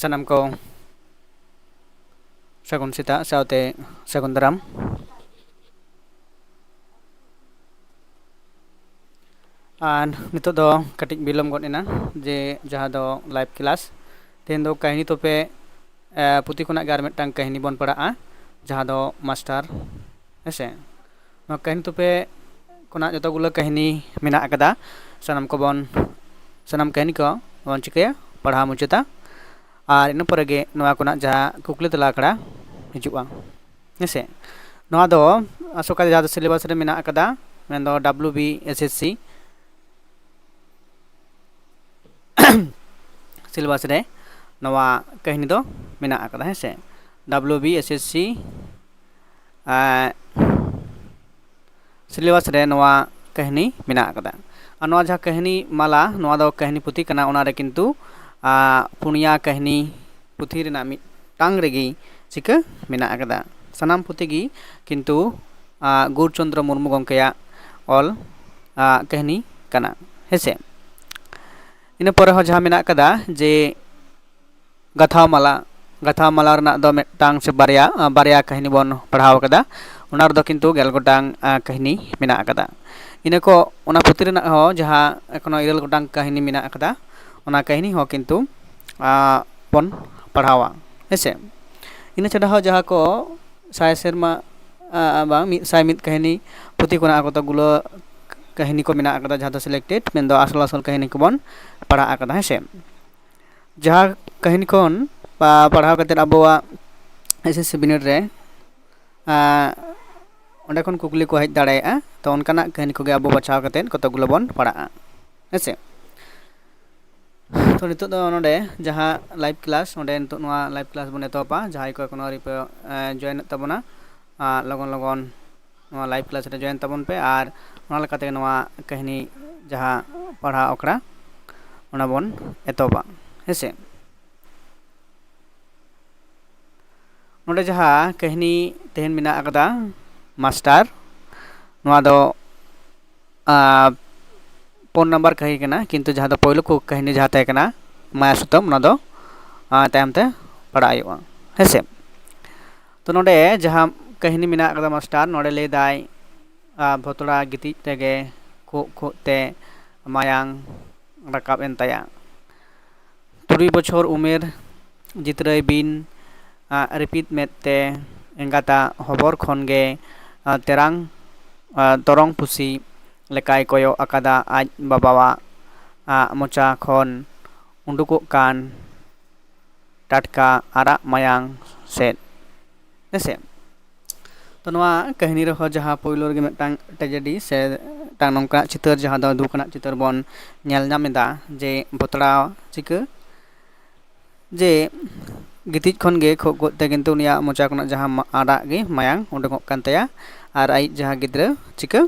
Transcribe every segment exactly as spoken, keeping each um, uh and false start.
ᱥᱟᱱᱟᱢ ᱠᱚ ᱥᱟᱹᱜᱩᱱ ᱥᱮᱛᱟᱜ ᱥᱟᱶᱛᱮ ᱥᱟᱹᱜᱩᱱ ᱫᱟᱨᱟᱢ᱾ ᱟᱨ ᱱᱤᱛᱚᱜ ᱫᱚ ᱠᱟᱹᱴᱤᱡ ᱵᱤᱞᱚᱢ ᱜᱚᱫ ᱮᱱᱟ, ᱡᱮ ᱡᱟᱦᱟᱸ ᱫᱚ live class᱾ ᱛᱮᱦᱮᱧ ᱫᱚ ᱠᱟᱹᱦᱱᱤ ᱛᱚᱯᱮ, ᱮ, ᱯᱩᱛᱷᱤ ᱠᱷᱚᱱᱟᱜ ᱜᱮ ᱟᱨ ᱢᱤᱫᱴᱟᱝ ᱠᱟᱹᱦᱱᱤ ᱵᱚᱱ ᱯᱟᱲᱦᱟᱜᱼᱟ, ᱡᱟᱦᱟᱸ ᱫᱚ ᱢᱟᱥᱴᱟᱨ᱾ ᱦᱮᱸᱥᱮ, ᱱᱚᱣᱟ ᱠᱟᱹᱦᱱᱤ ᱛᱚᱯᱮ ᱠᱷᱚᱱᱟᱜ ᱡᱚᱛᱚ ᱜᱩᱞᱟᱹ ᱠᱟᱹᱦᱱᱤ ᱢᱮᱱᱟᱜ ᱟᱠᱟᱫᱟ᱾ ᱥᱟᱱᱟᱢ ᱠᱚᱵᱚᱱ, ᱥᱟᱱᱟᱢ ᱠᱟᱹᱦᱱᱤ ᱠᱚ ᱵᱚᱱ ᱪᱤᱠᱟᱹᱭᱟ, ᱯᱟᱲᱦᱟᱣ ᱢᱩᱪᱟᱹᱫᱟ᱾ ᱟᱨ ᱤᱱᱟᱹ ᱯᱚᱨᱮ ᱜᱮ ᱱᱚᱣᱟ ᱠᱷᱚᱱᱟᱜ ᱡᱟᱦᱟᱸ ᱠᱩᱠᱞᱤ ᱛᱮᱞᱟ ᱟᱠᱷᱲᱟ ᱦᱤᱡᱩᱜᱼᱟ᱾ ᱦᱮᱸᱥᱮ, ᱱᱚᱣᱟ ᱫᱚ ᱟᱥᱚᱠᱟᱭ ᱡᱟᱦᱟᱸ ᱫᱚ syllabus ᱨᱮ ᱢᱮᱱᱟᱜ ᱟᱠᱟᱫᱟ, ᱢᱮᱱᱫᱚ W B S S C syllabus ᱨᱮ ᱱᱚᱣᱟ ᱠᱟᱹᱦᱱᱤ ᱫᱚ ᱢᱮᱱᱟᱜ ᱟᱠᱟᱫᱟ᱾ ᱦᱮᱸᱥᱮ, W B S S C syllabus ᱨᱮ ᱱᱚᱣᱟ ᱠᱟᱹᱦᱱᱤ ᱢᱮᱱᱟᱜ ᱟᱠᱟᱫᱟ᱾ ᱟᱨ ᱱᱚᱣᱟ ᱡᱟᱦᱟᱸ ᱠᱟᱹᱦᱱᱤ ᱢᱟᱞᱟ, ᱱᱚᱣᱟ ᱫᱚ ᱠᱟᱹᱦᱱᱤ ᱯᱩᱛᱷᱤ ᱠᱟᱱᱟ᱾ ᱚᱱᱟ ᱨᱮ ᱠᱤᱱᱛᱩ, ᱟ, ᱯᱩᱱᱭᱟ ᱠᱟᱹᱦᱱᱤ ᱯᱩᱛᱷᱤ ᱨᱮᱱᱟᱜ ᱢᱤᱫᱴᱟᱝ ᱨᱮᱜᱮ ᱪᱤᱠᱟᱹ ᱢᱮᱱᱟᱜ ᱟᱠᱟᱫᱟ᱾ ᱥᱟᱱᱟᱢ ᱯᱩᱛᱷᱤ ᱜᱮ ᱠᱤᱱᱛᱩ, ᱟ, ᱜᱳᱣᱩᱨ ᱪᱚᱱᱫᱨᱚ ᱢᱩᱨᱢᱩ ᱜᱚᱢᱠᱮᱭᱟᱜ ᱚᱞ, ᱟ, ᱠᱟᱹᱦᱱᱤ ᱠᱟᱱᱟ᱾ ᱦᱮᱸᱥᱮ, ᱤᱱᱟᱹ ᱯᱚᱨᱮ ᱦᱚᱸ ᱡᱟᱦᱟᱸ ᱢᱮᱱᱟᱜ ᱟᱠᱟᱫᱟ ᱡᱮ ᱜᱟᱛᱷᱟᱣ ᱢᱟᱞᱟ, ᱜᱟᱛᱷᱟᱣ ᱢᱟᱞᱟ ᱨᱮᱱᱟᱜ ᱫᱚ ᱢᱤᱫᱴᱟᱝ ᱥᱮ ᱵᱟᱨᱭᱟ, ᱟ, ᱵᱟᱨᱭᱟ ᱠᱟᱹᱦᱱᱤ ᱵᱚᱱ ᱯᱟᱲᱦᱟᱣ ᱟᱠᱟᱫᱟ᱾ ᱚᱱᱟ ᱨᱮᱫᱚ ᱠᱤᱱᱛᱩ ᱜᱮᱞ ᱜᱚᱴᱟᱝ, ᱟ, ᱠᱟᱹᱦᱱᱤ ᱢᱮᱱᱟᱜ ᱟᱠᱟᱫᱟ᱾ ᱤᱱᱟᱹ ᱠᱚ, ᱚᱱᱟ ᱯᱩᱛᱷᱤ ᱨᱮᱱᱟᱜ ᱦᱚᱸ ᱡᱟᱦᱟᱸ ᱮᱠᱷᱚᱱᱳ ᱤᱨᱟᱹᱞ ᱜᱚᱴᱟᱝ ᱠᱟᱹᱦᱱᱤ ᱢᱮᱱᱟᱜ ᱟᱠᱟᱫᱟ, ᱚᱱᱟ ᱠᱟᱹᱦᱱᱤ ᱦᱚᱸ ᱠᱤᱱᱛᱩ, ᱟ, ᱵᱚᱱ ᱯᱟᱲᱦᱟᱣᱟ᱾ ᱦᱮᱸᱥᱮ, ᱤᱱᱟᱹ ᱪᱷᱟᱰᱟ ᱦᱚᱸ ᱡᱟᱦᱟᱸ ᱠᱚ ᱥᱟᱭ ᱥᱮᱨᱢᱟ, ᱟ, ᱵᱟᱝ, ᱢᱤᱫ ᱥᱟᱭ ᱢᱤᱫ ᱠᱟᱹᱦᱱᱤ ᱯᱩᱛᱷᱤ ᱠᱷᱚᱱᱟᱜ ᱠᱚᱛᱚ ᱜᱩᱞᱟᱹ ᱠᱟᱹᱦᱱᱤ ᱠᱚ ᱢᱮᱱᱟᱜ ᱟᱠᱟᱫᱟ, ᱡᱟᱦᱟᱸ ᱫᱚ selected, ᱢᱮᱱᱫᱚ ᱟᱥᱚᱞ ᱟᱥᱚᱞ ᱠᱟᱹᱦᱱᱤ ᱠᱚᱵᱚᱱ ᱯᱟᱲᱦᱟᱣ ᱟᱠᱟᱫᱟ᱾ ᱦᱮᱸᱥᱮ, ᱡᱟᱦᱟᱸ ᱠᱟᱹᱦᱱᱤ ᱠᱷᱚᱱ ᱯᱟ-, ᱯᱟᱲᱦᱟᱣ ᱠᱟᱛᱮᱫ ᱟᱵᱚᱣᱟᱜ S S C ᱵᱤᱱᱤᱰ ᱨᱮ, ᱟ, ᱚᱸᱰᱮ ᱠᱷᱚᱱ ᱠᱩᱠᱞᱤ ᱠᱚ ᱦᱮᱡ ᱫᱟᱲᱮᱭᱟᱜᱼᱟ, ᱛᱚ ᱚᱱᱠᱟᱱᱟᱜ ᱠᱟᱹᱦᱱᱤ ᱠᱚᱜᱮ ᱟᱵᱚ ᱵᱟᱪᱷᱟᱣ ᱠᱟᱛᱮᱫ ᱠᱚᱛᱚᱠ ᱜᱩᱞᱳ ᱵᱚᱱ ᱯᱟᱲᱦᱟᱜᱼᱟ᱾ ᱦᱮᱸᱥᱮ, ᱛᱚ ᱱᱤᱛᱚᱜ ᱫᱚ ᱱᱚᱰᱮ ᱡᱟᱦᱟᱸ live class, ᱚᱸᱰᱮ ᱱᱤᱛᱚᱜ ᱱᱚᱣᱟ live class ᱵᱚᱱ ᱮᱛᱚᱦᱚᱵᱟ᱾ ᱡᱟᱦᱟᱸᱭ ᱠᱚ ᱮᱠᱷᱚᱱᱳ ᱟᱹᱣᱨᱤ ᱯᱮ, ᱮ, join ᱮᱫ ᱛᱟᱵᱚᱱᱟ, ᱟ, ᱞᱚᱜᱚᱱ ᱞᱚᱜᱚᱱ ᱱᱚᱣᱟ live class ᱨᱮ join ᱛᱟᱵᱚᱱ ᱯᱮ ᱟᱨ ᱚᱱᱟ ᱞᱮᱠᱟᱛᱮ ᱱᱚᱣᱟ ᱠᱟᱹᱦᱱᱤ ᱡᱟᱦᱟᱸ ᱯᱟᱲᱦᱟᱣ ᱟᱠᱷᱲᱟ, ᱚᱱᱟ ᱵᱚᱱ ᱮᱛᱚᱦᱚᱵᱟ᱾ ᱦᱮᱸᱥᱮ, ᱱᱚᱰᱮ ᱡᱟᱦᱟᱸ ᱠᱟᱹᱦᱱᱤ ᱛᱮᱦᱮᱧ ᱢᱮᱱᱟᱜ ᱟᱠᱟᱫᱟ ᱢᱟᱥᱴᱟᱨ, ᱱᱚᱣᱟ ᱫᱚ, ᱟ, ᱯᱩᱱ ᱱᱟᱢᱵᱟᱨ ᱠᱟᱹᱦᱱᱤ ᱠᱟᱱᱟ, ᱠᱤᱱᱛᱩ ᱡᱟᱦᱟᱸ ᱫᱚ ᱯᱳᱭᱞᱳ ᱠᱚ ᱠᱟᱹᱦᱱᱤ ᱡᱟᱦᱟᱸ ᱛᱟᱦᱮᱸ ᱠᱟᱱᱟ ᱢᱟᱭᱟ ᱥᱩᱛᱟᱹᱢ, ᱚᱱᱟ ᱫᱚ, ᱛᱟᱭᱚᱢ ᱛᱮ ᱯᱟᱲᱟᱜ ᱦᱩᱭᱩᱜᱼᱟ, ᱦᱮᱸ ᱥᱮ᱾ ᱛᱚ ᱱᱚᱰᱮ ᱡᱟᱦᱟᱸ ᱠᱟᱹᱦᱱᱤ ᱢᱮᱱᱟᱜ ᱟᱠᱟᱫᱟ ᱢᱟᱥᱴᱟᱨ, ᱱᱚᱰᱮ ᱞᱟᱹᱭ ᱫᱟᱭ, ᱟᱨ ᱵᱷᱚᱛᱲᱟ ᱜᱤᱛᱤᱡ ᱨᱮᱜᱮ ᱠᱷᱩᱜ ᱠᱷᱩᱜ ᱛᱮ ᱢᱟᱭᱟᱝ ᱨᱟᱠᱟᱵ ᱮᱱ ᱛᱟᱭᱟ᱾ ᱛᱩᱨᱩᱭ ᱵᱚᱪᱷᱚᱨ ᱩᱢᱮᱨ ᱡᱤᱛᱨᱟᱹᱭ ᱵᱤᱱ ᱨᱤᱯᱤᱫ ᱢᱮᱫ ᱛᱮ ᱮᱸᱜᱟᱛᱟᱜ ᱦᱚᱵᱚᱨ ᱠᱷᱚᱱ ᱜᱮ ᱛᱮᱨᱟᱝ ᱛᱚᱨᱚᱝ ᱯᱩᱥᱤ ᱞᱮᱠᱟᱭ ᱠᱚᱭᱚᱜ ᱟᱠᱟᱫᱟ ᱟᱡ ᱵᱟᱵᱟᱣᱟᱜ ᱢᱚᱪᱟ ᱠᱷᱚᱱ ᱩᱰᱩᱠᱚᱜ ᱠᱟᱱ ᱴᱟᱴᱠᱟ ᱟᱨᱟᱜ ᱢᱟᱭᱟᱝ ᱥᱮᱫ, ᱦᱮᱸᱥᱮ᱾ ᱛᱚ ᱱᱚᱣᱟ ᱠᱟᱹᱦᱱᱤ ᱨᱮᱦᱚᱸ ᱡᱟᱦᱟᱸ ᱯᱳᱭᱞᱳ ᱨᱮᱜᱮ ᱢᱤᱫᱴᱟᱝ ᱴᱨᱮᱡᱮᱰᱤ ᱥᱮ ᱢᱤᱫᱴᱟᱝ ᱱᱚᱝᱠᱟᱱᱟᱜ ᱪᱤᱛᱟᱹᱨ, ᱡᱟᱦᱟᱸ ᱫᱚ ᱫᱩᱠ ᱟᱱᱟᱜ ᱪᱤᱛᱟᱹᱨ ᱵᱚᱱ ᱧᱮᱞ ᱧᱟᱢ ᱮᱫᱟ, ᱡᱮ ᱵᱷᱚᱛᱲᱟ ᱪᱤᱠᱟᱹ ᱡᱮ ᱜᱤᱛᱤᱡ ᱠᱷᱚᱱ ᱜᱮ ᱠᱷᱩᱜ ᱠᱷᱩᱜ ᱛᱮ ᱠᱤᱱᱛᱩ ᱩᱱᱤᱭᱟᱜ ᱢᱚᱪᱟ ᱠᱷᱚᱱᱟᱜ ᱡᱟᱦᱟᱸ ᱢᱟ-, ᱟᱨᱟᱜ ᱜᱮ ᱢᱟᱭᱟᱝ ᱩᱰᱩᱠᱚᱜ ᱠᱟᱱ ᱛᱟᱭᱟ, ᱟᱨ ᱟᱡ ᱡᱟᱦᱟᱸ ᱜᱤᱫᱽᱨᱟᱹ ᱪᱤᱠᱟᱹ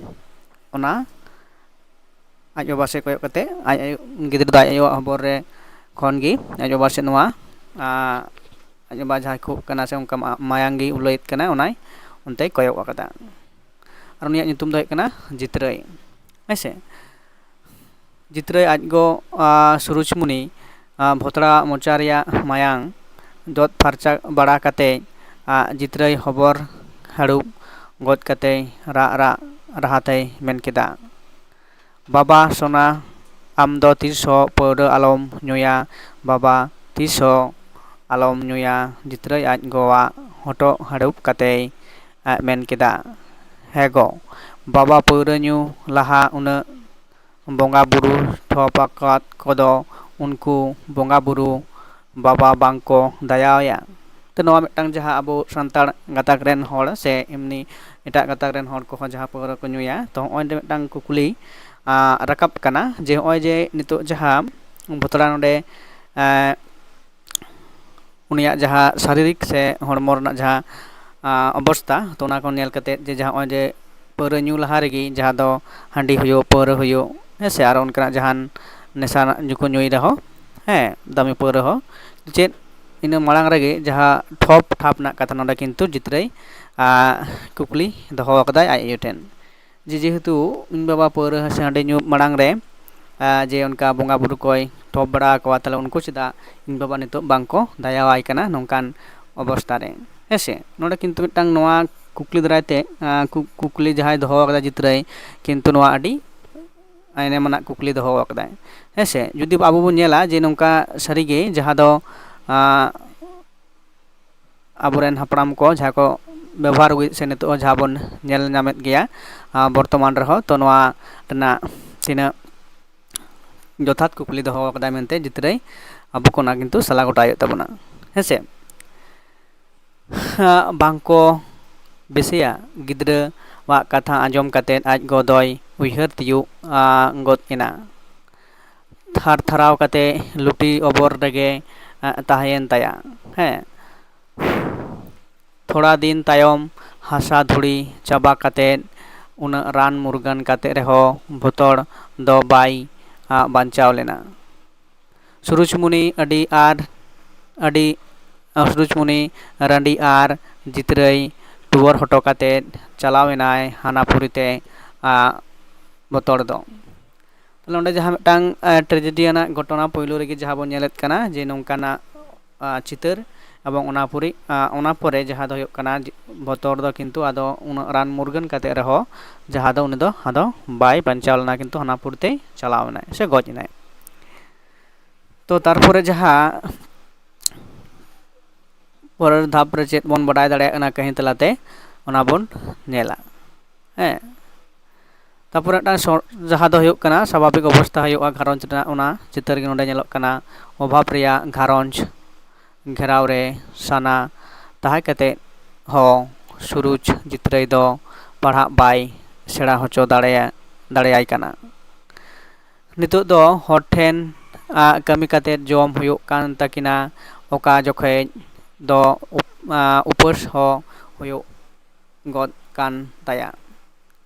ᱚᱱᱟ ᱟᱡ ᱵᱟᱵᱟ ᱥᱮᱫ ᱠᱚᱭᱚᱜ ᱠᱟᱛᱮ ᱟᱡ ᱟᱭᱳ, ᱜᱤᱫᱽᱨᱟᱹ ᱫᱚ ᱟᱡ ᱟᱭᱳᱣᱟᱜ ᱦᱚᱵᱚᱨ ᱨᱮ ᱠᱷᱚᱱ ᱜᱮ ᱟᱡ ᱵᱟᱵᱟ ᱥᱮᱫ ᱱᱚᱣᱟ, ᱟᱸ, ᱟᱡ ᱵᱟᱵᱟ ᱡᱟᱦᱟᱸᱭ ᱠᱷᱩᱜ ᱠᱟᱱᱟ ᱥᱮ ᱚᱱᱠᱟ ᱢᱟ-, ᱢᱟᱭᱟᱝ ᱜᱮ ᱩᱞᱟᱹᱭᱮᱫ ᱠᱟᱱᱟᱭ, ᱚᱱᱟᱭ ᱚᱱᱛᱮᱭ ᱠᱚᱭᱚᱜ ᱟᱠᱟᱫᱟ᱾ ᱟᱨ ᱩᱱᱤᱭᱟᱜ ᱧᱩᱛᱩᱢ ᱫᱚ ᱦᱩᱭᱩᱜ ᱠᱟᱱᱟ ᱡᱤᱛᱨᱟᱹᱭ, ᱦᱮᱸ ᱥᱮ᱾ ᱡᱤᱛᱨᱟᱹᱭ ᱟᱡ ᱜᱚ, ᱟᱸ, ᱥᱩᱨᱩᱡᱽᱢᱩᱱᱤ, ᱟᱸ, ᱵᱷᱚᱛᱲᱟ ᱢᱚᱪᱟ ᱨᱮᱭᱟᱜ ᱢᱟᱭᱟᱝ ᱡᱚᱫ ᱯᱷᱟᱨᱪᱟ ᱵᱟᱲᱟ ᱠᱟᱛᱮ, ᱟᱸ, ᱡᱤᱛᱨᱟᱹᱭ ᱦᱚᱵᱚᱨ ᱦᱟᱹᱲᱩᱵ ᱜᱚᱫ ᱠᱟᱛᱮ ᱨᱟᱜ ᱨᱟᱜ ᱨᱟᱦᱟ ᱛᱮᱭ ᱢᱮᱱ ᱠᱮᱫᱟ, "ᱵᱟᱵᱟ ᱥᱳᱱᱟ, ᱟᱢ ᱫᱚ ᱛᱤᱥ ᱦᱚᱸ ᱯᱟᱹᱣᱨᱟᱹ ᱟᱞᱚᱢ ᱧᱩᱭᱟ, ᱵᱟᱵᱟ, ᱛᱤᱥ ᱦᱚᱸ ᱟᱞᱚᱢ ᱧᱩᱭᱟ᱾" ᱡᱤᱛᱨᱟᱹᱭ ᱟᱡ ᱜᱚᱣᱟᱜ ᱦᱚᱴᱚᱜ ᱦᱟᱹᱲᱩᱵ ᱠᱟᱛᱮᱭ, ᱟᱸ, ᱢᱮᱱ ᱠᱮᱫᱟ, "ᱦᱮᱸ ᱜᱚ, ᱵᱟᱵᱟ ᱯᱟᱹᱣᱨᱟᱹ ᱧᱩ ᱞᱟᱦᱟ ᱩᱱᱟᱹᱜ ᱵᱚᱸᱜᱟ ᱵᱩᱨᱩ ᱴᱷᱚᱯ ᱟᱠᱟᱫ ᱠᱚᱫᱚ ᱩᱱᱠᱩ ᱵᱚᱸᱜᱟ ᱵᱩᱨᱩ ᱵᱟᱵᱟ ᱵᱟᱝ ᱠᱚ ᱫᱟᱭᱟᱣᱟᱭᱟ?" ᱛᱚ ᱱᱚᱣᱟ ᱢᱤᱫᱴᱟᱝ ᱡᱟᱦᱟᱸ ᱟᱵᱚ ᱥᱟᱱᱛᱟᱲ ᱜᱟᱛᱟᱠ ᱨᱮᱱ ᱦᱚᱲ ᱥᱮ ᱮᱢᱱᱤ ᱮᱴᱟᱜ ᱜᱟᱛᱟᱠ ᱨᱮᱱ ᱦᱚᱲ ᱠᱚᱦᱚᱸ ᱡᱟᱦᱟᱸ ᱯᱟᱹᱣᱨᱟᱹ ᱠᱚ ᱧᱩᱭᱟ, ᱛᱚ ᱦᱚᱸᱜᱼᱚᱭ ᱱᱚᱰᱮ ᱢᱤᱫᱴᱟᱝ ᱠᱩᱠᱞᱤ, ᱟᱸ, ᱨᱟᱠᱟᱵ ᱠᱟᱱᱟ ᱡᱮ ᱦᱚᱸᱜᱼᱚᱭ ᱡᱮ ᱱᱤᱛᱚᱜ ᱡᱟᱦᱟᱸ ᱵᱷᱚᱛᱲᱟ ᱱᱚᱰᱮ, ᱮᱸ, ᱩᱱᱤᱭᱟᱜ ᱡᱟᱦᱟᱸ ᱥᱟᱨᱤᱨᱤᱠ ᱥᱮ ᱦᱚᱲᱢᱚ ᱨᱮᱱᱟᱜ ᱡᱟᱦᱟᱸ, ᱟᱸ, ᱚᱵᱚᱥᱛᱟ, ᱛᱚ ᱚᱱᱟ ᱠᱚ ᱧᱮᱞ ᱠᱟᱛᱮ ᱡᱮ ᱡᱟᱦᱟᱸ ᱱᱚᱜᱼᱚᱭ ᱡᱮ ᱯᱟᱹᱣᱨᱟᱹ ᱧᱩ ᱞᱟᱦᱟ ᱨᱮᱜᱮ ᱡᱟᱦᱟᱸ ᱫᱚ ᱦᱟᱺᱰᱤ ᱦᱩᱭᱩᱜ, ᱯᱟᱹᱣᱨᱟᱹ ᱦᱩᱭᱩᱜ, ᱦᱮᱸ ᱥᱮ, ᱟᱨ ᱚᱱᱠᱟᱱᱟᱜ ᱡᱟᱦᱟᱱ ᱱᱮᱥᱟ ᱨᱮᱱᱟᱜ ᱧᱩ ᱠᱚ ᱧᱩᱭ ᱨᱮᱦᱚᱸ, ᱦᱮᱸ, ᱫᱟᱹᱢᱤ ᱯᱟᱹᱣᱨᱟᱹ ᱦᱚᱸ, ᱪᱮᱫ ᱤᱱᱟᱹ ᱢᱟᱲᱟᱝ ᱨᱮᱜᱮ ᱡᱟᱦᱟᱸ ᱴᱷᱚᱯ ᱴᱷᱟᱯ ᱨᱮᱱᱟᱜ ᱠᱟᱛᱷᱟ ᱱᱚᱰᱮ ᱠᱤᱱᱛᱩ ᱡᱤᱛᱨᱟᱹᱭ, ᱟᱸ, ᱠᱩᱠᱞᱤ ᱫᱚᱦᱚ ᱟᱠᱟᱫᱟᱭ ᱟᱡ ᱟᱭᱳ ᱴᱷᱮᱱ᱾ ᱡᱮ ᱡᱮᱦᱮᱛᱩ ᱤᱧ ᱵᱟᱵᱟ ᱯᱟᱹᱣᱨᱟᱹ ᱥᱮ ᱦᱟᱺᱰᱤ ᱧᱩ ᱢᱟᱲᱟᱝ ᱨᱮ ᱡᱮ ᱚᱱᱠᱟ ᱵᱚᱸᱜᱟ ᱵᱩᱨᱩ ᱠᱚᱭ ᱴᱷᱚᱯ ᱵᱟᱲᱟ ᱟᱠᱚᱣᱟ, ᱛᱟᱦᱚᱞᱮ ᱩᱱᱠᱩ ᱪᱮᱫᱟᱜ ᱤᱧ ᱵᱟᱵᱟ ᱱᱤᱛᱚᱜ ᱵᱟᱝ ᱠᱚ ᱫᱟᱭᱟᱣᱟᱭ ᱠᱟᱱᱟ ᱱᱚᱝᱠᱟᱱ ᱚᱵᱚᱥᱛᱟ ᱨᱮ? ᱦᱮᱸ ᱥᱮ, ᱱᱚᱰᱮ ᱠᱤᱱᱛᱩ ᱢᱤᱫᱴᱟᱝ ᱱᱚᱣᱟ ᱠᱩᱠᱞᱤ ᱫᱟᱨᱟᱭ ᱛᱮ, ᱠᱩᱠᱞᱤ ᱡᱟᱦᱟᱸᱭ ᱫᱚᱦᱚ ᱟᱠᱟᱫᱟ ᱪᱤᱛᱨᱟᱹᱭ, ᱠᱤᱱᱛᱩ ᱱᱚᱣᱟ ᱟᱹᱰᱤ ᱮᱱᱮᱢ ᱟᱱᱟᱜ ᱠᱩᱠᱞᱤ ᱫᱚᱦᱚ ᱟᱠᱟᱫᱟᱭ᱾ ᱦᱮᱸ ᱥᱮ, ᱡᱩᱫᱤ ᱟᱵᱚ ᱵᱚᱱ ᱧᱮᱞᱟ ᱡᱮ ᱱᱚᱝᱠᱟ ᱥᱟᱹᱨᱤᱜᱮ ᱡᱟᱦᱟᱸ ᱫᱚ ᱟᱵᱚᱨᱮᱱ ᱦᱟᱯᱲᱟᱢ ᱠᱚ ᱡᱟᱦᱟᱸ ᱠᱚ ᱵᱮᱵᱚᱦᱟᱨ ᱟᱹᱜᱩᱭᱮᱫ ᱥᱮ ᱱᱤᱛᱚᱜ ᱦᱚᱸ ᱡᱟᱦᱟᱸ ᱵᱚᱱ ᱧᱮᱞ ᱧᱟᱢᱮᱫ ᱜᱮᱭᱟ ᱵᱚᱨᱛᱚᱢᱟᱱ ᱨᱮᱦᱚᱸ, ᱛᱚ ᱱᱚᱣᱟ ᱨᱮᱱᱟᱜ ᱛᱤᱱᱟᱹᱜ ᱡᱚᱛᱷᱟᱛ ᱠᱩᱠᱞᱤ ᱫᱚᱦᱚ ᱟᱠᱟᱫᱟᱭ ᱢᱮᱱᱛᱮ ᱪᱤᱛᱨᱟᱹᱭ ᱟᱵᱚ ᱠᱚ ᱚᱱᱟ ᱠᱤᱱᱛᱩ ᱥᱟᱞᱟ ᱜᱚᱴᱟ ᱦᱩᱭᱩᱜ ᱛᱟᱵᱚᱱᱟ᱾ ᱦᱮᱸ ᱥᱮ, ᱵᱟᱝ ᱠᱚ ᱵᱮᱥᱮᱭᱟ ᱜᱤᱫᱽᱨᱟᱹᱣᱟᱜ ᱠᱟᱛᱷᱟ ᱟᱸᱡᱚᱢ ᱠᱟᱛᱮ ᱟᱡ ᱜᱚ ᱫᱚᱭ ᱩᱭᱦᱟᱹᱨ ᱛᱤᱭᱳᱜ ᱜᱚᱫ ᱮᱱᱟ᱾ ᱛᱷᱟᱨ ᱛᱷᱟᱨᱟᱣ ᱠᱟᱛᱮ ᱞᱩᱴᱤ ᱚᱵᱚᱨ ᱨᱮᱜᱮ ᱛᱟᱦᱮᱸᱭᱮᱱ ᱛᱟᱭᱟ᱾ ᱦᱮᱸ, ᱛᱷᱚᱲᱟ ᱫᱤᱱ ᱛᱟᱭᱚᱢ ᱦᱟᱥᱟ ᱫᱷᱩᱲᱤ ᱪᱟᱵᱟ ᱠᱟᱛᱮ ᱩᱱᱟᱹᱜ ᱨᱟᱱ ᱢᱩᱨᱜᱟᱹᱱ ᱠᱟᱛᱮ ᱨᱮᱦᱚᱸ ᱵᱚᱛᱚᱨ ᱫᱚ ᱵᱟᱭ ᱵᱟᱧᱪᱟᱣ ᱞᱮᱱᱟ᱾ ᱥᱩᱨᱩᱡᱽᱢᱩᱱᱤ ᱟᱹᱰᱤ ᱟᱨ ᱟᱹᱰᱤ ᱥᱩᱨᱩᱡᱽᱢᱩᱱᱤ ᱨᱟᱺᱰᱤ ᱟᱨ ᱡᱤᱛᱨᱟᱹᱭ ᱴᱩᱣᱟᱹᱨ ᱦᱚᱴᱚ ᱠᱟᱛᱮ ᱪᱟᱞᱟᱣ ᱮᱱᱟᱭ ᱦᱟᱱᱟ ᱯᱩᱨᱤ ᱛᱮ ᱵᱚᱛᱚᱨ ᱫᱚ᱾ ᱛᱟᱦᱞᱮ ᱚᱸᱰᱮ ᱡᱟᱦᱟᱸ ᱢᱤᱫᱴᱟᱝ ᱴᱨᱮᱡᱮᱰᱤ ᱟᱱᱟᱜ ᱜᱷᱚᱴᱚᱱᱟ ᱯᱳᱭᱞᱳ ᱨᱮᱜᱮ ᱡᱟᱦᱟᱸ ᱵᱚᱱ ᱧᱮᱞᱮᱫ ᱠᱟᱱᱟ ᱡᱮ ᱱᱚᱝᱠᱟᱱᱟᱜ ᱪᱤᱛᱟᱹᱨ, ᱮᱵᱚᱝ ᱚᱱᱟ ᱯᱚᱨᱮ ᱚᱱᱟ ᱯᱚᱨᱮ ᱡᱟᱦᱟᱸ ᱫᱚ ᱦᱩᱭᱩᱜ ᱠᱟᱱᱟ ᱵᱚᱛᱚᱨ ᱫᱚ ᱠᱤᱱᱛᱩ ᱟᱫᱚ ᱩᱱᱟᱹᱜ ᱨᱟᱱ ᱢᱩᱨᱜᱟᱹᱱ ᱠᱟᱛᱮ ᱨᱮᱦᱚᱸ ᱡᱟᱦᱟᱸ ᱫᱚ ᱩᱱᱤ ᱫᱚ ᱟᱫᱚ ᱵᱟᱭ ᱵᱟᱧᱪᱟᱣ ᱞᱮᱱᱟ, ᱠᱤᱱᱛᱩ ᱦᱟᱱᱟ ᱯᱩᱨᱤ ᱛᱮᱭ ᱪᱟᱞᱟᱣ ᱮᱱᱟᱭ ᱥᱮ ᱜᱚᱡ ᱮᱱᱟᱭ᱾ ᱛᱚ ᱛᱟᱨᱯᱚᱨᱮ ᱡᱟᱦᱟᱸ ᱯᱚᱨᱮᱨ ᱫᱷᱟᱯ ᱨᱮ ᱪᱮᱫ ᱵᱚᱱ ᱵᱟᱰᱟᱭ ᱫᱟᱲᱮᱭᱟᱜ ᱠᱟᱱᱟ ᱠᱟᱹᱦᱱᱤ ᱛᱟᱞᱟᱛᱮ, ᱚᱱᱟ ᱵᱚᱱ ᱧᱮᱞᱟ᱾ ᱦᱮᱸ, ᱛᱟᱨᱯᱚᱨᱮ ᱢᱤᱫᱴᱟᱝ ᱡᱟᱦᱟᱸ ᱫᱚ ᱦᱩᱭᱩᱜ ᱠᱟᱱᱟ ᱥᱟᱵᱷᱟᱵᱤᱠ ᱚᱵᱚᱥᱛᱷᱟ ᱦᱩᱭᱩᱜᱼᱟ ᱜᱷᱟᱨᱚᱸᱡᱽ ᱨᱮᱱᱟᱜ, ᱚᱱᱟ ᱪᱤᱛᱟᱹᱨ ᱜᱮ ᱱᱚᱰᱮ ᱧᱮᱞᱚᱜ ᱠᱟᱱᱟ᱾ ᱚᱵᱷᱟᱵᱽ ᱨᱮᱭᱟᱜ ᱜᱷᱟᱨᱚᱸᱡᱽ ᱜᱷᱮᱨᱟᱣ ᱨᱮ ᱥᱟᱱᱟ ᱛᱟᱦᱮᱸ ᱠᱟᱛᱮ ᱦᱚᱸ ᱥᱩᱨᱩᱡᱽ ᱡᱤᱛᱨᱟᱹᱭ ᱫᱚ ᱯᱟᱲᱦᱟᱜ ᱵᱟᱭ ᱥᱮᱬᱟ ᱦᱚᱪᱚ ᱫᱟᱲᱮᱭᱟ ᱫᱟᱲᱮᱭᱟᱭ ᱠᱟᱱᱟ᱾ ᱱᱤᱛᱚᱜ ᱫᱚ ᱦᱚᱲ ᱴᱷᱮᱱ ᱠᱟᱹᱢᱤ ᱠᱟᱛᱮ ᱡᱚᱢ ᱦᱩᱭᱩᱜ ᱠᱟᱱ ᱛᱟᱹᱠᱤᱱᱟ, ᱚᱠᱟ ᱡᱚᱠᱷᱮᱡ ᱫᱚ ᱩᱯᱟᱹᱥ ᱦᱚᱸ ᱦᱩᱭᱩᱜ ᱜᱚᱫ ᱠᱟᱱ ᱛᱟᱭᱟ᱾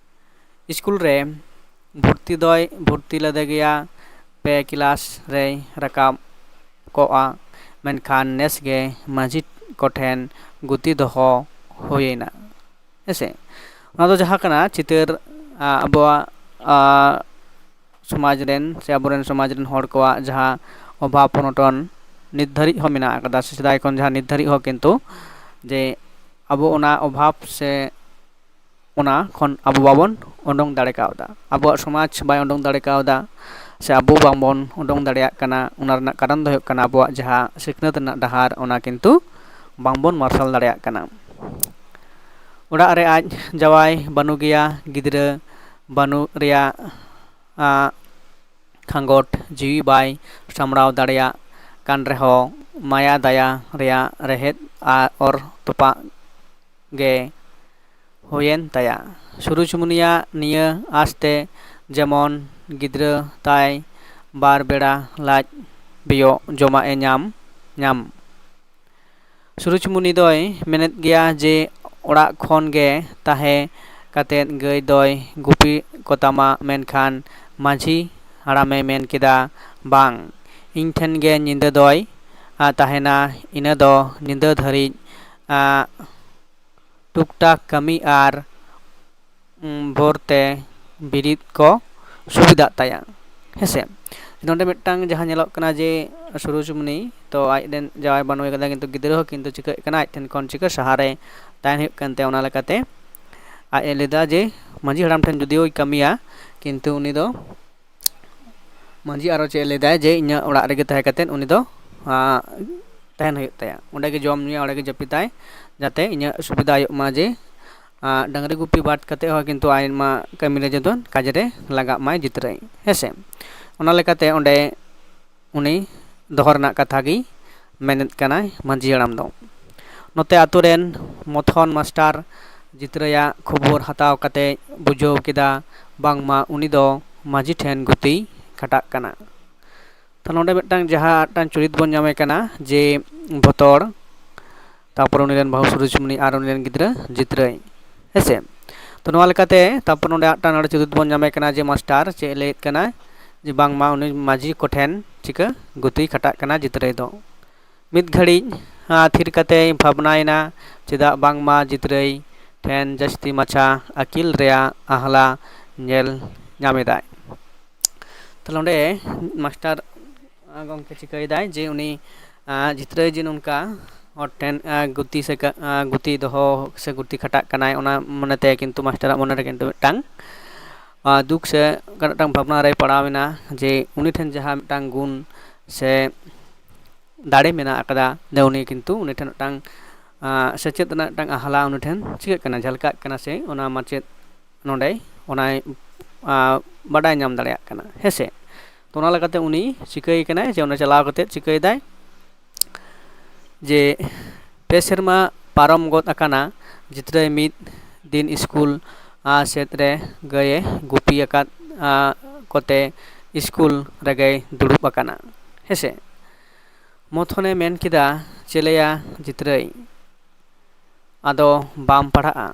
ᱥᱠᱩᱞ ᱨᱮ ᱵᱷᱚᱨᱛᱤ ᱫᱚᱭ ᱵᱷᱚᱨᱛᱤ ᱞᱮᱫᱮ ᱜᱮᱭᱟ, ᱯᱮ ᱠᱞᱟᱥ ᱨᱮᱭ ᱨᱟᱠᱟᱵ ᱠᱚᱜᱼᱟ, ᱢᱮᱱᱠᱷᱟᱱ ᱱᱮᱥ ᱜᱮ ᱢᱟᱹᱡᱷᱤ ᱠᱚᱴᱷᱮᱱ ᱜᱩᱛᱤ ᱫᱚᱦᱚ ᱦᱩᱭᱮᱱᱟ᱾ ᱦᱮᱸᱥᱮ, ᱚᱱᱟ ᱫᱚ ᱡᱟᱦᱟᱸ ᱠᱟᱱᱟ ᱪᱤᱛᱟᱹᱨ ᱟᱵᱚᱣᱟᱜ ᱥᱚᱢᱟᱡᱽ ᱨᱮᱱ ᱥᱮ ᱟᱵᱚᱨᱮᱱ ᱥᱚᱢᱟᱡᱽ ᱨᱮᱱ ᱦᱚᱲ ᱠᱚᱣᱟᱜ ᱡᱟᱦᱟᱸ ᱚᱵᱷᱟᱵᱽ ᱚᱱᱚᱴᱚᱱ ᱱᱤᱛ ᱫᱷᱟᱹᱨᱤᱡ ᱦᱚᱸ ᱢᱮᱱᱟᱜ ᱟᱠᱟᱫᱟ, ᱥᱮ ᱥᱮᱫᱟᱭ ᱠᱷᱚᱱ ᱡᱟᱦᱟᱸ ᱱᱤᱛ ᱫᱷᱟᱹᱨᱤᱡ ᱦᱚᱸ ᱠᱤᱱᱛᱩ ᱡᱮ ᱟᱵᱚ ᱚᱱᱟ ᱚᱵᱷᱟᱵᱽ ᱥᱮ ᱚᱱᱟ ᱠᱷᱚᱱ ᱟᱵᱚ ᱵᱟᱵᱚᱱ ᱩᱰᱩᱝ ᱫᱟᱲᱮ ᱠᱟᱣᱫᱟ, ᱟᱵᱚᱣᱟᱜ ᱥᱚᱢᱟᱡᱽ ᱵᱟᱭ ᱩᱰᱩᱝ ᱫᱟᱲᱮ ᱠᱟᱣᱫᱟ, ᱥᱮ ᱟᱵᱚ ᱵᱟᱝᱵᱚᱱ ᱩᱰᱩᱝ ᱫᱟᱲᱮᱭᱟᱜ ᱠᱟᱱᱟ᱾ ᱚᱱᱟ ᱨᱮᱱᱟᱜ ᱠᱟᱨᱚᱱ ᱫᱚ ᱦᱩᱭᱩᱜ ᱠᱟᱱᱟ ᱟᱵᱚᱣᱟᱜ ᱡᱟᱦᱟᱸ ᱥᱤᱠᱷᱱᱟᱹᱛ ᱨᱮᱱᱟᱜ ᱰᱟᱦᱟᱨ, ᱚᱱᱟ ᱠᱤᱱᱛᱩ ᱵᱟᱝᱵᱚᱱ ᱢᱟᱨᱥᱟᱞ ᱫᱟᱲᱮᱭᱟᱜ ᱠᱟᱱᱟ᱾ ᱚᱲᱟᱜ ᱨᱮ ᱟᱡ ᱡᱟᱶᱟᱭ ᱵᱟᱹᱱᱩᱜᱮᱭᱟ, ᱜᱤᱫᱽᱨᱟᱹ ᱵᱟᱹᱱᱩᱜ ᱨᱮᱭᱟᱜ ᱟᱜ ᱠᱷᱟᱸᱜᱚᱴ ᱡᱤᱣᱤ ᱵᱟᱭ ᱥᱟᱢᱲᱟᱣ ᱫᱟᱲᱮᱭᱟᱜ ᱠᱟᱱ ᱨᱮᱦᱚᱸ, ᱢᱟᱭᱟ ᱫᱟᱭᱟ ᱨᱮᱭᱟᱜ ᱨᱮᱦᱮᱫ ᱟᱨ ᱚᱨ ᱛᱚᱯᱟᱜ ᱜᱮ ᱦᱩᱭᱮᱱ ᱛᱟᱭᱟ᱾ ᱥᱩᱨᱩᱡᱽᱢᱩᱱᱤᱭᱟᱜ ᱱᱤᱭᱟᱹ ᱟᱥᱛᱮ ᱡᱮᱢᱚᱱ ᱜᱤᱫᱽᱨᱟᱹ ᱛᱟᱭ ᱵᱟᱨ ᱵᱮᱲᱟ ᱞᱟᱡ ᱵᱤᱭᱚᱜ ᱡᱚᱢᱟᱜ ᱮ ᱧᱟᱢ ᱧᱟᱢ᱾ ᱥᱩᱨᱩᱡᱽᱢᱩᱱᱤ ᱫᱚᱭ ᱢᱮᱱᱮᱫ ᱜᱮᱭᱟ ᱡᱮ ᱚᱲᱟᱜ ᱠᱷᱚᱱ ᱜᱮ ᱛᱟᱦᱮᱸ ᱠᱟᱛᱮᱫ ᱜᱟᱹᱭ ᱫᱚᱭ ᱜᱩᱯᱤ ᱠᱚᱛᱟᱢᱟ, ᱢᱮᱱᱠᱷᱟᱱ ᱢᱟᱹᱡᱷᱤ ᱦᱟᱲᱟᱢᱮ ᱢᱮᱱ ᱠᱮᱫᱟ, "ᱵᱟᱝ, ᱤᱧ ᱴᱷᱮᱱ ᱜᱮ ᱧᱤᱫᱟᱹ ᱫᱚᱭ ᱟ, ᱛᱟᱦᱮᱱᱟ᱾ ᱤᱱᱟᱹ ᱫᱚ ᱧᱤᱫᱟᱹ ᱫᱷᱟᱹᱨᱤᱡ ᱟ, ᱴᱩᱠ ᱴᱟᱠ ᱠᱟᱹᱢᱤ ᱟᱨ ᱩᱢ, ᱵᱷᱳᱨ ᱛᱮ ᱵᱤᱨᱤᱫ ᱠᱚ ᱥᱩᱵᱤᱫᱷᱟᱜ ᱛᱟᱭᱟ", ᱦᱮᱸᱥᱮ᱾ ᱱᱚᱰᱮ ᱢᱤᱫᱴᱟᱝ ᱡᱟᱦᱟᱸ ᱧᱮᱞᱚᱜ ᱠᱟᱱᱟ ᱡᱮ ᱥᱩᱨᱩᱡᱽᱢᱩᱱᱤ ᱛᱚ ᱟᱡ ᱨᱮᱱ ᱡᱟᱶᱟᱭ ᱵᱟᱹᱱᱩᱭ ᱠᱟᱫᱟ, ᱠᱤᱱᱛᱩ ᱜᱤᱫᱽᱨᱟᱹ ᱦᱚᱸ ᱠᱤᱱᱛᱩ ᱪᱤᱠᱟᱹᱜ ᱠᱟᱱᱟ, ᱟᱡ ᱴᱷᱮᱱ ᱠᱷᱚᱱ ᱪᱤᱠᱟᱹ ᱥᱟᱦᱟᱨᱮ ᱛᱟᱦᱮᱱ ᱦᱩᱭᱩᱜ ᱠᱟᱱ ᱛᱟᱭᱟ᱾ ᱚᱱᱟ ᱞᱮᱠᱟᱛᱮ ᱟᱡ ᱮ ᱞᱟᱹᱭᱫᱟ ᱡᱮ ᱢᱟᱹᱡᱷᱤ ᱦᱟᱲᱟᱢ ᱴᱷᱮᱱ ᱡᱩᱫᱤᱭᱳᱭ ᱠᱟᱹᱢᱤᱭᱟ, ᱠᱤᱱᱛᱩ ᱩᱱᱤ ᱫᱚ ᱢᱟᱹᱡᱷᱤ ᱟᱨᱚ ᱪᱮᱫ ᱮ ᱞᱟᱹᱭᱫᱟᱭ ᱡᱮ ᱤᱧᱟᱹᱜ ᱚᱲᱟᱜ ᱨᱮᱜᱮ ᱛᱟᱦᱮᱸ ᱠᱟᱛᱮᱫ ᱩᱱᱤ ᱫᱚ ᱟᱸ, ᱛᱟᱦᱮᱱ ᱦᱩᱭᱩᱜ ᱛᱟᱭᱟ, ᱚᱸᱰᱮ ᱜᱮ ᱡᱚᱢ ᱧᱩᱭᱟ, ᱚᱸᱰᱮ ᱜᱮ ᱡᱟᱹᱯᱤᱫᱟᱭ, ᱡᱟᱛᱮ ᱤᱧᱟᱹᱜ ᱥᱩᱵᱤᱫᱷᱟ ᱦᱩᱭᱩᱜ ᱢᱟ ᱡᱮ ᱟᱸ, ᱰᱟᱹᱝᱨᱤ ᱜᱩᱯᱤ ᱵᱟᱫ ᱠᱟᱛᱮᱫ ᱦᱚᱸ ᱠᱤᱱᱛᱩ ᱟᱭᱢᱟ ᱠᱟᱹᱢᱤ ᱨᱮ ᱡᱮᱢᱚᱱ ᱠᱟᱡᱽ ᱨᱮ ᱞᱟᱜᱟᱜ ᱢᱟᱭ ᱜᱤᱫᱽᱨᱟᱹᱭ, ᱦᱮᱸᱥᱮ᱾ ᱚᱱᱟ ᱞᱮᱠᱟᱛᱮ ᱚᱸᱰᱮ ᱩᱱᱤ ᱫᱚᱦᱚ ᱨᱮᱱᱟᱜ ᱠᱟᱛᱷᱟ ᱜᱮ ᱢᱮᱱᱮᱫ ᱠᱟᱱᱟᱭ ᱢᱟᱹᱡᱷᱤ ᱦᱟᱲᱟᱢ ᱫᱚ᱾ ᱱᱚᱛᱮ ᱟᱛᱳ ᱨᱮᱱ ᱢᱚᱛᱷᱚᱱ ᱢᱟᱥᱴᱟᱨ ᱡᱤᱛᱨᱟᱹᱭᱟᱜ ᱠᱷᱚᱵᱚᱨ ᱦᱟᱛᱟᱣ ᱠᱟᱛᱮ ᱵᱩᱡᱷᱟᱹᱣ ᱠᱮᱫᱟ ᱵᱟᱝᱢᱟ ᱩᱱᱤ ᱫᱚ ᱢᱟᱹᱡᱷᱤ ᱴᱷᱮᱱ ᱜᱩᱛᱤᱭ ᱠᱷᱟᱴᱟᱜ ᱠᱟᱱᱟ᱾ ᱛᱚ ᱱᱚᱰᱮ ᱢᱤᱫᱴᱟᱝ ᱡᱟᱦᱟᱸ ᱢᱤᱫᱴᱟᱝ ᱪᱩᱨᱤᱛ ᱵᱚᱱ ᱧᱟᱢᱮ ᱠᱟᱱᱟ ᱡᱮ ᱵᱷᱚᱛᱚᱲ, ᱛᱟᱨᱯᱚᱨ ᱩᱱᱤ ᱨᱮᱱ ᱵᱟᱹᱦᱩ ᱥᱩᱨᱩᱡᱽᱢᱩᱱᱤ ᱟᱨ ᱩᱱᱤ ᱨᱮᱱ ᱜᱤᱫᱽᱨᱟᱹ ᱡᱤᱛᱨᱟᱹᱭ, ᱦᱮᱸᱥᱮ᱾ ᱛᱚ ᱱᱚᱣᱟ ᱞᱮᱠᱟᱛᱮ ᱛᱟᱨᱯᱚᱨ ᱱᱚᱰᱮ ᱢᱤᱫᱴᱟᱝ ᱱᱚᱰᱮ ᱪᱩᱨᱤᱛ ᱵᱚᱱ ᱧᱟᱢᱮ ᱠᱟᱱᱟ ᱡᱮ ᱢᱟᱥᱴᱟᱨ ᱪᱮᱫ ᱮ ᱞᱟᱹᱭᱮᱫ ᱠᱟᱱᱟ ᱡᱮ ᱵᱟᱝᱢᱟ ᱩᱱᱤ ᱢᱟᱹᱡᱷᱤ ᱠᱚᱴᱷᱮᱱ ᱪᱤᱠᱟᱹ ᱜᱩᱛᱤᱭ ᱠᱷᱟᱴᱟᱜ ᱠᱟᱱᱟ ᱡᱤᱛᱨᱟᱹᱭ ᱫᱚ᱾ ᱢᱤᱫ ᱜᱷᱟᱹᱲᱤᱡ ᱟᱸ, ᱛᱷᱤᱨ ᱠᱟᱛᱮᱭ ᱵᱷᱟᱵᱽᱱᱟᱭᱮᱱᱟ, ᱪᱮᱫᱟᱜ ᱵᱟᱝᱢᱟ ᱡᱤᱛᱨᱟᱹᱭ ᱴᱷᱮᱱ ᱡᱟᱹᱥᱛᱤ ᱢᱟᱪᱷᱟ ᱟᱹᱠᱤᱞ ᱨᱮᱭᱟᱜ ᱟᱦᱞᱟ ᱧᱮᱞ ᱧᱟᱢᱮᱫᱟᱭ᱾ ᱱᱚᱰᱮ ᱢᱟᱥᱴᱟᱨ ᱜᱚᱢᱠᱮ ᱪᱤᱠᱟᱹᱭᱮᱫᱟᱭ ᱡᱮ ᱩᱱᱤ ᱡᱤᱛᱨᱟᱹᱭ ᱡᱮ ᱱᱚᱝᱠᱟ ᱦᱚᱲ ᱴᱷᱮᱱ ᱜᱩᱛᱤ ᱥᱮ ᱜᱩᱛᱤ ᱫᱚᱦᱚ ᱥᱮ ᱜᱩᱛᱤ ᱠᱷᱟᱴᱟᱜ ᱠᱟᱱᱟᱭ, ᱚᱱᱟ ᱢᱚᱱᱮᱛᱮ ᱠᱤᱱᱛᱩ ᱢᱟᱥᱴᱟᱨᱟᱜ ᱢᱚᱱᱮᱨᱮ ᱠᱤᱱᱛᱩ ᱢᱤᱫᱴᱟᱝ ᱫᱩᱠ ᱥᱮ ᱢᱤᱫᱴᱟᱝ ᱵᱷᱟᱵᱽᱱᱟ ᱨᱮᱭ ᱯᱟᱲᱟᱣ ᱮᱱᱟ ᱡᱮ ᱩᱱᱤ ᱴᱷᱮᱱ ᱡᱟᱦᱟᱸ ᱢᱤᱫᱴᱟᱝ ᱜᱩᱱ ᱥᱮ ᱫᱟᱲᱮ ᱢᱮᱱᱟᱜ ᱟᱠᱟᱫᱟ, ᱡᱮ ᱩᱱᱤ ᱠᱤᱱᱛᱩ ᱩᱱᱤ ᱴᱷᱮᱱ ᱢᱤᱫᱴᱟᱝ ᱥᱮᱪᱮᱫ ᱨᱮᱱᱟᱜ ᱢᱤᱫᱴᱟᱝ ᱟᱦᱞᱟ ᱩᱱᱤ ᱴᱷᱮᱱ ᱪᱤᱠᱟᱹᱜ ᱠᱟᱱᱟ, ᱡᱷᱟᱞᱠᱟᱜ ᱠᱟᱱᱟ, ᱥᱮ ᱚᱱᱟ ᱢᱟᱪᱮᱫ ᱱᱚᱰᱮ ᱚᱱᱟᱭ ᱵᱟᱰᱟᱭ ᱧᱟᱢ ᱫᱟᱲᱮᱭᱟᱜ ᱠᱟᱱᱟ᱾ ᱦᱮᱸᱥᱮ? ᱛᱚ ᱚᱱᱟ ᱞᱮᱠᱟᱛᱮ ᱩᱱᱤ ᱪᱤᱠᱟᱹᱭ ᱠᱟᱱᱟᱭ ᱡᱮ ᱚᱸᱰᱮ ᱪᱟᱞᱟᱣ ᱠᱟᱛᱮ ᱪᱤᱠᱟᱹᱭᱮᱫᱟᱭ ᱡᱮ ᱯᱮ ᱥᱮᱨᱢᱟ ᱯᱟᱨᱚᱢ ᱜᱚᱫ ᱟᱠᱟᱱᱟ, ᱡᱤᱛᱨᱟᱹᱭ ᱢᱤᱫ ᱫᱤᱱ ᱥᱠᱩᱞ ᱥᱮᱫ ᱨᱮ ᱜᱟᱹᱭᱮ ᱜᱩᱯᱤ ᱟᱠᱟᱫ ᱠᱚᱛᱮ ᱥᱠᱩᱞ ᱨᱮᱜᱮᱭ ᱫᱩᱲᱩᱵ ᱟᱠᱟᱱᱟ᱾ ᱦᱮᱸᱥᱮ? ᱢᱚᱛᱷᱚᱱᱮ ᱢᱮᱱ ᱠᱮᱫᱟ, ᱪᱮᱞᱮᱭᱟ ᱡᱤᱛᱨᱟᱹᱭ, ᱟᱫᱚ ᱵᱟᱢ ᱯᱟᱲᱦᱟᱜᱼᱟ?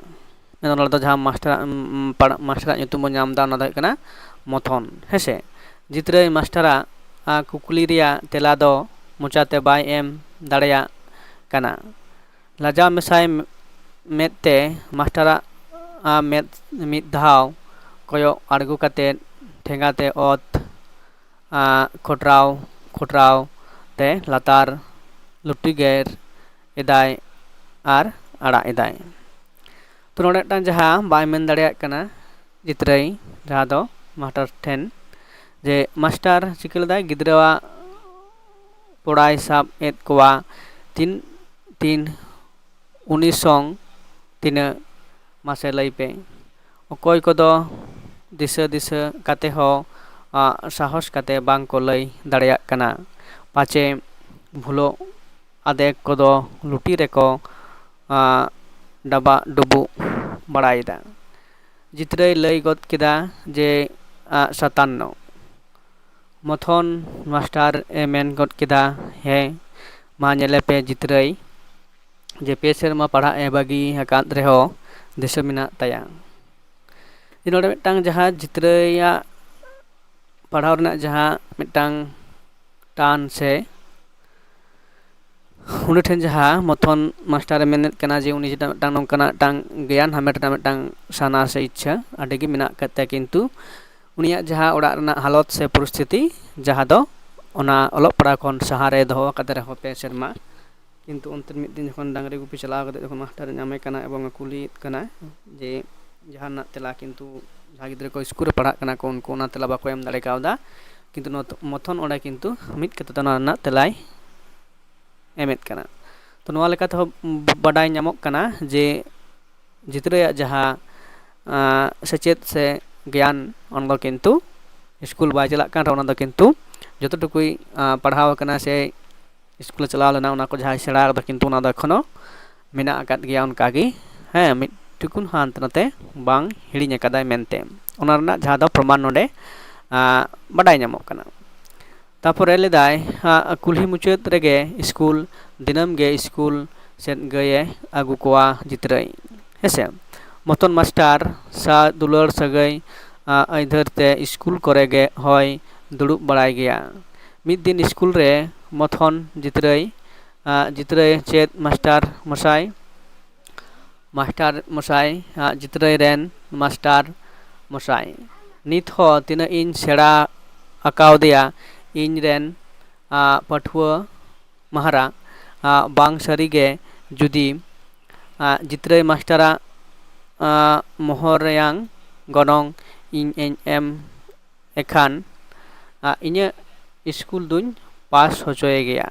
ᱱᱚᱰᱮ ᱫᱚ ᱡᱟᱦᱟᱸ ᱢᱟᱥᱴᱟᱨᱟᱜ ᱢᱟᱥᱴᱟᱨᱟᱜ ᱧᱩᱛᱩᱢ ᱵᱚᱱ ᱧᱟᱢ ᱮᱫᱟ, ᱚᱱᱟ ᱫᱚ ᱦᱩᱭᱩᱜ ᱠᱟᱱᱟ ᱢᱚᱛᱷᱚᱱ᱾ ᱦᱮᱸᱥᱮ? ᱡᱤᱛᱨᱟᱹᱭ ᱢᱟᱥᱴᱟᱨᱟᱜ ᱠᱩᱠᱞᱤ ᱨᱮᱭᱟᱜ ᱛᱮᱞᱟ ᱫᱚ ᱢᱚᱪᱟᱛᱮ ᱵᱟᱭ ᱮᱢ ᱫᱟᱲᱮᱭᱟᱜ ᱠᱟᱱᱟ᱾ ᱞᱟᱡᱟᱣ ᱢᱮᱥᱟᱭ ᱢᱮᱫ ᱛᱮ ᱢᱟᱥᱴᱟᱨᱟᱜ ᱢᱮᱫ ᱢᱤᱫ ᱫᱷᱟᱣ ᱠᱚᱭᱚᱜ ᱟᱬᱜᱚ ᱠᱟᱛᱮ ᱴᱷᱮᱸᱜᱟ ᱛᱮ ᱚᱛ ᱠᱷᱚᱴᱨᱟᱣ ᱠᱷᱚᱴᱨᱟᱣ ᱛᱮ ᱞᱟᱛᱟᱨ ᱞᱩᱴᱤ ᱜᱮᱨ ᱮᱫᱟᱭ ᱟᱨ ᱟᱲᱟᱜ ᱮᱫᱟᱭ᱾ ᱛᱚ ᱱᱚᱰᱮ ᱢᱤᱫᱴᱟᱝ ᱡᱟᱦᱟᱸ ᱵᱟᱭ ᱢᱮᱱ ᱫᱟᱲᱮᱭᱟᱜ ᱠᱟᱱᱟ ᱡᱤᱛᱨᱟᱹᱭ, ᱡᱟᱦᱟᱸ ᱫᱚ ᱢᱟᱥᱴᱟᱨ ᱴᱷᱮᱱ, ᱡᱮ ᱢᱟᱥᱴᱟᱨ ᱪᱤᱠᱟᱹ ᱞᱮᱫᱟᱭ, ᱜᱤᱫᱽᱨᱟᱹᱣᱟᱜ ᱯᱚᱲᱟᱭ ᱥᱟᱵ ᱮᱫ ᱠᱚᱣᱟ ᱛᱤᱱ ᱛᱤᱱ ᱩᱱᱤ ᱥᱚᱝ ᱛᱤᱱᱟᱹᱜ, ᱢᱟᱥᱮ ᱞᱟᱹᱭ ᱯᱮ᱾ ᱚᱠᱚᱭ ᱠᱚᱫᱚ ᱫᱤᱥᱟᱹ ᱫᱤᱥᱟᱹ ᱠᱟᱛᱮ ᱦᱚᱸ ᱥᱟᱦᱚᱥ ᱠᱟᱛᱮ ᱵᱟᱝ ᱠᱚ ᱞᱟᱹᱭ ᱫᱟᱲᱮᱭᱟᱜ ᱠᱟᱱᱟ, ᱯᱟᱪᱮ ᱵᱷᱩᱞᱚᱜ ᱟᱫᱮᱠ ᱠᱚᱫᱚ ᱞᱩᱴᱤ ᱨᱮᱠᱚ ᱰᱟᱵᱟᱜ ᱰᱩᱵᱩᱜ ᱵᱟᱲᱟᱭᱮᱫᱟ᱾ ᱡᱤᱛᱨᱟᱹᱭ ᱞᱟᱹᱭ ᱜᱚᱫ ᱠᱮᱫᱟ ᱡᱮ ᱥᱟᱛᱟᱱᱱᱚ᱾ ᱢᱚᱛᱷᱚᱱ ᱢᱟᱥᱴᱟᱨ ᱮ ᱢᱮᱱ ᱜᱚᱫ ᱠᱮᱫᱟ, ᱦᱮᱸ, ᱢᱟ ᱧᱮᱞᱮ ᱯᱮ ᱡᱤᱛᱨᱟᱹᱭ, ᱡᱮ ᱯᱮ ᱥᱮᱨᱢᱟ ᱯᱟᱲᱦᱟᱜ ᱮ ᱵᱟᱹᱜᱤ ᱟᱠᱟᱫ ᱨᱮᱦᱚᱸ ᱫᱤᱥᱟᱹ ᱢᱮᱱᱟᱜ ᱛᱟᱭᱟ᱾ ᱡᱮ ᱱᱚᱰᱮ ᱢᱤᱫᱴᱟᱝ ᱡᱟᱦᱟᱸ ᱡᱤᱛᱨᱟᱹᱭᱟᱜ ᱯᱟᱲᱦᱟᱣ ᱨᱮᱱᱟᱜ ᱡᱟᱦᱟᱸ ᱢᱤᱫᱴᱟᱝ ᱴᱟᱱ ᱥᱮ ᱩᱱᱤ ᱴᱷᱮᱱ ᱡᱟᱦᱟᱸ ᱢᱚᱛᱷᱚᱱ ᱢᱟᱥᱴᱟᱨᱮ ᱢᱮᱱᱮᱫ ᱠᱟᱱᱟ ᱡᱮ ᱩᱱᱤ ᱡᱮᱴᱟ ᱢᱤᱫᱴᱟᱝ ᱱᱚᱝᱠᱟᱱᱟᱜ ᱢᱤᱫᱴᱟᱝ ᱜᱮᱭᱟᱱ ᱦᱟᱢᱮᱴ ᱨᱮᱱᱟᱜ ᱢᱤᱫᱴᱟᱝ ᱥᱟᱱᱟ ᱥᱮ ᱤᱪᱪᱷᱟᱹ ᱟᱹᱰᱤ ᱜᱮ ᱢᱮᱱᱟᱜ ᱟᱠᱟᱫ ᱛᱟᱭᱟ, ᱠᱤᱱᱛᱩ ᱩᱱᱤᱭᱟᱜ ᱡᱟᱦᱟᱸ ᱚᱲᱟᱜ ᱨᱮᱱᱟᱜ ᱦᱟᱞᱚᱛ ᱥᱮ ᱯᱚᱨᱤᱥᱛᱷᱤᱛᱤ, ᱡᱟᱦᱟᱸ ᱫᱚ ᱚᱱᱟ ᱚᱞᱚᱜ ᱯᱟᱲᱦᱟᱣ ᱠᱷᱚᱱ ᱥᱟᱦᱟᱨᱮ ᱫᱚᱦᱚ ᱟᱠᱟᱫᱮ ᱨᱮᱦᱚᱸ ᱯᱮ ᱥᱮᱨᱢᱟ, ᱠᱤᱱᱛᱩ ᱚᱱᱛᱮ ᱢᱤᱫ ᱫᱤᱱ ᱡᱚᱠᱷᱚᱱ ᱰᱟᱝᱨᱤ ᱜᱩᱯᱤ ᱪᱟᱞᱟᱣ ᱠᱟᱛᱮ ᱡᱚᱠᱷᱚᱱ ᱢᱟᱥᱴᱟᱨᱮ ᱧᱟᱢᱮ ᱠᱟᱱᱟ ᱮᱵᱚᱝ ᱮ ᱠᱩᱞᱤᱭᱮᱫ ᱠᱟᱱᱟ ᱡᱮ ᱡᱟᱦᱟᱱᱟᱜ ᱛᱮᱞᱟ, ᱠᱤᱱᱛᱩ ᱡᱟᱦᱟᱸ ᱜᱤᱫᱽᱨᱟᱹ ᱠᱚ ᱥᱠᱩᱞ ᱨᱮ ᱯᱟᱲᱦᱟᱜ ᱠᱟᱱᱟ ᱠᱚ ᱩᱱᱠᱩ ᱚᱱᱟ ᱛᱮᱞᱟ ᱵᱟᱠᱚ ᱮᱢ ᱫᱟᱲᱮ ᱠᱟᱣᱫᱟ, ᱠᱤᱱᱛᱩ ᱱᱚᱣᱟ ᱢᱚᱛᱷᱚᱱ ᱚᱸᱰᱮ ᱠᱤᱱᱛᱩ ᱢᱤᱫ ᱠᱟᱛᱷᱟ ᱛᱮ ᱚᱱᱟ ᱨᱮᱱᱟᱜ ᱛᱮᱞᱟᱭ ᱮᱢᱮᱫ ᱠᱟᱱᱟ᱾ ᱛᱚ ᱱᱚᱣᱟ ᱞᱮᱠᱟ ᱛᱮᱦᱚᱸ ᱵᱟᱰᱟᱭ ᱧᱟᱢᱚᱜ ᱠᱟᱱᱟ ᱡᱮ ᱜᱤᱫᱽᱨᱟᱹᱭᱟᱜ ᱡᱟᱦᱟᱸ ᱟᱸ, ᱥᱮᱪᱮᱫ ᱥᱮ ᱜᱮᱭᱟᱱ ᱚᱱᱟ ᱫᱚ ᱠᱤᱱᱛᱩ ᱥᱠᱩᱞ ᱵᱟᱭ ᱪᱟᱞᱟᱜ ᱠᱟᱱ ᱨᱮᱦᱚᱸ ᱚᱱᱟ ᱫᱚ ᱠᱤᱱᱛᱩ ᱡᱚᱛᱚ ᱴᱩᱠᱩᱭ ᱟᱸ, ᱯᱟᱲᱦᱟᱣ ᱟᱠᱟᱱᱟ ᱥᱮ ᱥᱠᱩᱞᱮ ᱪᱟᱞᱟᱣ ᱞᱮᱱᱟ ᱚᱱᱟ ᱠᱚ ᱡᱟᱦᱟᱸᱭ ᱥᱮᱬᱟ ᱟᱠᱟᱫᱟ ᱠᱤᱱᱛᱩ ᱚᱱᱟ ᱫᱚ ᱮᱠᱷᱚᱱᱳ ᱢᱮᱱᱟᱜ ᱟᱠᱟᱫ ᱜᱮᱭᱟ ᱚᱱᱠᱟᱜᱮ᱾ ᱦᱮᱸ, ᱢᱤᱫ ᱴᱩᱠᱩᱱ ᱦᱚᱸ ᱦᱟᱱᱛᱮ ᱱᱟᱛᱮ ᱵᱟᱝ ᱦᱤᱲᱤᱧ ᱟᱠᱟᱫᱟᱭ ᱢᱮᱱᱛᱮ ᱚᱱᱟ ᱨᱮᱱᱟᱜ ᱡᱟᱦᱟᱸ ᱫᱚ ᱯᱨᱚᱢᱟᱱ ᱱᱚᱰᱮ ᱟᱸ, ᱵᱟᱰᱟᱭ ᱧᱟᱢᱚᱜ ᱠᱟᱱᱟ᱾ ᱛᱟᱯᱚᱨᱮ ᱞᱮᱫᱟᱭ, ᱟᱸ, ᱠᱩᱞᱦᱤ ᱢᱩᱪᱟᱹᱫ ᱨᱮᱜᱮ ᱥᱠᱩᱞ, ᱫᱤᱱᱟᱹᱢ ᱜᱮ ᱥᱠᱩᱞ ᱥᱮᱫ ᱜᱟᱹᱭᱮ ᱟᱹᱜᱩ ᱠᱚᱣᱟ ᱡᱤᱛᱨᱟᱹᱭ᱾ ᱦᱮᱸᱥᱮ, ᱢᱚᱛᱚᱱ ᱢᱟᱥᱴᱟᱨ ᱥᱟᱶ ᱫᱩᱞᱟᱹᱲ ᱥᱟᱹᱜᱟᱹᱭ, ᱟᱸ, ᱟᱹᱭᱫᱟᱹᱨ ᱛᱮ ᱥᱠᱩᱞ ᱠᱚᱨᱮ ᱜᱮ ᱦᱚᱸᱭ ᱫᱩᱲᱩᱵ ᱵᱟᱲᱟᱭ ᱜᱮᱭᱟ᱾ ᱢᱤᱫ ᱫᱤᱱ ᱥᱠᱩᱞ ᱨᱮ ᱢᱚᱛᱷᱚᱱ ᱡᱤᱛᱨᱟᱹᱭ, ᱟᱸ, ᱡᱤᱛᱨᱟᱹᱭ ᱪᱮᱫ ᱢᱟᱥᱴᱟᱨ ᱢᱚᱥᱟᱭ, ᱢᱟᱥᱴᱟᱨ ᱢᱚᱥᱟᱭ, ᱟᱸ, ᱡᱤᱛᱨᱟᱹᱭ ᱨᱮᱱ ᱢᱟᱥᱴᱟᱨ ᱢᱚᱥᱟᱭ, ᱱᱤᱛ ᱦᱚᱸ ᱛᱤᱱᱟᱹᱜ ᱤᱧ ᱥᱮᱬᱟ ᱟᱠᱟᱣᱫᱮᱭᱟ ᱤᱧ ᱨᱮᱱ, ᱟᱸ, ᱯᱟᱹᱴᱷᱩᱣᱟᱹ ᱢᱟᱦᱟᱨᱟ, ᱟᱸ, ᱵᱟᱝ ᱥᱟᱹᱨᱤ ᱜᱮ ᱡᱩᱫᱤ, ᱟᱸ, ᱡᱤᱛᱨᱟᱹᱭ ᱢᱟᱥᱴᱟᱨᱟᱜ, ᱟᱸ, ᱢᱚᱦᱚᱨ ᱨᱮᱭᱟᱝ ᱜᱚᱱᱚᱝ ᱤᱧ ᱤᱧ ᱮᱢ ᱮᱠᱷᱟᱱ, ᱟᱸ, ᱤᱧᱟᱹᱜ ᱥᱠᱩᱞ ᱫᱩᱧ ᱯᱟᱥ ᱦᱚᱪᱚᱭᱮ ᱜᱮᱭᱟ᱾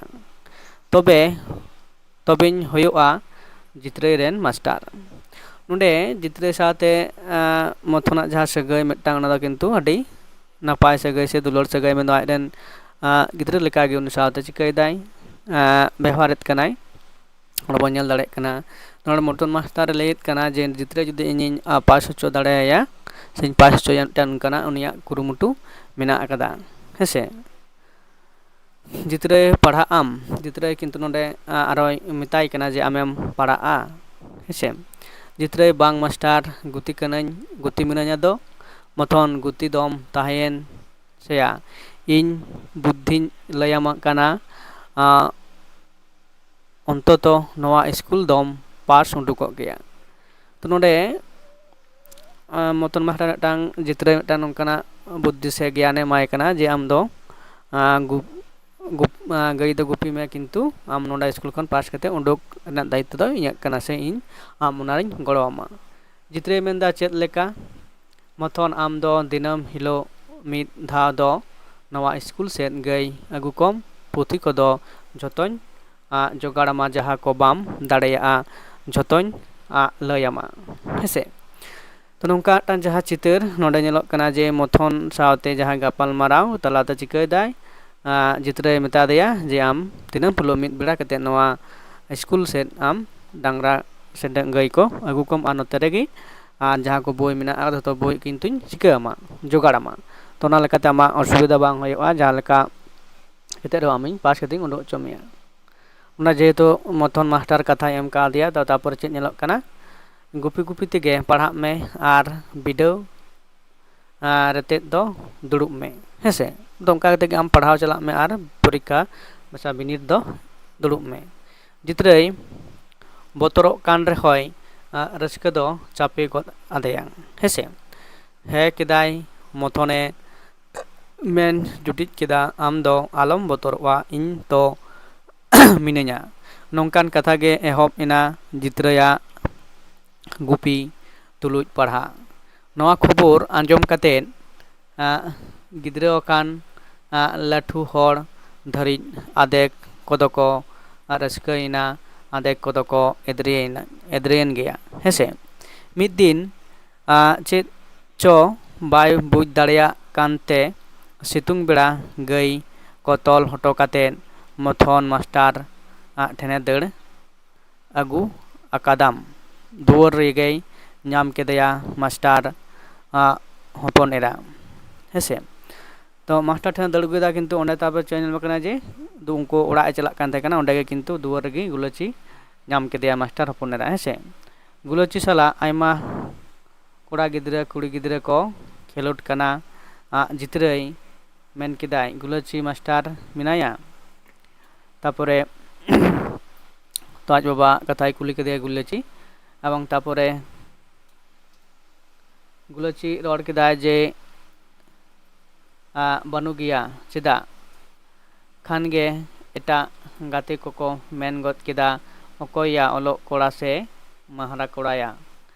ᱛᱚᱵᱮ, ᱛᱚᱵᱮᱧ ᱦᱩᱭᱩᱜᱼᱟ ᱡᱤᱛᱨᱟᱹᱭ ᱨᱮᱱ ᱢᱟᱥᱴᱟᱨ᱾ ᱱᱚᱰᱮ ᱡᱤᱛᱨᱟᱹᱭ ᱥᱟᱶᱛᱮ, ᱟᱸ, ᱢᱚᱛᱷᱚᱱᱟᱜ ᱡᱟᱦᱟᱸ ᱥᱟᱹᱜᱟᱹᱭ ᱢᱤᱫᱴᱟᱝ, ᱚᱱᱟ ᱫᱚ ᱠᱤᱱᱛᱩ ᱟᱹᱰᱤ ᱱᱟᱯᱟᱭ ᱥᱟᱹᱜᱟᱹᱭ ᱥᱮ ᱫᱩᱞᱟᱹᱲ ᱥᱟᱹᱜᱟᱹᱭ, ᱢᱮᱱᱫᱚ ᱟᱡ ᱨᱮᱱ, ᱟᱸ, ᱜᱤᱫᱽᱨᱟᱹ ᱞᱮᱠᱟᱜᱮ ᱩᱱᱤ ᱥᱟᱶᱛᱮ ᱪᱤᱠᱟᱹᱭᱮᱫᱟᱭ, ᱟᱸ, ᱵᱮᱣᱦᱟᱨᱮᱫ ᱠᱟᱱᱟᱭ᱾ ᱚᱸᱰᱮ ᱵᱚᱱ ᱧᱮᱞ ᱫᱟᱲᱮᱭᱟᱜ ᱠᱟᱱᱟ, ᱱᱚᱰᱮ ᱢᱚᱛᱚᱱ ᱢᱟᱥᱴᱟᱨᱮ ᱞᱟᱹᱭᱮᱫ ᱠᱟᱱᱟ ᱡᱮ ᱡᱤᱛᱨᱟᱹᱭ ᱡᱩᱫᱤ ᱤᱧᱤᱧ, ᱟᱸ, ᱯᱟᱥ ᱦᱚᱪᱚ ᱫᱟᱲᱮᱭᱟᱭᱟ ᱥᱮᱧ ᱯᱟᱥ ᱦᱚᱪᱚᱭᱟ ᱢᱤᱫᱴᱟᱝ ᱚᱱᱠᱟᱱᱟᱜ ᱩᱱᱤᱭᱟᱜ ᱠᱩᱨᱩᱢᱩᱴᱩ ᱢᱮᱱᱟᱜ ᱟᱠᱟᱫᱟ᱾ ᱦᱮᱸᱥᱮ, ᱡᱤᱛᱨᱟᱹᱭ ᱯᱟᱲᱦᱟᱜ ᱟᱢ, ᱡᱤᱛᱨᱟᱹᱭ ᱠᱤᱱᱛᱩ ᱱᱚᱰᱮ, ᱟᱸ, ᱟᱨᱚᱭ ᱢᱮᱛᱟᱭ ᱠᱟᱱᱟ ᱡᱮ ᱟᱢᱮᱢ ᱯᱟᱲᱦᱟᱜᱼᱟ᱾ ᱦᱮᱸᱥᱮ, ᱡᱤᱛᱨᱟᱹᱭ ᱵᱟᱝ ᱢᱟᱥᱴᱟᱨ, ᱜᱩᱛᱤ ᱠᱟᱹᱱᱟᱹᱧ, ᱜᱩᱛᱤ ᱢᱤᱱᱟᱹᱧᱟ ᱫᱚ᱾ ᱢᱚᱛᱷᱚᱱ ᱜᱩᱛᱤ ᱫᱚᱢ ᱛᱟᱦᱮᱸᱭᱮᱱ ᱥᱮᱭᱟ, ᱤᱧ ᱵᱩᱫᱽᱫᱷᱤᱧ ᱞᱟᱹᱭᱟᱢ ᱠᱟᱱᱟ, ᱟᱸ, ᱚᱱᱛᱚᱛᱚ ᱱᱚᱣᱟ ᱥᱠᱩᱞ ᱫᱚᱢ ᱯᱟᱥ ᱩᱰᱩᱠᱚᱜ ᱜᱮᱭᱟ᱾ ᱛᱚ ᱱᱚᱰᱮ ᱢᱚᱛᱚᱱ ᱢᱟᱥᱴᱟᱨ ᱢᱤᱫᱴᱟᱝ ᱡᱤᱛᱨᱟᱹ ᱢᱤᱫᱴᱟᱝ ᱱᱚᱝᱠᱟᱱᱟᱜ ᱵᱩᱫᱽᱫᱷᱤ ᱥᱮ ᱜᱮᱭᱟᱱᱮ ᱮᱢᱟᱭ ᱠᱟᱱᱟ ᱡᱮ ᱟᱢ ᱫᱚ ᱜᱟᱹᱭ ᱫᱚ ᱜᱩᱯᱤ ᱢᱮ, ᱠᱤᱱᱛᱩ ᱟᱢ ᱱᱚᱰᱮ ᱥᱠᱩᱞ ᱠᱷᱚᱱ ᱯᱟᱥ ᱠᱟᱛᱮ ᱩᱰᱩᱠ ᱨᱮᱱᱟᱜ ᱫᱟᱭᱤᱛᱛᱚ ᱫᱚ ᱤᱧᱟᱹᱜ ᱠᱟᱱᱟ ᱥᱮ ᱤᱧ ᱟᱢ ᱚᱱᱟᱨᱤᱧ ᱜᱚᱲᱚ ᱟᱢᱟ᱾ ᱡᱤᱛᱨᱟᱹᱭ ᱢᱮᱱᱫᱟ, ᱪᱮᱫ ᱞᱮᱠᱟ? ᱢᱚᱛᱷᱚᱱ, ᱟᱢ ᱫᱚ ᱫᱤᱱᱟᱹᱢ ᱦᱤᱞᱳᱜ ᱢᱤᱫ ᱫᱷᱟᱣ ᱫᱚ ᱱᱚᱣᱟ ᱥᱠᱩᱞ ᱥᱮᱫ ᱜᱟᱹᱭ ᱟᱹᱜᱩ ᱠᱚᱢ, ᱯᱩᱛᱷᱤ ᱠᱚᱫᱚ ᱡᱷᱚᱛᱚᱧ ᱡᱚᱜᱟᱲ ᱟᱢᱟ, ᱡᱟᱦᱟᱸ ᱠᱚ ᱵᱟᱢ ᱫᱟᱲᱮᱭᱟᱜᱼᱟ ᱡᱷᱚᱛᱚᱧ ᱞᱟᱹᱭ ᱟᱢᱟ, ᱦᱮᱸᱥᱮ᱾ ᱛᱚ ᱱᱚᱝᱠᱟ ᱢᱤᱫᱴᱟᱝ ᱡᱟᱦᱟᱸ ᱪᱤᱛᱟᱹᱨ ᱱᱚᱰᱮ ᱧᱮᱞᱚᱜ ᱠᱟᱱᱟ ᱡᱮ ᱢᱚᱛᱷᱚᱱ ᱥᱟᱶᱛᱮ ᱡᱟᱦᱟᱸ ᱜᱟᱯᱟᱞ ᱢᱟᱨᱟᱣ ᱛᱟᱞᱟᱛᱮ ᱪᱤᱠᱟᱹᱭᱮᱫᱟᱭ, ᱡᱤᱛᱨᱟᱹᱭ ᱢᱮᱛᱟ ᱫᱮᱭᱟ ᱡᱮ ᱟᱢ ᱫᱤᱱᱟᱹᱢ ᱦᱤᱞᱳᱜ ᱢᱤᱫ ᱵᱮᱲᱟ ᱠᱟᱛᱮ ᱱᱚᱣᱟ ᱥᱠᱩᱞ ᱥᱮᱫ ᱟᱢ ᱰᱟᱝᱨᱟ ᱥᱮ ᱜᱟᱹᱭ ᱠᱚ ᱟᱹᱜᱩ ᱠᱚᱢ ᱟᱨ ᱱᱚᱛᱮ ᱨᱮᱜᱮ ᱟᱨ ᱡᱟᱦᱟᱸ ᱠᱚ ᱵᱳᱭ ᱢᱮᱱᱟᱜᱼᱟ ᱡᱷᱚᱛᱚ ᱵᱳᱭ ᱠᱤᱱᱛᱩᱧ ᱪᱤᱠᱟᱹ ᱟᱢᱟ, ᱡᱚᱜᱟᱲ ᱟᱢᱟ᱾ ᱛᱚ ᱚᱱᱟ ᱞᱮᱠᱟᱛᱮ ᱟᱢᱟᱜ ᱚᱥᱩᱵᱤᱫᱷᱟ ᱵᱟᱝ ᱦᱩᱭᱩᱜᱼᱟ, ᱡᱟᱦᱟᱸ ᱞᱮᱠᱟ ᱠᱟᱛᱮ ᱨᱮᱦᱚᱸ ᱟᱢᱤᱧ ᱯᱟᱥ ᱠᱟᱛᱮᱧ ᱩᱰᱩᱠ ᱦᱚᱪᱚ ᱢᱮᱭᱟ᱾ ᱚᱱᱟ ᱡᱮᱦᱮᱛᱩ ᱢᱚᱛᱷᱚᱱ ᱢᱟᱥᱴᱟᱨ ᱠᱟᱛᱷᱟᱭ ᱮᱢ ᱠᱟᱣᱫᱮᱭᱟ, ᱛᱚ ᱛᱟᱨᱯᱚᱨᱮ ᱪᱮᱫ ᱧᱮᱞᱚᱜ ᱠᱟᱱᱟ? ᱜᱩᱯᱤ ᱜᱩᱯᱤ ᱛᱮᱜᱮ ᱯᱟᱲᱦᱟᱜ ᱢᱮ ᱟᱨ ᱵᱤᱰᱟᱹᱣ ᱨᱮᱛᱮᱫ ᱫᱚ ᱫᱩᱲᱩᱵ ᱢᱮ, ᱦᱮᱸᱥᱮ᱾ ᱫᱚ ᱚᱱᱠᱟ ᱠᱟᱛᱮ ᱜᱮ ᱟᱢ ᱯᱟᱲᱦᱟᱣ ᱪᱟᱞᱟᱜ ᱢᱮ ᱟᱨ ᱯᱚᱨᱤᱠᱠᱷᱟ ᱵᱤᱱᱤᱰ ᱫᱚ ᱫᱩᱲᱩᱵ ᱢᱮ᱾ ᱡᱤᱛᱨᱟᱹᱭ ᱵᱚᱛᱚᱨᱚᱜ ᱠᱟᱱ ᱨᱮᱦᱚᱸᱭ ᱨᱟᱹᱥᱠᱟᱹ ᱫᱚ ᱪᱟᱯᱮ ᱜᱚᱫ ᱟᱫᱮᱭᱟ, ᱦᱮᱸᱥᱮ᱾ ᱦᱮᱸ ᱠᱮᱫᱟᱭ ᱢᱚᱛᱷᱚᱱᱮ ᱢᱮᱱ ᱡᱩᱴᱤᱡ ᱠᱮᱫᱟ, ᱟᱢ ᱫᱚ ᱟᱞᱚᱢ ᱵᱚᱛᱚᱨᱚᱜᱼᱟ, ᱤᱧ ᱛᱚ ᱢᱤᱱᱟᱹᱧᱟ᱾ ᱱᱚᱝᱠᱟᱱ ᱠᱟᱛᱷᱟ ᱜᱮ ᱮᱦᱚᱵ ᱮᱱᱟ ᱡᱤᱛᱨᱟᱹᱭᱟᱜ ᱜᱩᱯᱤ ᱛᱩᱞᱩᱡ ᱯᱟᱲᱦᱟᱜ᱾ ᱱᱚᱣᱟ ᱠᱷᱚᱵᱚᱨ ᱟᱸᱡᱚᱢ ᱠᱟᱛᱮᱫ ᱜᱤᱫᱽᱨᱟᱹ ᱟᱠᱟᱱ ᱞᱟᱹᱴᱷᱩ ᱦᱚᱲ ᱫᱷᱟᱹᱨᱤᱡ ᱟᱫᱷᱮᱠ ᱠᱚᱫᱚ ᱠᱚ ᱨᱟᱹᱥᱠᱟᱹᱭᱮᱱᱟ, ᱟᱫᱷᱮᱠ ᱠᱚᱫᱚ ᱠᱚ ᱮᱫᱽᱨᱮᱭᱮᱱᱟ, ᱮᱫᱽᱨᱮᱭᱮᱱ ᱜᱮᱭᱟ, ᱦᱮᱸᱥᱮ᱾ ᱢᱤᱫ ᱫᱤᱱ ᱪᱮᱫ ᱪᱚ ᱵᱟᱭ ᱵᱩᱡᱽ ᱫᱟᱲᱮᱭᱟᱜ ᱠᱟᱱᱛᱮ ᱥᱤᱛᱩᱝ ᱵᱮᱲᱟ ᱜᱟᱹᱭ ᱠᱚ ᱛᱚᱞ ᱦᱚᱴᱚ ᱠᱟᱛᱮᱫ ᱢᱚᱛᱷᱚᱱ ᱢᱟᱥᱴᱟᱨ ᱟᱜ ᱴᱷᱮᱱᱮ ᱫᱟᱹᱲ ᱟᱹᱜᱩ ᱟᱠᱟᱫᱟᱢ᱾ ᱫᱩᱣᱟᱹᱨ ᱨᱮᱜᱮᱭ ᱧᱟᱢ ᱠᱮᱫᱮᱭᱟ ᱢᱟᱥᱴᱟᱨ ᱟᱜ ᱦᱚᱯᱚᱱ ᱮᱨᱟ, ᱦᱮᱸᱥᱮ᱾ ᱛᱚ ᱢᱟᱥᱴᱟᱨ ᱴᱷᱮᱱ ᱫᱟᱹᱲ ᱟᱹᱜᱩᱭᱮᱫᱟ, ᱠᱤᱱᱛᱩ ᱚᱸᱰᱮ ᱛᱟᱨᱯᱚᱨ ᱪᱮᱫ ᱧᱮᱞ ᱠᱟᱱᱟ ᱡᱮ ᱩᱱᱠᱩ ᱚᱲᱟᱜ ᱮ ᱪᱟᱞᱟᱜ ᱠᱟᱱ ᱛᱟᱦᱮᱸ ᱠᱟᱱᱟ, ᱚᱸᱰᱮ ᱜᱮ ᱠᱤᱱᱛᱩ ᱫᱩᱣᱟᱹᱨ ᱨᱮᱜᱮ ᱜᱩᱞᱟᱹᱪᱤ ᱧᱟᱢ ᱠᱮᱫᱮᱭᱟ ᱢᱟᱥᱴᱟᱨ ᱦᱚᱯᱚᱱ ᱮᱨᱟ, ᱦᱮᱸᱥᱮ᱾ ᱜᱩᱞᱟᱹᱪᱤ ᱥᱟᱞᱟᱜ ᱟᱭᱢᱟ ᱠᱚᱲᱟ ᱜᱤᱫᱽᱨᱟᱹ ᱠᱩᱲᱤ ᱜᱤᱫᱽᱨᱟᱹ ᱠᱚ ᱠᱷᱮᱞᱳᱰ ᱠᱟᱱᱟ᱾ ᱟᱜ ᱡᱤᱛᱨᱟᱹᱭ ᱢᱮᱱ ᱠᱮᱫᱟᱭ, ᱜᱩᱞᱟᱹᱪᱤ ᱢᱟᱥᱴᱟᱨ ᱢᱮᱱᱟᱭᱟ? ᱛᱟᱯᱚᱨᱮ ᱛᱚ ᱟᱡ ᱵᱟᱵᱟ ᱠᱟᱛᱷᱟᱭ ᱠᱩᱞᱤ ᱠᱮᱫᱮᱭᱟ ᱜᱩᱞᱟᱹᱪᱤ, ᱮᱵᱚᱝ ᱛᱟᱯᱚᱨᱮ ᱜᱩᱞᱟᱹᱪᱤ ᱨᱚᱲ ᱠᱮᱫᱟᱭ ᱡᱮ, "ᱟ, ᱵᱟᱹᱱᱩᱜ ᱜᱮᱭᱟ, ᱪᱮᱫᱟᱜ?" ᱠᱷᱟᱱ ᱜᱮ ᱮᱴᱟᱜ ᱜᱟᱛᱮ ᱠᱚᱠᱚ ᱢᱮᱱ ᱜᱚᱫ ᱠᱮᱫᱟ, "ᱚᱠᱚᱭᱭᱟ ᱚᱞᱚᱜ ᱠᱚᱲᱟ ᱥᱮ ᱢᱟᱦᱟᱨᱟ ᱠᱚᱲᱟᱭᱟ?"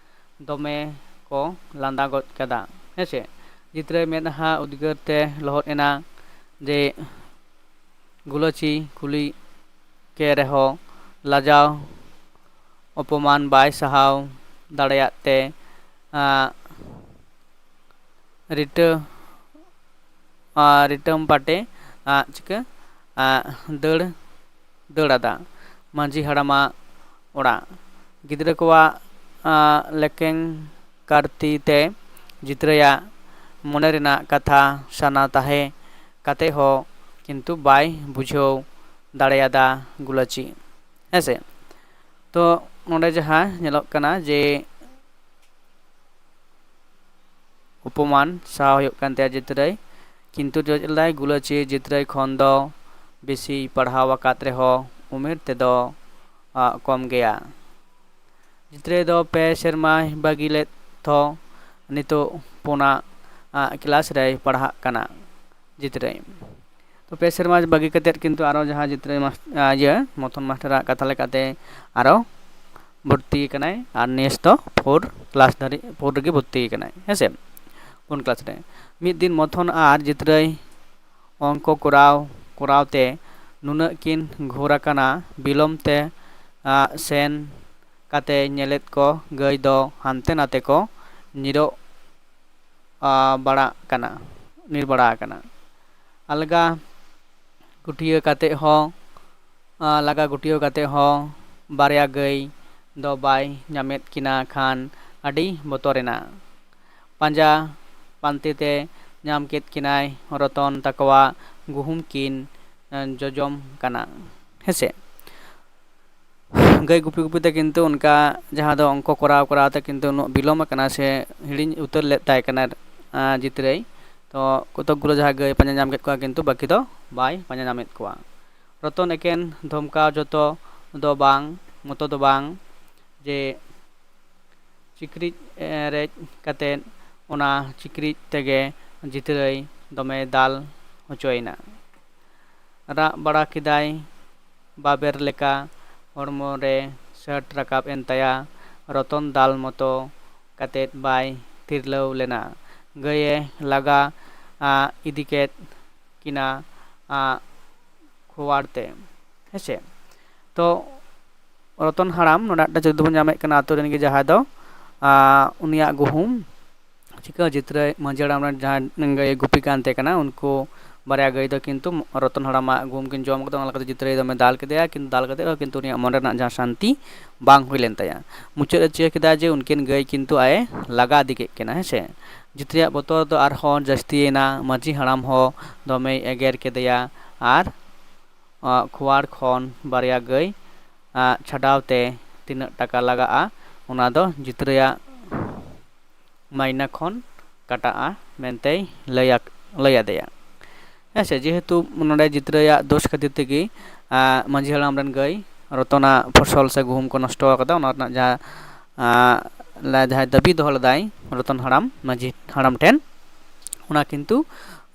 ᱫᱚᱢᱮ ᱠᱚ ᱞᱟᱸᱫᱟ ᱜᱚᱫ ᱠᱮᱫᱟ᱾ ᱦᱮᱸ ᱥᱮ? ᱡᱤᱛᱨᱟᱹᱭ ᱢᱮᱫᱦᱟ ᱩᱫᱽᱜᱟᱹᱨ ᱛᱮ ᱞᱚᱦᱚᱫ ᱮᱱᱟ ᱡᱮ ᱜᱩᱞᱟᱹᱪᱤ ᱠᱩᱞᱤ ᱠᱮ ᱨᱮᱦᱚᱸ ᱞᱟᱡᱟᱣ ᱚᱯᱚᱢᱟᱱ ᱵᱟᱭ ᱥᱟᱦᱟᱣ ᱫᱟᱲᱮᱭᱟᱜ ᱛᱮ, ᱟᱸ, ᱨᱤᱴᱟᱹ, ᱟᱸ, ᱨᱤᱴᱟᱹᱢ ᱯᱟᱴᱮ, ᱟᱸ, ᱪᱤᱠᱟᱹ, ᱟᱸ, ᱫᱟᱹᱲ, ᱫᱟᱹᱲ ᱟᱫᱟ ᱢᱟᱹᱡᱷᱤ ᱦᱟᱲᱟᱢᱟᱜ ᱚᱲᱟᱜ᱾ ᱜᱤᱫᱽᱨᱟᱹ ᱠᱚᱣᱟᱜ, ᱟᱸ, ᱞᱮᱠᱮᱝ ᱠᱟᱨᱛᱤ ᱛᱮ ᱡᱤᱛᱨᱟᱹᱭᱟᱜ ᱢᱚᱱᱮ ᱨᱮᱱᱟᱜ ᱠᱟᱛᱷᱟ ᱥᱟᱱᱟ ᱛᱟᱦᱮᱸ ᱠᱟᱛᱮ ᱦᱚᱸ ᱠᱤᱱᱛᱩ ᱵᱟᱭ ᱵᱩᱡᱷᱟᱹᱣ ᱫᱟᱲᱮᱭᱟᱫᱟ ᱜᱩᱞᱟᱹᱪᱤ᱾ ᱦᱮᱸ ᱥᱮ? ᱛᱚ ᱱᱚᱰᱮ ᱡᱟᱦᱟᱸ ᱧᱮᱞᱚᱜ ᱠᱟᱱᱟ ᱡᱮ ᱚᱯᱚᱢᱟᱱ ᱥᱟᱦᱟᱣ ᱦᱩᱭᱩᱜ ᱠᱟᱱ ᱛᱟᱭᱟ ᱡᱤᱛᱨᱟᱹᱭ, ᱠᱤᱱᱛᱩ ᱪᱮᱫ ᱞᱮᱫᱟᱭ ᱜᱩᱞᱟᱹᱪᱤ ᱡᱤᱛᱨᱟᱹᱭ ᱠᱷᱚᱱ ᱫᱚ ᱵᱮᱥᱤ ᱯᱟᱲᱦᱟᱣ ᱟᱠᱟᱫ ᱨᱮᱦᱚᱸ ᱩᱢᱮᱨ ᱛᱮᱫᱚ, ᱟ, ᱠᱚᱢ ᱜᱮᱭᱟ᱾ ᱡᱤᱛᱨᱟᱹᱭ ᱫᱚ ᱯᱮ ᱥᱮᱨᱢᱟᱭ ᱵᱟᱹᱜᱤ ᱞᱮᱫ ᱛᱷᱚ ᱱᱤᱛᱚᱜ ᱯᱩᱱᱟᱜ, ᱟ, ᱠᱞᱟᱥ ᱨᱮᱭ ᱯᱟᱲᱦᱟᱜ ᱠᱟᱱᱟ ᱡᱤᱛᱨᱟᱹᱭ᱾ ᱛᱚ ᱯᱮ ᱥᱮᱨᱢᱟ ᱵᱟᱹᱜᱤ ᱠᱟᱛᱮᱫ ᱠᱤᱱᱛᱩ ᱟᱨᱚ ᱡᱟᱦᱟᱸ ᱡᱤᱛᱨᱟᱹᱭ ᱢᱟᱥ-, ᱟ, ᱤᱭᱟᱹ ᱢᱚᱛᱷᱚᱱ ᱢᱟᱥᱴᱟᱨᱟᱜ ᱠᱟᱛᱷᱟ ᱞᱮᱠᱟᱛᱮ ᱟᱨᱚ ᱵᱷᱚᱨᱛᱤ ᱟᱠᱟᱱᱟᱭ ᱟᱨ ᱱᱮᱥ ᱫᱚ ᱯᱷᱳᱨ ᱠᱞᱟᱥ ᱫᱷᱟᱹᱨᱤᱡ, ᱯᱷᱳᱨ ᱨᱮᱜᱮ ᱵᱷᱚᱨᱛᱤ ᱟᱠᱟᱱᱟᱭ, ᱦᱮᱸ ᱥᱮ, ᱯᱩᱱ ᱠᱞᱟᱥ ᱨᱮ᱾ ᱢᱤᱫ ᱫᱤᱱ ᱢᱚᱛᱷᱚᱱ ᱟᱨ ᱡᱤᱛᱨᱟᱹᱭ ᱚᱝᱠᱚ ᱠᱚᱨᱟᱣ ᱠᱚᱨᱟᱣ ᱛᱮ ᱱᱩᱱᱟᱹᱜ ᱠᱤᱱ ᱜᱷᱳᱨ ᱟᱠᱟᱱᱟ, ᱵᱤᱞᱚᱢ ᱛᱮ, ᱟ, ᱥᱮᱱ ᱠᱟᱛᱮ ᱧᱮᱞᱮᱫ ᱠᱚ ᱜᱟᱹᱭ ᱫᱚ ᱦᱟᱱᱛᱮ ᱱᱟᱛᱮ ᱠᱚ ᱧᱤᱨᱚᱜ, ᱟ, ᱵᱟᱲᱟᱜ ᱠᱟᱱᱟ, ᱧᱤᱨ ᱵᱟᱲᱟ ᱟᱠᱟᱱᱟ᱾ ᱟᱞᱜᱟ ᱜᱩᱴᱭᱟᱹ ᱠᱟᱛᱮ ᱦᱚᱸ, ᱟ, ᱞᱟᱜᱟ ᱜᱩᱴᱭᱟᱹᱣ ᱠᱟᱛᱮ ᱦᱚᱸ ᱵᱟᱨᱭᱟ ᱜᱟᱹᱭ ᱫᱚ ᱵᱟᱭ ᱧᱟᱢᱮᱫ ᱠᱤᱱᱟ ᱠᱷᱟᱱ ᱟᱹᱰᱤ ᱵᱚᱛᱚᱨᱮᱱᱟ᱾ ᱯᱟᱸᱡᱟ ᱯᱟᱱᱛᱮ ᱛᱮ ᱧᱟᱢ ᱠᱮᱫ ᱠᱤᱱᱟᱭ ᱨᱚᱛᱚᱱ ᱛᱟᱠᱚᱣᱟᱜ ᱜᱩᱦᱩᱢ ᱠᱤᱱ, ᱮ, ᱡᱚᱡᱚᱢ ᱠᱟᱱᱟ᱾ ᱦᱮᱸᱥᱮ? ᱜᱟᱹᱭ ᱜᱩᱯᱤ ᱜᱩᱯᱤ ᱛᱮ ᱠᱤᱱᱛᱩ ᱚᱱᱠᱟ ᱡᱟᱦᱟᱸ ᱫᱚ ᱚᱝᱠᱚ ᱠᱚᱨᱟᱣ ᱠᱚᱨᱟᱣ ᱛᱮ ᱠᱤᱱᱛᱩ ᱩᱱᱟᱹᱜ ᱵᱤᱞᱚᱢ ᱟᱠᱟᱱᱟ ᱥᱮ ᱦᱤᱲᱤᱧ ᱩᱛᱟᱹᱨ ᱞᱮᱫ ᱛᱟᱭ ᱠᱟᱱᱟ, ᱟ, ᱡᱤᱛᱨᱟᱹᱭ᱾ ᱛᱚ ᱠᱚᱛᱚᱠ ᱜᱩᱞᱳ ᱡᱟᱦᱟᱸ ᱜᱟᱹᱭ ᱯᱟᱸᱡᱟ ᱧᱟᱢ ᱠᱮᱫ ᱠᱚᱣᱟ ᱠᱤᱱᱛᱩ ᱵᱟᱹᱠᱤ ᱫᱚ ᱵᱟᱭ ᱯᱟᱸᱡᱟ ᱧᱟᱢᱮᱫ ᱠᱚᱣᱟ᱾ ᱨᱚᱛᱚᱱ ᱮᱠᱮᱱ ᱫᱷᱚᱢᱠᱟᱣ ᱡᱚᱛᱚ ᱫᱚ ᱵᱟᱝ, ᱢᱚᱛᱚ ᱫᱚ ᱵᱟᱝ ᱡᱮ ᱪᱤᱠᱨᱤᱡ, ᱮ, ᱨᱮᱡ ᱠᱟᱛᱮᱫ ᱚᱱᱟ ᱪᱤᱠᱨᱤᱡ ᱛᱮᱜᱮ ᱡᱤᱛᱨᱟᱹᱭ ᱫᱚᱢᱮ ᱫᱟᱞ ᱦᱚᱪᱚᱭᱮᱱᱟ᱾ ᱨᱟᱜ ᱵᱟᱲᱟ ᱠᱮᱫᱟᱭ ᱵᱟᱵᱮᱨ ᱞᱮᱠᱟ, ᱦᱚᱲᱢᱚ ᱨᱮ ᱥᱟᱹᱴ ᱨᱟᱠᱟᱵ ᱮᱱ ᱛᱟᱭᱟ᱾ ᱨᱚᱛᱚᱱ ᱫᱟᱞ ᱢᱚᱛᱚ ᱠᱟᱛᱮᱫ ᱵᱟᱭ ᱛᱤᱨᱞᱟᱹᱣ ᱞᱮᱱᱟ᱾ ᱜᱟᱹᱭᱮ ᱞᱟᱜᱟ, ᱟ, ᱤᱫᱤ ᱠᱮᱫ ᱠᱤᱱᱟ, ᱟ, ᱠᱷᱳᱣᱟᱲ ᱛᱮ᱾ ᱦᱮᱸᱥᱮ? ᱛᱚ, ᱨᱚᱛᱚᱱ ᱦᱟᱲᱟᱢ ᱱᱚᱰᱮ ᱢᱤᱫᱴᱟᱝ ᱪᱤᱛᱟᱹᱨ ᱵᱚᱱ ᱧᱟᱢᱮᱫ ᱠᱟᱱᱟ, ᱟᱛᱳ ᱨᱮᱱ ᱜᱮ ᱡᱟᱦᱟᱸᱭ ᱫᱚ, ᱟ, ᱩᱱᱤᱭᱟᱜ ᱜᱩᱦᱩᱢ ᱪᱤᱠᱟᱹ ᱡᱤᱛᱨᱟᱹᱭ ᱢᱟᱹᱡᱷᱤ ᱦᱟᱲᱟᱢ ᱨᱮᱱ ᱡᱟᱦᱟᱸᱭ ᱜᱟᱹᱭ ᱜᱩᱯᱤ ᱠᱟᱱ ᱛᱟᱦᱮᱸ ᱠᱟᱱᱟ, ᱩᱱᱠᱩ ᱵᱟᱨᱭᱟ ᱜᱟᱹᱭ ᱫᱚ ᱠᱤᱱᱛᱩ ᱨᱚᱛᱚᱱ ᱦᱟᱲᱟᱢᱟᱜ ᱜᱩᱦᱩᱢ ᱠᱤᱱ ᱡᱚᱢ ᱠᱟᱫᱟ, ᱚᱱᱟ ᱞᱮᱠᱟᱛᱮ ᱡᱤᱛᱨᱟᱹᱭ ᱫᱚᱢᱮ ᱫᱟᱞ ᱠᱮᱫᱮᱭᱟ, ᱠᱤᱱᱛᱩ ᱫᱟᱞ ᱠᱟᱛᱮ ᱨᱮᱦᱚᱸ ᱠᱤᱱᱛᱩ ᱩᱱᱤᱭᱟᱜ ᱢᱚᱱᱮ ᱨᱮᱱᱟᱜ ᱡᱟᱦᱟᱸ ᱥᱟᱱᱛᱤ ᱵᱟᱝ ᱦᱩᱭ ᱞᱮᱱ ᱛᱟᱭᱟ᱾ ᱢᱩᱪᱟᱹᱫ ᱨᱮ ᱪᱤᱠᱟᱹ ᱠᱮᱫᱟ ᱡᱮ ᱩᱱᱠᱤᱱ ᱜᱟᱹᱭ ᱠᱤᱱᱛᱩ ᱟᱡ ᱮ ᱞᱟᱜᱟ ᱤᱫᱤ ᱠᱮᱫ ᱠᱤᱱᱟ, ᱦᱮᱸ ᱥᱮ᱾ ᱡᱤᱛᱨᱟᱹᱭᱟᱜ ᱵᱚᱛᱚᱨ ᱫᱚ ᱟᱨᱦᱚᱸ ᱡᱟᱹᱥᱛᱤᱭᱮᱱᱟ, ᱢᱟᱹᱡᱷᱤ ᱦᱟᱲᱟᱢ ᱦᱚᱸ ᱫᱚᱢᱮᱭ ᱮᱜᱮᱨ ᱠᱮᱫᱮᱭᱟ ᱟᱨ, ᱟ, ᱠᱷᱳᱣᱟᱲ ᱠᱷᱚᱱ ᱵᱟᱨᱭᱟ ᱜᱟᱹᱭ, ᱟ, ᱪᱷᱟᱰᱟᱣ ᱛᱮ ᱛᱤᱱᱟᱹᱜ ᱴᱟᱠᱟ ᱞᱟᱜᱟᱜᱼᱟ, ᱚᱱᱟ ᱫᱚ ᱡᱤᱛᱨᱟᱹᱭᱟᱜ ᱢᱟᱭᱱᱟ ᱠᱷᱚᱱ ᱠᱟᱴᱟᱜᱼᱟ ᱢᱮᱱᱛᱮᱭ ᱞᱟᱹᱭ ᱟᱠ-, ᱞᱟᱹᱭ ᱟᱫᱮᱭᱟ᱾ ᱦᱮᱸ ᱥᱮ, ᱡᱮᱦᱮᱛᱩ ᱱᱚᱰᱮ ᱡᱤᱛᱨᱟᱹᱭᱟᱜ ᱫᱳᱥ ᱠᱷᱟᱹᱛᱤᱨ ᱛᱮᱜᱮ, ᱟ, ᱢᱟᱹᱡᱷᱤ ᱦᱟᱲᱟᱢ ᱨᱮᱱ ᱜᱟᱹᱭ ᱨᱚᱛᱚᱱᱟᱜ ᱯᱷᱚᱥᱚᱞ ᱥᱮ ᱜᱩᱦᱩᱢ ᱠᱚ ᱱᱚᱥᱴᱚ ᱟᱠᱟᱫᱟ, ᱚᱱᱟ ᱨᱮᱱᱟᱜ ᱡᱟᱦᱟᱸ, ᱟ, ᱞᱟ-, ᱡᱟᱦᱟᱸᱭ ᱫᱟᱹᱵᱤ ᱫᱚᱦᱚ ᱞᱮᱫᱟᱭ ᱨᱚᱛᱚᱱ ᱦᱟᱲᱟᱢ, ᱢᱟᱹᱡᱷᱤ ᱦᱟᱲᱟᱢ ᱴᱷᱮᱱ, ᱚᱱᱟ ᱠᱤᱱᱛᱩ,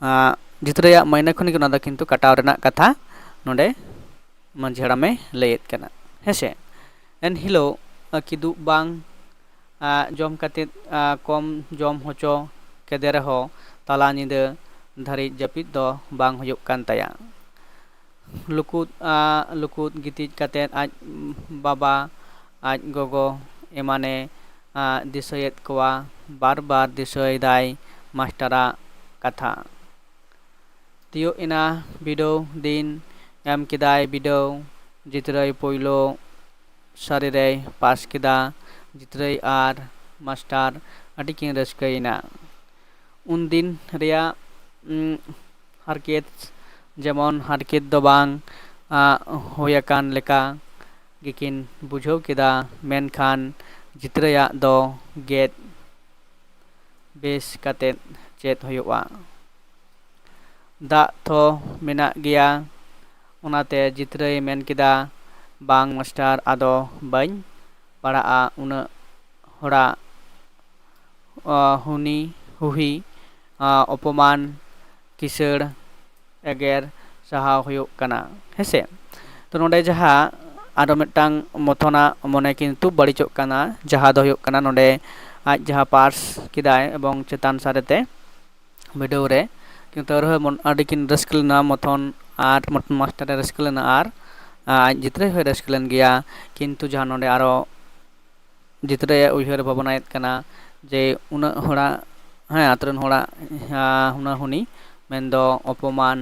ᱟ, ᱡᱤᱛᱨᱟᱹᱭᱟᱜ ᱢᱟᱭᱱᱟ ᱠᱷᱚᱱ ᱜᱮ ᱚᱱᱟ ᱫᱚ ᱠᱤᱱᱛᱩ ᱠᱟᱴᱟᱣ ᱨᱮᱱᱟᱜ ᱠᱟᱛᱷᱟ ᱱᱚᱰᱮ ᱢᱟᱹᱡᱷᱤ ᱦᱟᱲᱟᱢᱮ ᱞᱟᱹᱭᱮᱫ ᱠᱟᱱᱟ᱾ ᱦᱮᱸ ᱥᱮ, ᱮᱱ ᱦᱤᱞᱳᱜ, ᱟ, ᱠᱤᱫᱩᱵ ᱵᱟᱝ, ᱟ, ᱡᱚᱢ ᱠᱟᱛᱮᱫ, ᱟ, ᱠᱚᱢ ᱡᱚᱢ ᱦᱚᱪᱚ ᱠᱮᱫᱮ ᱨᱮᱦᱚᱸ, ᱛᱟᱞᱟ ᱧᱤᱫᱟᱹ ᱫᱷᱟᱹᱨᱤᱡ ᱡᱟᱹᱯᱤᱫ ᱫᱚ ᱵᱟᱝ ᱦᱩᱭᱩᱜ ᱠᱟᱱ ᱛᱟᱭᱟ᱾ ᱞᱩᱠᱩᱫ, ᱟ, ᱞᱩᱠᱩᱫ ᱜᱤᱛᱤᱡ ᱠᱟᱛᱮᱫ ᱟᱡ ᱵᱟᱵᱟ, ᱟᱡ ᱜᱚᱜᱚ ᱮᱢᱟᱱᱮ, ᱟ, ᱫᱤᱥᱟᱹᱭᱮᱫ ᱠᱚᱣᱟ᱾ ᱵᱟᱨ ᱵᱟᱨ ᱫᱤᱥᱟᱹᱭᱮᱫᱟᱭ ᱢᱟᱥᱴᱟᱨᱟᱜ ᱠᱟᱛᱷᱟ᱾ ᱛᱤᱭᱳᱜ ᱮᱱᱟ ᱵᱤᱰᱟᱹᱣ ᱫᱤᱱ, ᱮᱢ ᱠᱮᱫᱟᱭ ᱵᱤᱰᱟᱹᱣ᱾ ᱡᱤᱛᱨᱟᱹᱭ ᱯᱳᱭᱞᱳ ᱥᱟᱹᱨᱤ ᱨᱮᱭ ᱯᱟᱥ ᱠᱮᱫᱟ᱾ ᱡᱤᱛᱨᱟᱹᱭ ᱟᱨ ᱢᱟᱥᱴᱟᱨ ᱟᱹᱰᱤ ᱠᱤᱱ ᱨᱟᱹᱥᱠᱟᱹᱭᱮᱱᱟ᱾ ᱩᱱᱫᱤᱱ ᱨᱮᱭᱟᱜ, ᱩᱸ, ᱦᱟᱨᱠᱮᱛ ᱡᱮᱢᱚᱱ ᱦᱟᱨᱠᱮᱛ ᱫᱚ ᱵᱟᱝ, ᱟ, ᱦᱩᱭ ᱟᱠᱟᱱ ᱞᱮᱠᱟ ᱜᱮᱠᱤᱱ ᱵᱩᱡᱷᱟᱹᱣ ᱠᱮᱫᱟ, ᱢᱮᱱᱠᱷᱟᱱ ᱡᱤᱛᱨᱟᱹᱭᱟᱜ ᱫᱚ ᱜᱮᱫ ᱵᱮᱥ ᱠᱟᱛᱮᱫ ᱪᱮᱫ ᱦᱩᱭᱩᱜᱼᱟ? ᱫᱟᱜ ᱛᱷᱚ ᱢᱮᱱᱟᱜ ᱜᱮᱭᱟ᱾ ᱚᱱᱟᱛᱮ ᱡᱤᱛᱨᱟᱹᱭ ᱢᱮᱱ ᱠᱮᱫᱟ, "ᱵᱟᱝ ᱢᱟᱥᱴᱟᱨ, ᱟᱫᱚ ᱵᱟᱹᱧ ᱯᱟᱲᱦᱟᱜᱼᱟ ᱩᱱᱟᱹᱜ ᱦᱚᱲᱟᱜ ᱦᱩᱱᱤ ᱦᱩᱦᱤ ᱚᱯᱚᱢᱟᱱ ᱠᱤᱥᱟᱹᱲ ᱮᱜᱮᱨ ᱥᱟᱦᱟᱣ ᱦᱩᱭᱩᱜ ᱠᱟᱱᱟ᱾ ᱦᱮᱸᱥᱮ? ᱛᱚ ᱱᱚᱰᱮ ᱡᱟᱦᱟᱸ ᱟᱨᱚ ᱢᱤᱫᱴᱟᱝ ᱢᱚᱛᱷᱚᱱᱟᱜ ᱢᱚᱱᱮ ᱠᱤᱱᱛᱩ ᱵᱟᱹᱲᱤᱡᱚᱜ ᱠᱟᱱᱟ, ᱡᱟᱦᱟᱸ ᱫᱚ ᱦᱩᱭᱩᱜ ᱠᱟᱱᱟ ᱱᱚᱰᱮ ᱟᱡ ᱡᱟᱦᱟᱸ ᱯᱟᱥ ᱠᱮᱫᱟᱭ ᱮᱵᱚᱝ ᱪᱮᱛᱟᱱ ᱥᱟᱨᱮᱛᱮ ᱵᱤᱰᱟᱹᱣ ᱨᱮ, ᱠᱤᱱᱛᱩ ᱟᱨᱦᱚᱸ ᱟᱹᱰᱤ ᱠᱤᱱ ᱨᱟᱹᱥᱠᱟᱹ ᱞᱮᱱᱟ ᱢᱚᱛᱷᱚᱱ ᱟᱨ ᱢᱚᱛᱷᱚᱱ ᱢᱟᱥᱴᱟᱨ ᱮ ᱨᱟᱹᱥᱠᱟᱹ ᱞᱮᱱᱟ ᱟᱨ ᱟᱡ ᱜᱤᱫᱽᱨᱟᱹ ᱦᱚᱸᱭ ᱨᱟᱹᱥᱠᱟᱹ ᱞᱮᱱ ᱜᱮᱭᱟ᱾ ᱠᱤᱱᱛᱩ ᱡᱟᱦᱟᱸ ᱱᱚᱰᱮ ᱟᱨᱚ ᱜᱤᱫᱽᱨᱟᱹᱭ ᱩᱭᱦᱟᱹᱨ ᱵᱷᱟᱵᱽᱱᱟᱭᱮᱫ ᱠᱟᱱᱟ ᱡᱮ ᱩᱱᱟᱹᱜ ᱦᱚᱲᱟᱜ, ᱦᱮᱸ, ᱟᱛᱳ ᱨᱮᱱ ᱦᱚᱲᱟᱜ ᱦᱩᱱᱟᱹ ᱦᱩᱱᱤ ᱢᱮᱱᱫᱚ ᱚᱯᱚᱢᱟᱱ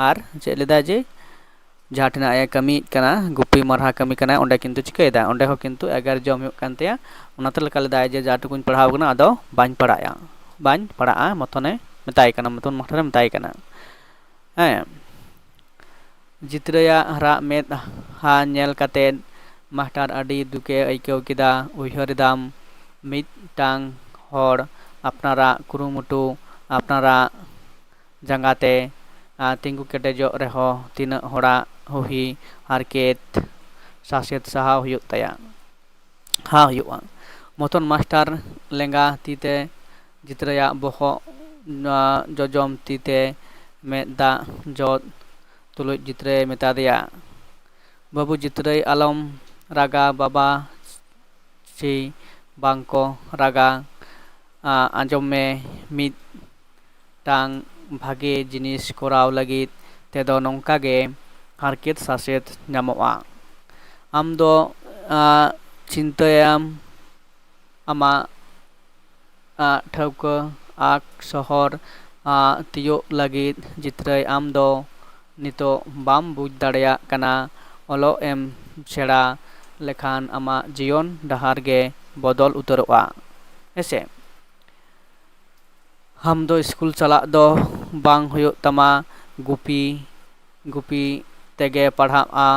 ᱟᱨ ᱪᱮᱫ ᱞᱮᱫᱟᱭ ᱡᱮ ᱡᱟᱦᱟᱸ ᱴᱷᱮᱱᱟᱜ ᱮ ᱠᱟᱹᱢᱤᱭᱮᱫ ᱠᱟᱱᱟ, ᱜᱩᱯᱤ ᱢᱟᱨᱦᱟ ᱠᱟᱹᱢᱤ ᱠᱟᱱᱟᱭ, ᱚᱸᱰᱮ ᱠᱤᱱᱛᱩ ᱪᱤᱠᱟᱹᱭᱮᱫᱟ, ᱚᱸᱰᱮ ᱦᱚᱸ ᱠᱤᱱᱛᱩ ᱮᱜᱮᱨ ᱡᱚᱢ ᱦᱩᱭᱩᱜ ᱠᱟᱱ ᱛᱟᱭᱟ᱾ ᱚᱱᱟᱛᱮ ᱞᱮᱠᱟ ᱞᱮᱫᱟᱭ ᱡᱮ ᱡᱟ ᱴᱩᱠᱩᱧ ᱯᱟᱲᱦᱟᱣ ᱠᱟᱱᱟ ᱟᱫᱚ ᱵᱟᱹᱧ ᱯᱟᱲᱦᱟᱜᱼᱟ, ᱵᱟᱹᱧ ᱯᱟᱲᱦᱟᱜᱼᱟ, ᱢᱚᱛᱷᱚᱱᱮ ᱢᱮᱛᱟᱭ ᱠᱟᱱᱟ, ᱢᱚᱛᱷᱚᱱ ᱢᱟᱥᱴᱟᱨᱮ ᱢᱮᱛᱟᱭ ᱠᱟᱱᱟ᱾ ᱦᱮᱸ, ᱡᱤᱛᱨᱟᱹᱭᱟᱜ ᱨᱟᱜ ᱢᱮᱫᱦᱟ ᱧᱮᱞ ᱠᱟᱛᱮᱫ ᱢᱟᱥᱴᱟᱨ ᱟᱹᱰᱤ ᱫᱩᱠᱮ ᱟᱹᱭᱠᱟᱹᱣ ᱠᱮᱫᱟ᱾ ᱩᱭᱦᱟᱹᱨ ᱮᱫᱟᱢ, ᱢᱤᱫᱴᱟᱝ ᱦᱚᱲ ᱟᱯᱱᱟᱨᱟᱜ ᱠᱩᱨᱩᱢᱩᱴᱩ, ᱟᱯᱱᱟᱨᱟᱜ ᱡᱟᱸᱜᱟ ᱛᱮ ᱛᱤᱸᱜᱩ ᱠᱮᱴᱮᱡᱚᱜ ᱨᱮᱦᱚᱸ ᱛᱤᱱᱟᱹᱜ ᱦᱚᱲᱟᱜ ᱦᱩᱦᱤ ᱦᱟᱨᱠᱮᱛ ᱥᱟᱥᱮᱛ ᱥᱟᱦᱟᱣ ᱦᱩᱭᱩᱜ ᱛᱟᱭᱟ, ᱦᱟ ᱦᱩᱭᱩᱜᱼᱟ᱾ ᱢᱚᱛᱚᱱ ᱢᱟᱥᱴᱟᱨ ᱞᱮᱸᱜᱟ ᱛᱤ ᱛᱮ ᱡᱤᱛᱨᱟᱹᱭᱟᱜ ᱵᱚᱦᱚᱜ ᱡᱚᱡᱚᱢ ᱛᱤ ᱛᱮ ᱢᱮᱫ ᱫᱟᱜ ᱡᱚᱫ ᱛᱩᱞᱩᱡ ᱡᱤᱛᱨᱟᱹᱭ ᱢᱮᱛᱟ ᱫᱮᱭᱟ, "ᱵᱟᱹᱵᱩ ᱡᱤᱛᱨᱟᱹᱭ, ᱟᱞᱚᱢ ᱨᱟᱜᱟ ᱵᱟᱵᱟ, ᱪᱮ ᱵᱟᱝ ᱠᱚ ᱨᱟᱜᱟ, ᱟᱸᱡᱚᱢ ᱢᱮ, ᱢᱤᱫ ᱴᱟᱝ ᱵᱷᱟᱜᱮ ᱡᱤᱱᱤᱥ ᱠᱚᱨᱟᱣ ᱞᱟᱹᱜᱤᱫ ᱛᱮᱫᱚ ᱱᱚᱝᱠᱟ ᱜᱮ ᱦᱟᱨᱠᱮᱛ ᱥᱟᱥᱮᱛ ᱧᱟᱢᱚᱜᱼᱟ᱾ ᱟᱢ ᱫᱚ ᱪᱤᱱᱛᱟᱹᱭᱟᱢ ᱟᱢᱟᱜ ᱴᱷᱟᱹᱣᱠᱟᱹ ᱟᱠ ᱥᱚᱦᱚᱨ ᱛᱤᱭᱳᱜ ᱞᱟᱹᱜᱤᱫ ᱡᱤᱛᱨᱟᱹᱭ, ᱟᱢ ᱫᱚ ᱱᱤᱛᱚᱜ ᱵᱟᱢ ᱵᱩᱡᱽ ᱫᱟᱲᱮᱭᱟᱜ ᱠᱟᱱᱟ᱾ ᱚᱞᱚᱜ ᱮᱢ ᱥᱮᱬᱟ ᱞᱮᱠᱷᱟᱱ ᱟᱢᱟᱜ ᱡᱤᱭᱚᱱ ᱰᱟᱦᱟᱨ ᱜᱮ ᱵᱚᱫᱚᱞ ᱩᱛᱟᱹᱨᱚᱜᱼᱟ᱾ ᱦᱮᱸᱥᱮ? ᱟᱢ ᱫᱚ ᱥᱠᱩᱞ ᱪᱟᱞᱟᱜ ᱫᱚ ᱵᱟᱝ ᱦᱩᱭᱩᱜ ᱛᱟᱢᱟ, ᱜᱩᱯᱤ ᱜᱩᱯᱤ ᱛᱮᱜᱮ ᱯᱟᱲᱦᱟᱜᱼᱟ,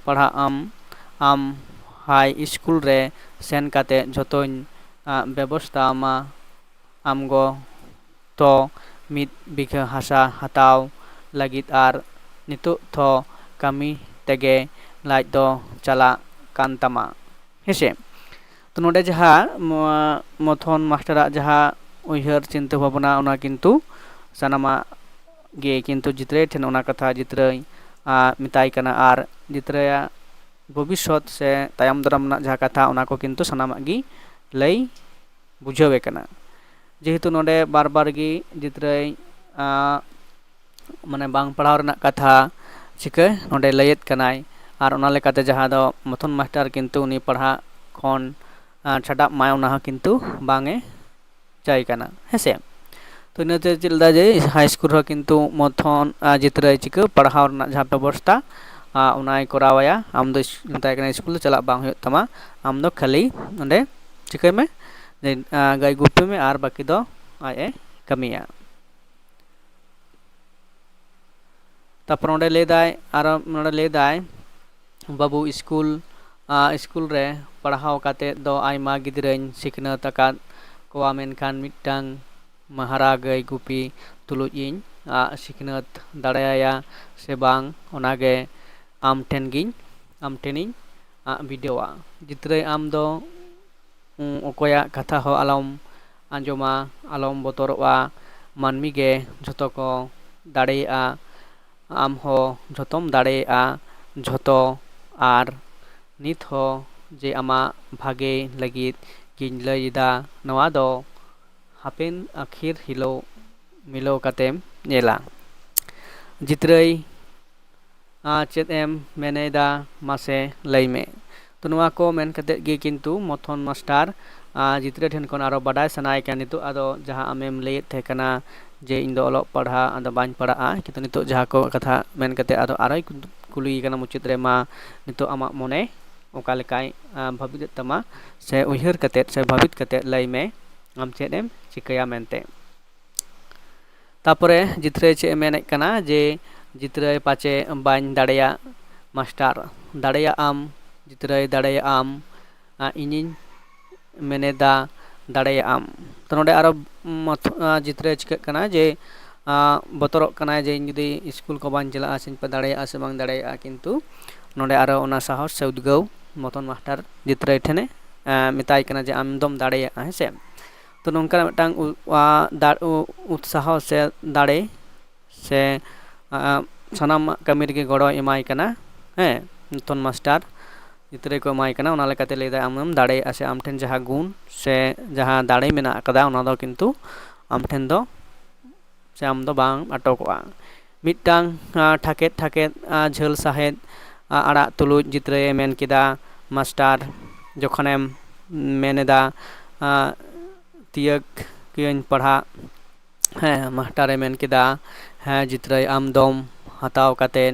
ᱯᱟᱲᱦᱟᱜ ᱟᱢ᱾ ᱟᱢ ᱦᱟᱭ ᱥᱠᱩᱞ ᱨᱮ ᱥᱮᱱ ᱠᱟᱛᱮ ᱡᱷᱚᱛᱚᱧ ᱵᱮᱵᱚᱥᱛᱟ ᱟᱢᱟ᱾ ᱟᱢ ᱜᱚ ᱛᱚ ᱢᱤᱫ ᱵᱤᱜᱷᱟᱹ ᱦᱟᱥᱟ ᱦᱟᱛᱟᱣ ᱞᱟᱹᱜᱤᱫ ᱟᱨ ᱱᱤᱛᱚᱜ ᱛᱷᱚ ᱠᱟᱹᱢᱤ ᱛᱮᱜᱮ ᱞᱟᱡ ᱫᱚ ᱪᱟᱞᱟᱜ ᱠᱟᱱ ᱛᱟᱢᱟ, ᱦᱮᱸᱥᱮ?" ᱱᱚᱰᱮ ᱡᱟᱦᱟᱸ ᱱᱚᱣᱟ ᱢᱚᱛᱷᱚᱱ ᱢᱟᱥᱴᱟᱨᱟᱜ ᱡᱟᱦᱟᱸ ᱩᱭᱦᱟᱹᱨ ᱪᱤᱱᱛᱟᱹ ᱵᱷᱟᱵᱽᱱᱟ, ᱚᱱᱟ ᱠᱤᱱᱛᱩ ᱥᱟᱱᱟᱢᱟᱜ ᱜᱮ ᱠᱤᱱᱛᱩ ᱡᱤᱛᱨᱟᱹᱭ ᱴᱷᱮᱱ ᱚᱱᱟ ᱠᱟᱛᱷᱟ ᱡᱤᱛᱨᱟᱹᱭ, ᱟ, ᱢᱮᱛᱟᱭ ᱠᱟᱱᱟ᱾ ᱟᱨ ᱡᱤᱛᱨᱟᱹᱭᱟᱜ ᱵᱷᱚᱵᱤᱥᱥᱚᱛ ᱥᱮ ᱛᱟᱭᱚᱢ ᱫᱟᱨᱟᱢ ᱨᱮᱱᱟᱜ ᱡᱟᱦᱟᱸ ᱠᱟᱛᱷᱟ, ᱚᱱᱟ ᱠᱚ ᱠᱤᱱᱛᱩ ᱥᱟᱱᱟᱢᱟᱜ ᱜᱮ ᱞᱟᱹᱭ ᱵᱩᱡᱷᱟᱹᱣᱮ ᱠᱟᱱᱟ᱾ ᱡᱮᱦᱮᱛᱩ ᱱᱚᱰᱮ ᱵᱟᱨ ᱵᱟᱨ ᱜᱮ ᱡᱤᱛᱨᱟᱹᱭ, ᱟ, ᱢᱟᱱᱮ ᱵᱟᱝ ᱯᱟᱲᱦᱟᱣ ᱨᱮᱱᱟᱜ ᱠᱟᱛᱷᱟ ᱪᱤᱠᱟᱹ ᱱᱚᱰᱮ ᱞᱟᱹᱭᱮᱫ ᱠᱟᱱᱟᱭ᱾ ᱟᱨ ᱚᱱᱟ ᱞᱮᱠᱟᱛᱮ ᱡᱟᱦᱟᱸ ᱫᱚ ᱢᱚᱛᱷᱚᱱ ᱢᱟᱥᱴᱟᱨ ᱠᱤᱱᱛᱩ ᱩᱱᱤ ᱯᱟᱲᱦᱟᱜ ᱠᱷᱚᱱ, ᱟ, ᱪᱷᱟᱰᱟᱜ ᱢᱟᱭ, ᱚᱱᱟ ᱦᱚᱸ ᱠᱤᱱᱛᱩ ᱵᱟᱝ ᱮ ᱪᱟᱭ ᱠᱟᱱᱟ, ᱦᱮᱸ ᱥᱮ᱾ ᱛᱚ ᱤᱱᱟᱹᱛᱮ ᱪᱮᱫ ᱞᱮᱫᱟ ᱡᱮ ᱦᱟᱭ ᱥᱠᱩᱞ ᱨᱮᱦᱚᱸ ᱠᱤᱱᱛᱩ ᱢᱚᱛᱷᱚᱱ, ᱟ, ᱡᱤᱛᱨᱟᱹᱭ ᱪᱤᱠᱟᱹ ᱯᱟᱲᱦᱟᱣ ᱨᱮᱱᱟᱜ ᱡᱟᱦᱟᱸ ᱵᱮᱵᱚᱥᱛᱟ, ᱟ, ᱚᱱᱟᱭ ᱠᱚᱨᱟᱣᱟᱭᱟ᱾ ᱟᱢ ᱫᱚ ᱤᱥ-, ᱢᱮᱛᱟᱭ ᱠᱟᱱᱟ ᱥᱠᱩᱞ ᱫᱚ ᱪᱟᱞᱟᱜ ᱵᱟᱝ ᱦᱩᱭᱩᱜ ᱛᱟᱢᱟ, ᱟᱢ ᱫᱚ ᱠᱷᱟᱹᱞᱤ ᱚᱸᱰᱮ ᱪᱤᱠᱟᱹᱭ ᱢᱮ, ᱡᱮ, ᱟ, ᱜᱟᱹᱭ ᱜᱩᱯᱤ ᱢᱮ ᱟᱨ ᱵᱟᱹᱠᱤ ᱫᱚ ᱟᱡ ᱮ ᱠᱟᱹᱢᱤᱭᱟ᱾ ᱛᱟᱨᱯᱚᱨ ᱱᱚᱰᱮ ᱞᱟᱹᱭ ᱫᱟᱭ, ᱟᱨᱚ ᱱᱚᱰᱮ ᱞᱟᱹᱭ ᱫᱟᱭ, ᱵᱟᱹᱵᱩ ᱥᱠᱩᱞ, ᱟ, ᱥᱠᱩᱞ ᱨᱮ ᱯᱟᱲᱦᱟᱣ ᱠᱟᱛᱮᱫ ᱫᱚ ᱟᱭᱢᱟ ᱜᱤᱫᱽᱨᱟᱹᱧ ᱥᱤᱠᱷᱱᱟᱹᱛ ᱟᱠᱟᱫ ᱠᱚᱣᱟ, ᱢᱮᱱᱠᱷᱟᱱ ᱢᱤᱫᱴᱟᱝ ᱢᱟᱦᱟᱨᱟ ᱜᱟᱹᱭ ᱜᱩᱯᱤ ᱛᱩᱞᱩᱡ ᱤᱧ, ᱟ, ᱥᱤᱠᱷᱱᱟᱹᱛ ᱫᱟᱲᱮᱭᱟᱭᱟ ᱥᱮ ᱵᱟᱝ, ᱚᱱᱟᱜᱮ ᱟᱢ ᱴᱷᱮᱱ ᱜᱤᱧ, ᱟᱢ ᱴᱷᱮᱱᱤᱧ, ᱟ, ᱵᱤᱰᱟᱹᱣᱟ᱾ ᱡᱤᱛᱨᱟᱹᱭ ᱟᱢ ᱫᱚ, ᱩᱸ, ᱚᱠᱚᱭᱟᱜ ᱠᱟᱛᱷᱟ ᱦᱚᱸ ᱟᱞᱚᱢ ᱟᱸᱡᱚᱢᱟ, ᱟᱞᱚᱢ ᱵᱚᱛᱚᱨᱚᱜᱼᱟ᱾ ᱢᱟᱹᱱᱢᱤ ᱜᱮ ᱡᱷᱚᱛᱚ ᱠᱚ ᱫᱟᱲᱮᱭᱟᱜᱼᱟ, ᱟᱢ ᱦᱚᱸ ᱡᱷᱚᱛᱚᱢ ᱫᱟᱲᱮᱭᱟᱜᱼᱟ, ᱡᱷᱚᱛᱚ᱾ ᱟᱨ ᱱᱤᱛ ᱦᱚᱸ ᱡᱮ ᱟᱢᱟᱜ ᱵᱷᱟᱜᱮ ᱞᱟᱹᱜᱤᱫ ᱜᱤᱧ ᱞᱟᱹᱭ ᱮᱫᱟ, ᱱᱚᱣᱟ ᱫᱚ ᱦᱟᱯᱮᱱ ᱟᱹᱠᱷᱤᱨ ᱦᱤᱞᱳᱜ ᱢᱤᱞᱟᱹᱣ ᱠᱟᱛᱮᱢ ᱧᱮᱞᱟ᱾ ᱡᱤᱛᱨᱟᱹᱭ, ᱟ, ᱪᱮᱫ ᱮᱢ ᱢᱮᱱᱮᱫᱟ, ᱢᱟᱥᱮ ᱞᱟᱹᱭ ᱢᱮ᱾ ᱛᱚ ᱱᱚᱣᱟ ᱠᱚ ᱢᱮᱱ ᱠᱟᱛᱮᱫ ᱜᱮ ᱠᱤᱱᱛᱩ ᱢᱚᱛᱷᱚᱱ ᱢᱟᱥᱴᱟᱨ, ᱟ, ᱡᱤᱛᱨᱟᱹᱭ ᱴᱷᱮᱱ ᱠᱷᱚᱱ ᱟᱨᱚ ᱵᱟᱰᱟᱭ ᱥᱟᱱᱟᱭᱮ ᱠᱟᱱᱟ, ᱱᱤᱛᱚᱜ ᱟᱫᱚ ᱡᱟᱦᱟᱸ ᱟᱢᱮᱢ ᱞᱟᱹᱭᱮᱫ ᱛᱟᱦᱮᱸ ᱠᱟᱱᱟ ᱡᱮ ᱤᱧ ᱫᱚ ᱚᱞᱚᱜ ᱯᱟᱲᱦᱟᱜ ᱟᱫᱚ ᱵᱟᱹᱧ ᱯᱟᱲᱦᱟᱜᱼᱟ, ᱠᱤᱱᱛᱩ ᱱᱤᱛᱚᱜ ᱡᱟᱦᱟᱸ ᱠᱚ ᱠᱟᱛᱷᱟ ᱢᱮᱱ ᱠᱟᱛᱮᱫ ᱟᱫᱚ ᱟᱨᱚᱭ ᱠᱩᱞᱤᱭᱮ ᱠᱟᱱᱟ ᱢᱩᱪᱟᱹᱫ ᱨᱮ, ᱢᱟ ᱱᱤᱛᱚᱜ ᱟᱢᱟᱜ ᱢᱚᱱᱮ ᱚᱠᱟ ᱞᱮᱠᱟᱭ, ᱟ, ᱵᱷᱟᱹᱵᱤᱛᱮᱫ ᱛᱟᱢᱟ ᱥᱮ ᱩᱭᱦᱟᱹᱨ ᱠᱟᱛᱮᱫ ᱥᱮ ᱵᱷᱟᱹᱵᱤᱛ ᱠᱟᱛᱮᱫ ᱞᱟᱹᱭ ᱢᱮ, ᱟᱢ ᱪᱮᱫ ᱮᱢ ᱪᱤᱠᱟᱹᱭᱟ ᱢᱮᱱᱛᱮ᱾ ᱛᱟᱯᱚᱨᱮ ᱡᱤᱛᱨᱟᱹᱭ ᱪᱮᱫ ᱮ ᱢᱮᱱᱮᱫ ᱠᱟᱱᱟ ᱡᱮ, ᱡᱤᱛᱨᱟᱹᱭ ᱯᱟᱪᱮ ᱵᱟᱹᱧ ᱫᱟᱲᱮᱭᱟᱜ, ᱢᱟᱥᱴᱟᱨ ᱫᱟᱲᱮᱭᱟᱜ ᱟᱢ, ᱡᱤᱛᱨᱟᱹᱭ ᱫᱟᱲᱮᱭᱟᱜ ᱟᱢ, ᱟ, ᱤᱧᱤᱧ ᱢᱮᱱᱮᱫᱟ ᱫᱟᱲᱮᱭᱟᱜ ᱟᱢ᱾ ᱛᱚ ᱱᱚᱰᱮ ᱟᱨᱚ ᱢᱚᱛᱷ-, ᱟ, ᱡᱤᱛᱨᱟᱹᱭ ᱪᱤᱠᱟᱹᱜ ᱠᱟᱱᱟ ᱡᱮ, ᱟ, ᱵᱚᱛᱚᱨᱚᱜ ᱠᱟᱱᱟᱭ ᱡᱮ ᱤᱧ ᱡᱩᱫᱤ ᱥᱠᱩᱞ ᱠᱚ ᱵᱟᱹᱧ ᱪᱟᱞᱟᱜᱼᱟ ᱥᱮᱧ ᱯᱮ ᱫᱟᱲᱮᱭᱟᱜᱼᱟ ᱥᱮ ᱵᱟᱝ ᱫᱟᱲᱮᱭᱟᱜᱼᱟ, ᱠᱤᱱᱛᱩ ᱱᱚᱰᱮ ᱟᱨᱚ ᱚᱱᱟ ᱥᱟᱦᱚᱥ ᱥᱮ ᱩᱫᱽᱜᱟᱹᱣ ᱢᱚᱛᱷᱚᱱ ᱢᱟᱥᱴᱟᱨ ᱡᱤᱛᱨᱟᱹᱭ ᱴᱷᱮᱱᱮ ᱢᱮᱛᱟᱭ ᱠᱟᱱᱟ ᱡᱮ ᱟᱢ ᱫᱚᱢ ᱫᱟᱲᱮᱭᱟᱜᱼᱟ, ᱦᱮᱸ ᱥᱮ᱾ ᱛᱚ ᱱᱚᱝᱠᱟᱱᱟᱜ ᱢᱤᱫᱴᱟᱝ ᱩ- ᱟ, ᱫᱟᱲ- ᱩ- ᱩᱛᱥᱟᱦᱚ ᱥᱮ ᱫᱟᱲᱮ ᱥᱮ ᱟ, ᱥᱟᱱᱟᱢᱟᱜ ᱠᱟᱹᱢᱤ ᱨᱮᱜᱮ ᱜᱚᱲᱚᱭ ᱮᱢᱟᱭ ᱠᱟᱱᱟ, ᱦᱮᱸ, ᱱᱚᱛᱚᱱ ᱢᱟᱥᱴᱟᱨ ᱜᱤᱫᱽᱨᱟᱹ ᱠᱚ ᱮᱢᱟᱭ ᱠᱟᱱᱟ᱾ ᱚᱱᱟ ᱞᱮᱠᱟᱛᱮ ᱞᱟᱹᱭᱫᱟᱭ, ᱟᱢᱮᱢ ᱫᱟᱲᱮᱭᱟᱜᱼᱟ ᱥᱮ ᱟᱢ ᱴᱷᱮᱱ ᱡᱟᱦᱟᱸ ᱜᱩᱱ ᱥᱮ ᱡᱟᱦᱟᱸ ᱫᱟᱲᱮ ᱢᱮᱱᱟᱜ ᱟᱠᱟᱫᱟ, ᱚᱱᱟ ᱫᱚ ᱠᱤᱱᱛᱩ ᱟᱢ ᱴᱷᱮᱱ ᱫᱚ ᱥᱮ ᱟᱢ ᱫᱚ ᱵᱟᱝ ᱟᱴᱚᱠᱚᱜᱼᱟ᱾ ᱢᱤᱫᱴᱟᱝ ᱟ, ᱴᱷᱟᱠᱮᱫ ᱴᱷᱟᱠᱮᱫ ᱟ, ᱡᱷᱟᱹᱞ ᱥᱟᱦᱮᱫ ᱟ, ᱟᱲᱟᱜ ᱛᱩᱞᱩᱡ ᱡᱤᱛᱨᱟᱹᱭᱮ ᱢᱮᱱ ᱠᱮᱫᱟ, ᱢᱟᱥᱴᱟᱨ, ᱡᱚᱠᱷᱚᱱᱮᱢ ᱢᱮᱱ ᱮᱫᱟ ᱟ, ᱛᱤᱭᱟᱹᱜ ᱠᱤᱭᱟᱹᱧ ᱯᱟᱲᱦᱟᱜ, ᱦᱮᱸ, ᱢᱟᱥᱴᱟᱨᱮ ᱢᱮᱱ ᱠᱮᱫᱟ, ᱦᱮᱸ ᱡᱤᱛᱨᱟᱹᱭ, ᱟᱢ ᱫᱚᱢ ᱦᱟᱛᱟᱣ ᱠᱟᱛᱮᱫ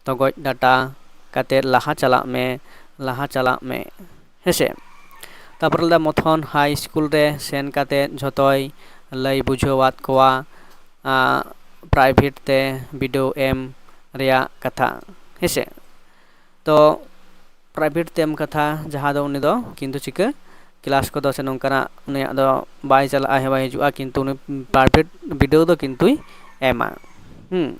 ᱛᱚᱜᱚᱡ ᱰᱟᱴᱟ ᱠᱟᱛᱮᱫ ᱞᱟᱦᱟ ᱪᱟᱞᱟᱜ ᱢᱮ, ᱞᱟᱦᱟ ᱪᱟᱞᱟᱜ ᱢᱮ, ᱦᱮᱸᱥᱮ᱾ ᱛᱟᱨᱯᱚᱨᱮ ᱞᱟᱹᱭᱫᱟ, ᱢᱚᱛᱷᱚᱱ ᱦᱟᱭ ᱥᱠᱩᱞ ᱨᱮ ᱥᱮᱱ ᱠᱟᱛᱮᱫ ᱡᱷᱚᱛᱚᱭ ᱞᱟᱹᱭ ᱵᱩᱡᱷᱟᱹᱣᱟᱫ ᱠᱚᱣᱟ ᱯᱨᱟᱭᱵᱷᱮᱴ ᱛᱮ ᱵᱤᱰᱟᱹᱣ ᱮᱢ ᱨᱮᱭᱟᱜ ᱠᱟᱛᱷᱟ, ᱦᱮᱸᱥᱮ᱾ ᱛᱚ ᱯᱨᱟᱭᱵᱷᱮᱴ ᱛᱮ ᱮᱢ ᱠᱟᱛᱷᱟ, ᱡᱟᱦᱟᱸ ᱫᱚ ᱩᱱᱤ ᱫᱚ ᱠᱤᱱᱛᱩ ᱪᱤᱠᱟᱹ ᱠᱞᱟᱥ ᱠᱚᱫᱚ ᱥᱮ ᱱᱚᱝᱠᱟᱱᱟᱜ ᱩᱱᱤᱭᱟᱜ ᱫᱚ ᱵᱟᱭ ᱪᱟᱞᱟᱜᱼᱟ, ᱦᱮᱸ ᱵᱟᱭ ᱦᱤᱡᱩᱜᱼᱟ, ᱠᱤᱱᱛᱩ ᱩᱱᱤ ᱯᱨᱟᱭᱵᱷᱮᱴ ᱵᱤᱰᱟᱹᱣ ᱫᱚ ᱠᱤᱱᱛᱩᱭ ᱮᱢᱟ᱾ ᱦᱩᱸ᱾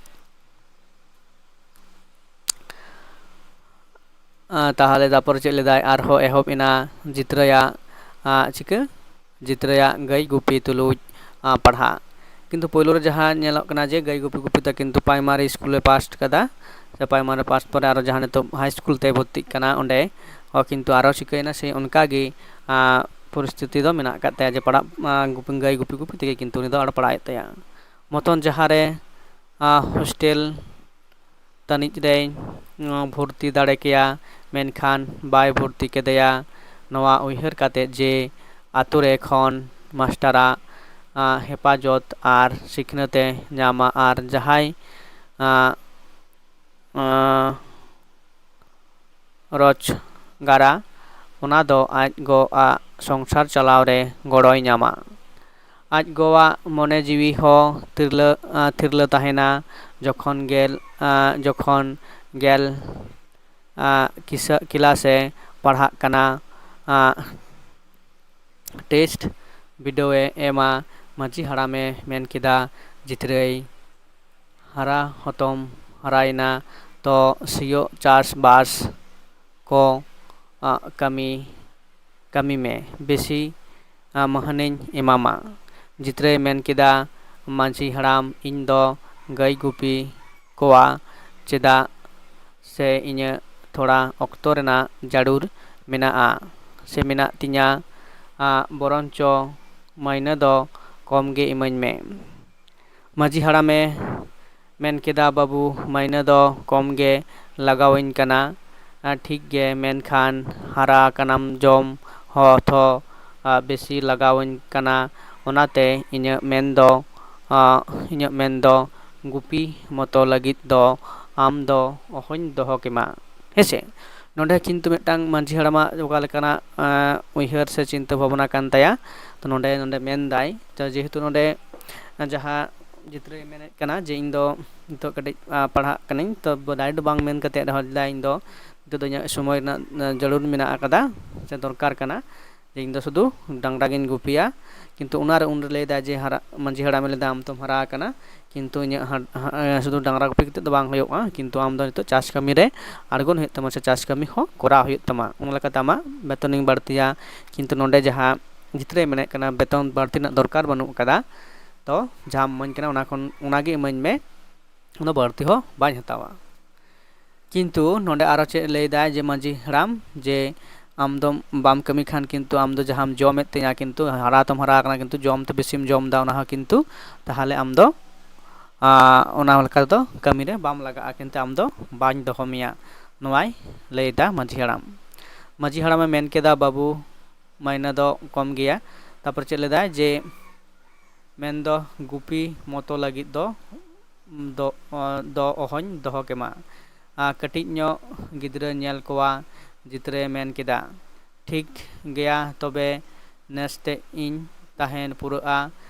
ᱟᱸ, ᱛᱟᱦᱚᱞᱮ ᱛᱟᱨᱯᱚᱨ ᱪᱮᱫ ᱞᱮᱫᱟᱭ, ᱟᱨᱦᱚᱸ ᱮᱦᱚᱵ ᱮᱱᱟ ᱡᱤᱛᱨᱟᱹᱭᱟᱜ, ᱟᱸ, ᱪᱤᱠᱟᱹ? ᱡᱤᱛᱨᱟᱹᱭᱟᱜ ᱜᱟᱹᱭ ᱜᱩᱯᱤ ᱛᱩᱞᱩᱡ, ᱟᱸ, ᱯᱟᱲᱦᱟᱜ᱾ ᱠᱤᱱᱛᱩ ᱯᱳᱭᱞᱳ ᱨᱮ ᱡᱟᱦᱟᱸ ᱧᱮᱞᱚᱜ ᱠᱟᱱᱟ ᱡᱮ ᱜᱟᱹᱭ ᱜᱩᱯᱤ ᱜᱩᱯᱤ ᱛᱮ ᱠᱤᱱᱛᱩ ᱯᱨᱟᱭᱢᱟᱨᱤ ᱥᱠᱩᱞᱮ ᱯᱟᱥ ᱠᱟᱫᱟ, ᱥᱮ ᱯᱨᱟᱭᱢᱟᱨᱤ ᱯᱟᱥ ᱯᱚᱨᱮ ᱟᱨᱚ ᱡᱟᱦᱟᱸ ᱱᱤᱛᱚᱜ ᱦᱟᱭ ᱥᱠᱩᱞ ᱛᱮ ᱵᱷᱚᱨᱛᱤᱜ ᱠᱟᱱᱟ, ᱚᱸᱰᱮ ᱦᱚᱸ ᱠᱤᱱᱛᱩ ᱟᱨᱚ ᱪᱤᱠᱟᱹᱭᱮᱱᱟ, ᱥᱮ ᱚᱱᱠᱟᱜᱮ, ᱟᱸ, ᱯᱚᱨᱤᱥᱛᱷᱤᱛᱤ ᱫᱚ ᱢᱮᱱᱟᱜ ᱟᱠᱟᱫ ᱛᱟᱭᱟ ᱡᱮ ᱯᱟᱲᱦᱟᱜ, ᱟᱸ, ᱜᱩᱯᱤ, ᱜᱟᱹᱭ ᱜᱩᱯᱤ ᱜᱩᱯᱤ ᱛᱮᱜᱮ ᱠᱤᱱᱛᱩ ᱩᱱᱤ ᱫᱚ ᱟᱨᱚ ᱯᱟᱲᱦᱟᱣᱮᱫ ᱛᱟᱭᱟ᱾ ᱢᱚᱛᱚᱱ ᱡᱟᱦᱟᱸ ᱨᱮ, ᱟᱸ, ᱦᱳᱥᱴᱮᱞ ᱛᱟᱹᱱᱤᱡ ᱨᱮᱭ, ᱩᱸ, ᱵᱷᱚᱨᱛᱤ ᱫᱟᱲᱮ ᱠᱮᱭᱟ, ᱢᱮᱱᱠᱷᱟᱱ ᱵᱟᱭ ᱵᱷᱚᱨᱛᱤ ᱠᱮᱫᱮᱭᱟ᱾ ᱱᱚᱣᱟ ᱩᱭᱦᱟᱹᱨ ᱠᱟᱛᱮ ᱡᱮ ᱟᱛᱳ ᱨᱮ ᱠᱷᱚᱱ ᱢᱟᱥᱴᱟᱨᱟᱜ, ᱟᱸ, ᱦᱮᱯᱟᱡᱚᱛ ᱟᱨ ᱥᱤᱠᱷᱱᱟᱹᱛ ᱮ ᱧᱟᱢᱟ ᱟᱨ ᱡᱟᱦᱟᱸᱭ, ᱟᱸ, ᱟᱸ, ᱨᱳᱡᱽᱜᱟᱨᱟ, ᱚᱱᱟ ᱫᱚ ᱟᱡ ᱜᱚ ᱟᱜ ᱥᱚᱝᱥᱟᱨ ᱪᱟᱞᱟᱣ ᱨᱮ ᱜᱚᱲᱚᱭ ᱧᱟᱢᱟ᱾ ᱟᱡ ᱜᱚᱣᱟᱜ ᱢᱚᱱᱮ ᱡᱤᱣᱤ ᱦᱚᱸ ᱛᱤᱨᱞᱟᱹ, ᱟᱸ, ᱛᱤᱨᱞᱟᱹ ᱛᱟᱦᱮᱱᱟ᱾ ᱡᱚᱠᱷᱚᱱ ᱜᱮᱞ, ᱟᱸ, ᱡᱚᱠᱷᱚᱱ ᱜᱮᱞ, ᱟᱸ, ᱠᱤᱥᱟᱹ-, ᱠᱤᱞᱟᱥ ᱮ ᱯᱟᱲᱦᱟᱜ ᱠᱟᱱᱟ, ᱟᱸ, ᱴᱮᱥᱴ ᱵᱤᱰᱟᱹᱣ ᱮ ᱮᱢᱟ᱾ ᱢᱟᱹᱡᱷᱤ ᱦᱟᱲᱟᱢᱮ ᱢᱮᱱ ᱠᱮᱫᱟ, ᱡᱤᱛᱨᱟᱹᱭ ᱦᱟᱨᱟ ᱦᱚᱛᱚᱢ ᱦᱟᱨᱟᱭᱮᱱᱟ, ᱛᱚ ᱥᱤᱭᱳᱜ ᱪᱟᱥᱵᱟᱥ ᱠᱚ, ᱟᱸ, ᱠᱟᱹᱢᱤ ᱠᱟᱹᱢᱤ ᱢᱮ, ᱵᱮᱥᱤ ᱢᱟᱹᱦᱟᱹᱱᱤᱧ ᱮᱢᱟᱢᱟ᱾ ᱡᱤᱛᱨᱟᱹᱭ ᱢᱮᱱ ᱠᱮᱫᱟ, ᱢᱟᱹᱡᱷᱤ ᱦᱟᱲᱟᱢ, ᱤᱧ ᱫᱚ ᱜᱟᱹᱭ ᱜᱩᱯᱤ ᱠᱚᱣᱟ, ᱪᱮᱫᱟᱜ ᱥᱮ ᱤᱧᱟᱹᱜ ᱛᱷᱚᱲᱟ ᱚᱠᱛᱚ ᱨᱮᱱᱟᱜ ᱡᱟᱹᱨᱩᱲ ᱢᱮᱱᱟᱜᱼᱟ ᱥᱮ ᱢᱮᱱᱟᱜ ᱛᱤᱧᱟ, ᱵᱚᱨᱚᱱᱪᱚ ᱢᱟᱹᱭᱱᱟᱹ ᱫᱚ ᱠᱚᱢ ᱜᱮ ᱤᱢᱟᱹᱧ ᱢᱮ᱾ ᱢᱟᱹᱡᱷᱤ ᱦᱟᱲᱟᱢᱮ ᱢᱮᱱ ᱠᱮᱫᱟ, ᱵᱟᱹᱵᱩ, ᱢᱟᱹᱭᱱᱟᱹ ᱫᱚ ᱠᱚᱢ ᱜᱮ ᱞᱟᱜᱟᱣᱟᱹᱧ ᱠᱟᱱᱟ᱾ ᱴᱷᱤᱠ ᱜᱮ, ᱢᱮᱱᱠᱷᱟᱱ ᱦᱟᱨᱟ ᱟᱠᱟᱱᱟᱢ, ᱡᱚᱢ ᱦᱚᱸ ᱛᱷᱚ ᱵᱮᱥᱤ ᱞᱟᱜᱟᱣᱟᱹᱧ ᱠᱟᱱᱟ᱾ ᱚᱱᱟᱛᱮ ᱤᱧᱟᱹᱜ ᱢᱮᱱ ᱫᱚ ᱤᱧᱟᱹᱜ ᱢᱮᱱ ᱫᱚ ᱜᱩᱯᱤ ᱢᱚᱛᱚ ᱞᱟᱹᱜᱤᱫ ᱫᱚ ᱟᱢ ᱫᱚ ᱚᱦᱚᱧ ᱫᱚᱦᱚ ᱠᱮᱢᱟ᱾ ᱦᱮᱸᱥᱮ? ᱱᱚᱰᱮ ᱠᱤᱱᱛᱩ ᱢᱤᱫᱴᱟᱝ ᱢᱟᱹᱡᱷᱤ ᱦᱟᱲᱟᱢᱟᱜ ᱚᱠᱟ ᱞᱮᱠᱟᱱᱟᱜ ᱩᱭᱦᱟᱹᱨ ᱥᱮ ᱪᱤᱱᱛᱟᱹ ᱵᱷᱟᱵᱽᱱᱟ ᱠᱟᱱ ᱛᱟᱭᱟ᱾ ᱛᱚ ᱱᱚᱰᱮ ᱱᱚᱰᱮ ᱢᱮᱱᱫᱟᱭ, ᱡᱮᱦᱮᱛᱩ ᱱᱚᱰᱮ ᱡᱟᱦᱟᱸ ᱡᱤᱛᱨᱟᱹᱭ ᱢᱮᱱᱮᱫ ᱠᱟᱱᱟ ᱡᱮ ᱤᱧ ᱫᱚ ᱱᱤᱛᱚᱜ ᱠᱟᱹᱴᱤᱡ ᱯᱟᱲᱦᱟᱜ ᱠᱟᱹᱱᱟᱹᱧ, ᱛᱚ ᱰᱟᱭᱨᱮᱠᱴ ᱵᱟᱝ ᱢᱮᱱ ᱠᱟᱛᱮᱫ ᱨᱮᱦᱚᱸ ᱞᱟᱹᱭᱫᱟ, ᱤᱧ ᱫᱚ ᱱᱤᱛᱚᱜ ᱫᱚ ᱤᱧᱟᱹᱜ ᱥᱚᱢᱚᱭ ᱨᱮᱱᱟᱜ ᱡᱟᱹᱨᱩᱲ ᱢᱮᱱᱟᱜ ᱟᱠᱟᱫᱟ ᱥᱮ ᱫᱚᱨᱠᱟᱨ ᱠᱟᱱᱟ, ᱡᱮ ᱤᱧ ᱫᱚ ᱥᱩᱫᱷᱩ ᱰᱟᱝᱨᱟ ᱜᱤᱧ ᱜᱩᱯᱤᱭᱟ᱾ ᱠᱤᱱᱛᱩ ᱚᱱᱟᱨᱮ ᱩᱱᱨᱮ ᱞᱟᱹᱭᱫᱟ ᱡᱮ ᱦᱟᱨᱟ ᱢᱟᱹᱡᱷᱤ ᱦᱟᱲᱟᱢᱮ ᱞᱟᱹᱭᱫᱟ, ᱟᱢ ᱛᱚᱢ ᱦᱟᱨᱟ ᱟᱠᱟᱱᱟ, ᱠᱤᱱᱛᱩ ᱤᱧᱟᱹᱜ ᱦᱟ- ᱦᱟ- ᱥᱩᱫᱷᱩ ᱰᱟᱝᱨᱟ ᱜᱩᱯᱤ ᱠᱟᱛᱮᱫ ᱫᱚ ᱵᱟᱝ ᱦᱩᱭᱩᱜᱼᱟ, ᱠᱤᱱᱛᱩ ᱟᱢ ᱫᱚ ᱱᱤᱛᱚᱜ ᱪᱟᱥ ᱠᱟᱹᱢᱤ ᱨᱮ ᱟᱬᱜᱚᱱ ᱦᱩᱭᱩᱜ ᱛᱟᱢᱟ ᱥᱮ ᱪᱟᱥ ᱠᱟᱹᱢᱤ ᱦᱚᱸ ᱠᱚᱨᱟᱣ ᱦᱩᱭᱩᱜ ᱛᱟᱢᱟ᱾ ᱚᱱᱟ ᱞᱮᱠᱟᱛᱮ ᱟᱢᱟᱜ ᱵᱮᱛᱚᱱᱤᱧ ᱵᱟᱹᱲᱛᱤᱭᱟ᱾ ᱠᱤᱱᱛᱩ ᱱᱚᱰᱮ ᱡᱟᱦᱟᱸ ᱡᱤᱛᱨᱟᱹᱭ ᱢᱮᱱᱮᱫ ᱠᱟᱱᱟ, ᱵᱮᱛᱚᱱ ᱵᱟᱹᱲᱛᱤ ᱨᱮᱱᱟᱜ ᱫᱚᱨᱠᱟᱨ ᱵᱟᱹᱱᱩᱜ ᱟᱠᱟᱫᱟ, ᱛᱚ ᱡᱟᱦᱟᱸᱢ ᱤᱢᱟᱹᱧ ᱠᱟᱱᱟ ᱚᱱᱟ ᱠᱷᱚᱱ ᱚᱱᱟᱜᱮ ᱤᱢᱟᱹᱧ ᱢᱮ, ᱚᱱᱟ ᱵᱟᱹᱲᱛᱤ ᱦᱚᱸ ᱵᱟᱹᱧ ᱦᱟᱛᱟᱣᱟ᱾ ᱠᱤᱱᱛᱩ ᱱᱚᱰᱮ ᱟᱨᱚ ᱪᱮᱫ ᱞᱟᱹᱭᱫᱟᱭ ᱡᱮ ᱢᱟᱹᱡᱷᱤ ᱦᱟᱲᱟᱢ ᱡᱮ ᱟᱢ ᱫᱚ ᱵᱟᱢ ᱠᱟᱹᱢᱤ ᱠᱷᱟᱱ ᱠᱤᱱᱛᱩ ᱟᱢ ᱫᱚ ᱡᱟᱦᱟᱸᱢ ᱡᱚᱢᱮᱫ ᱛᱤᱧᱟ, ᱠᱤᱱᱛᱩ ᱦᱟᱨᱟ ᱛᱚᱢ ᱦᱟᱨᱟ ᱟᱠᱟᱱᱟ, ᱠᱤᱱᱛᱩ ᱡᱚᱢ ᱛᱮ ᱵᱮᱥᱤᱢ ᱡᱚᱢ ᱮᱫᱟ, ᱚᱱᱟ ᱦᱚᱸ ᱠᱤᱱᱛᱩ ᱛᱟᱦᱚᱞᱮ ᱟᱢ ᱫᱚ ᱟᱸ, ᱚᱱᱟ ᱞᱮᱠᱟ ᱛᱮᱫᱚ ᱠᱟᱹᱢᱤ ᱨᱮ ᱵᱟᱢ ᱞᱟᱜᱟᱜᱼᱟ, ᱠᱤᱱᱛᱩ ᱟᱢ ᱫᱚ ᱵᱟᱹᱧ ᱫᱚᱦᱚ ᱢᱮᱭᱟ, ᱱᱚᱣᱟᱭ ᱞᱟᱹᱭᱫᱟ ᱢᱟᱹᱡᱷᱤ ᱦᱟᱲᱟᱢ᱾ ᱢᱟᱹᱡᱷᱤ ᱦᱟᱲᱟᱢᱮ ᱢᱮᱱ ᱠᱮᱫᱟ, ᱵᱟᱹᱵᱩ, ᱢᱟᱹᱭᱱᱟᱹ ᱫᱚ ᱠᱚᱢ ᱜᱮᱭᱟ᱾ ᱛᱟᱨᱯᱚᱨ ᱪᱮᱫ ᱞᱮᱫᱟᱭ ᱡᱮ ᱢᱮᱱᱫᱚ ᱜᱩᱯᱤ ᱢᱚᱛᱚ ᱞᱟᱹᱜᱤᱫ ᱫᱚ ᱫᱚ, ᱫᱚ ᱚᱦᱚᱧ ᱫᱚᱦᱚ ᱠᱮᱢᱟ᱾ ᱟᱨ ᱠᱟᱹᱴᱤᱡ ᱧᱚᱜ ᱜᱤᱫᱽᱨᱟᱹ ᱧᱮᱞ ᱠᱚᱣᱟ, ᱡᱤᱛᱨᱟᱹᱭ ᱢᱮᱱ ᱠᱮᱫᱟ᱾ ᱴᱷᱤᱠ ᱜᱮᱭᱟ, ᱛᱚᱵᱮ ᱱᱮᱥ ᱛᱮ ᱤᱧ ᱛᱟᱦᱮᱱ ᱯᱩᱨᱟᱹᱜᱼᱟ,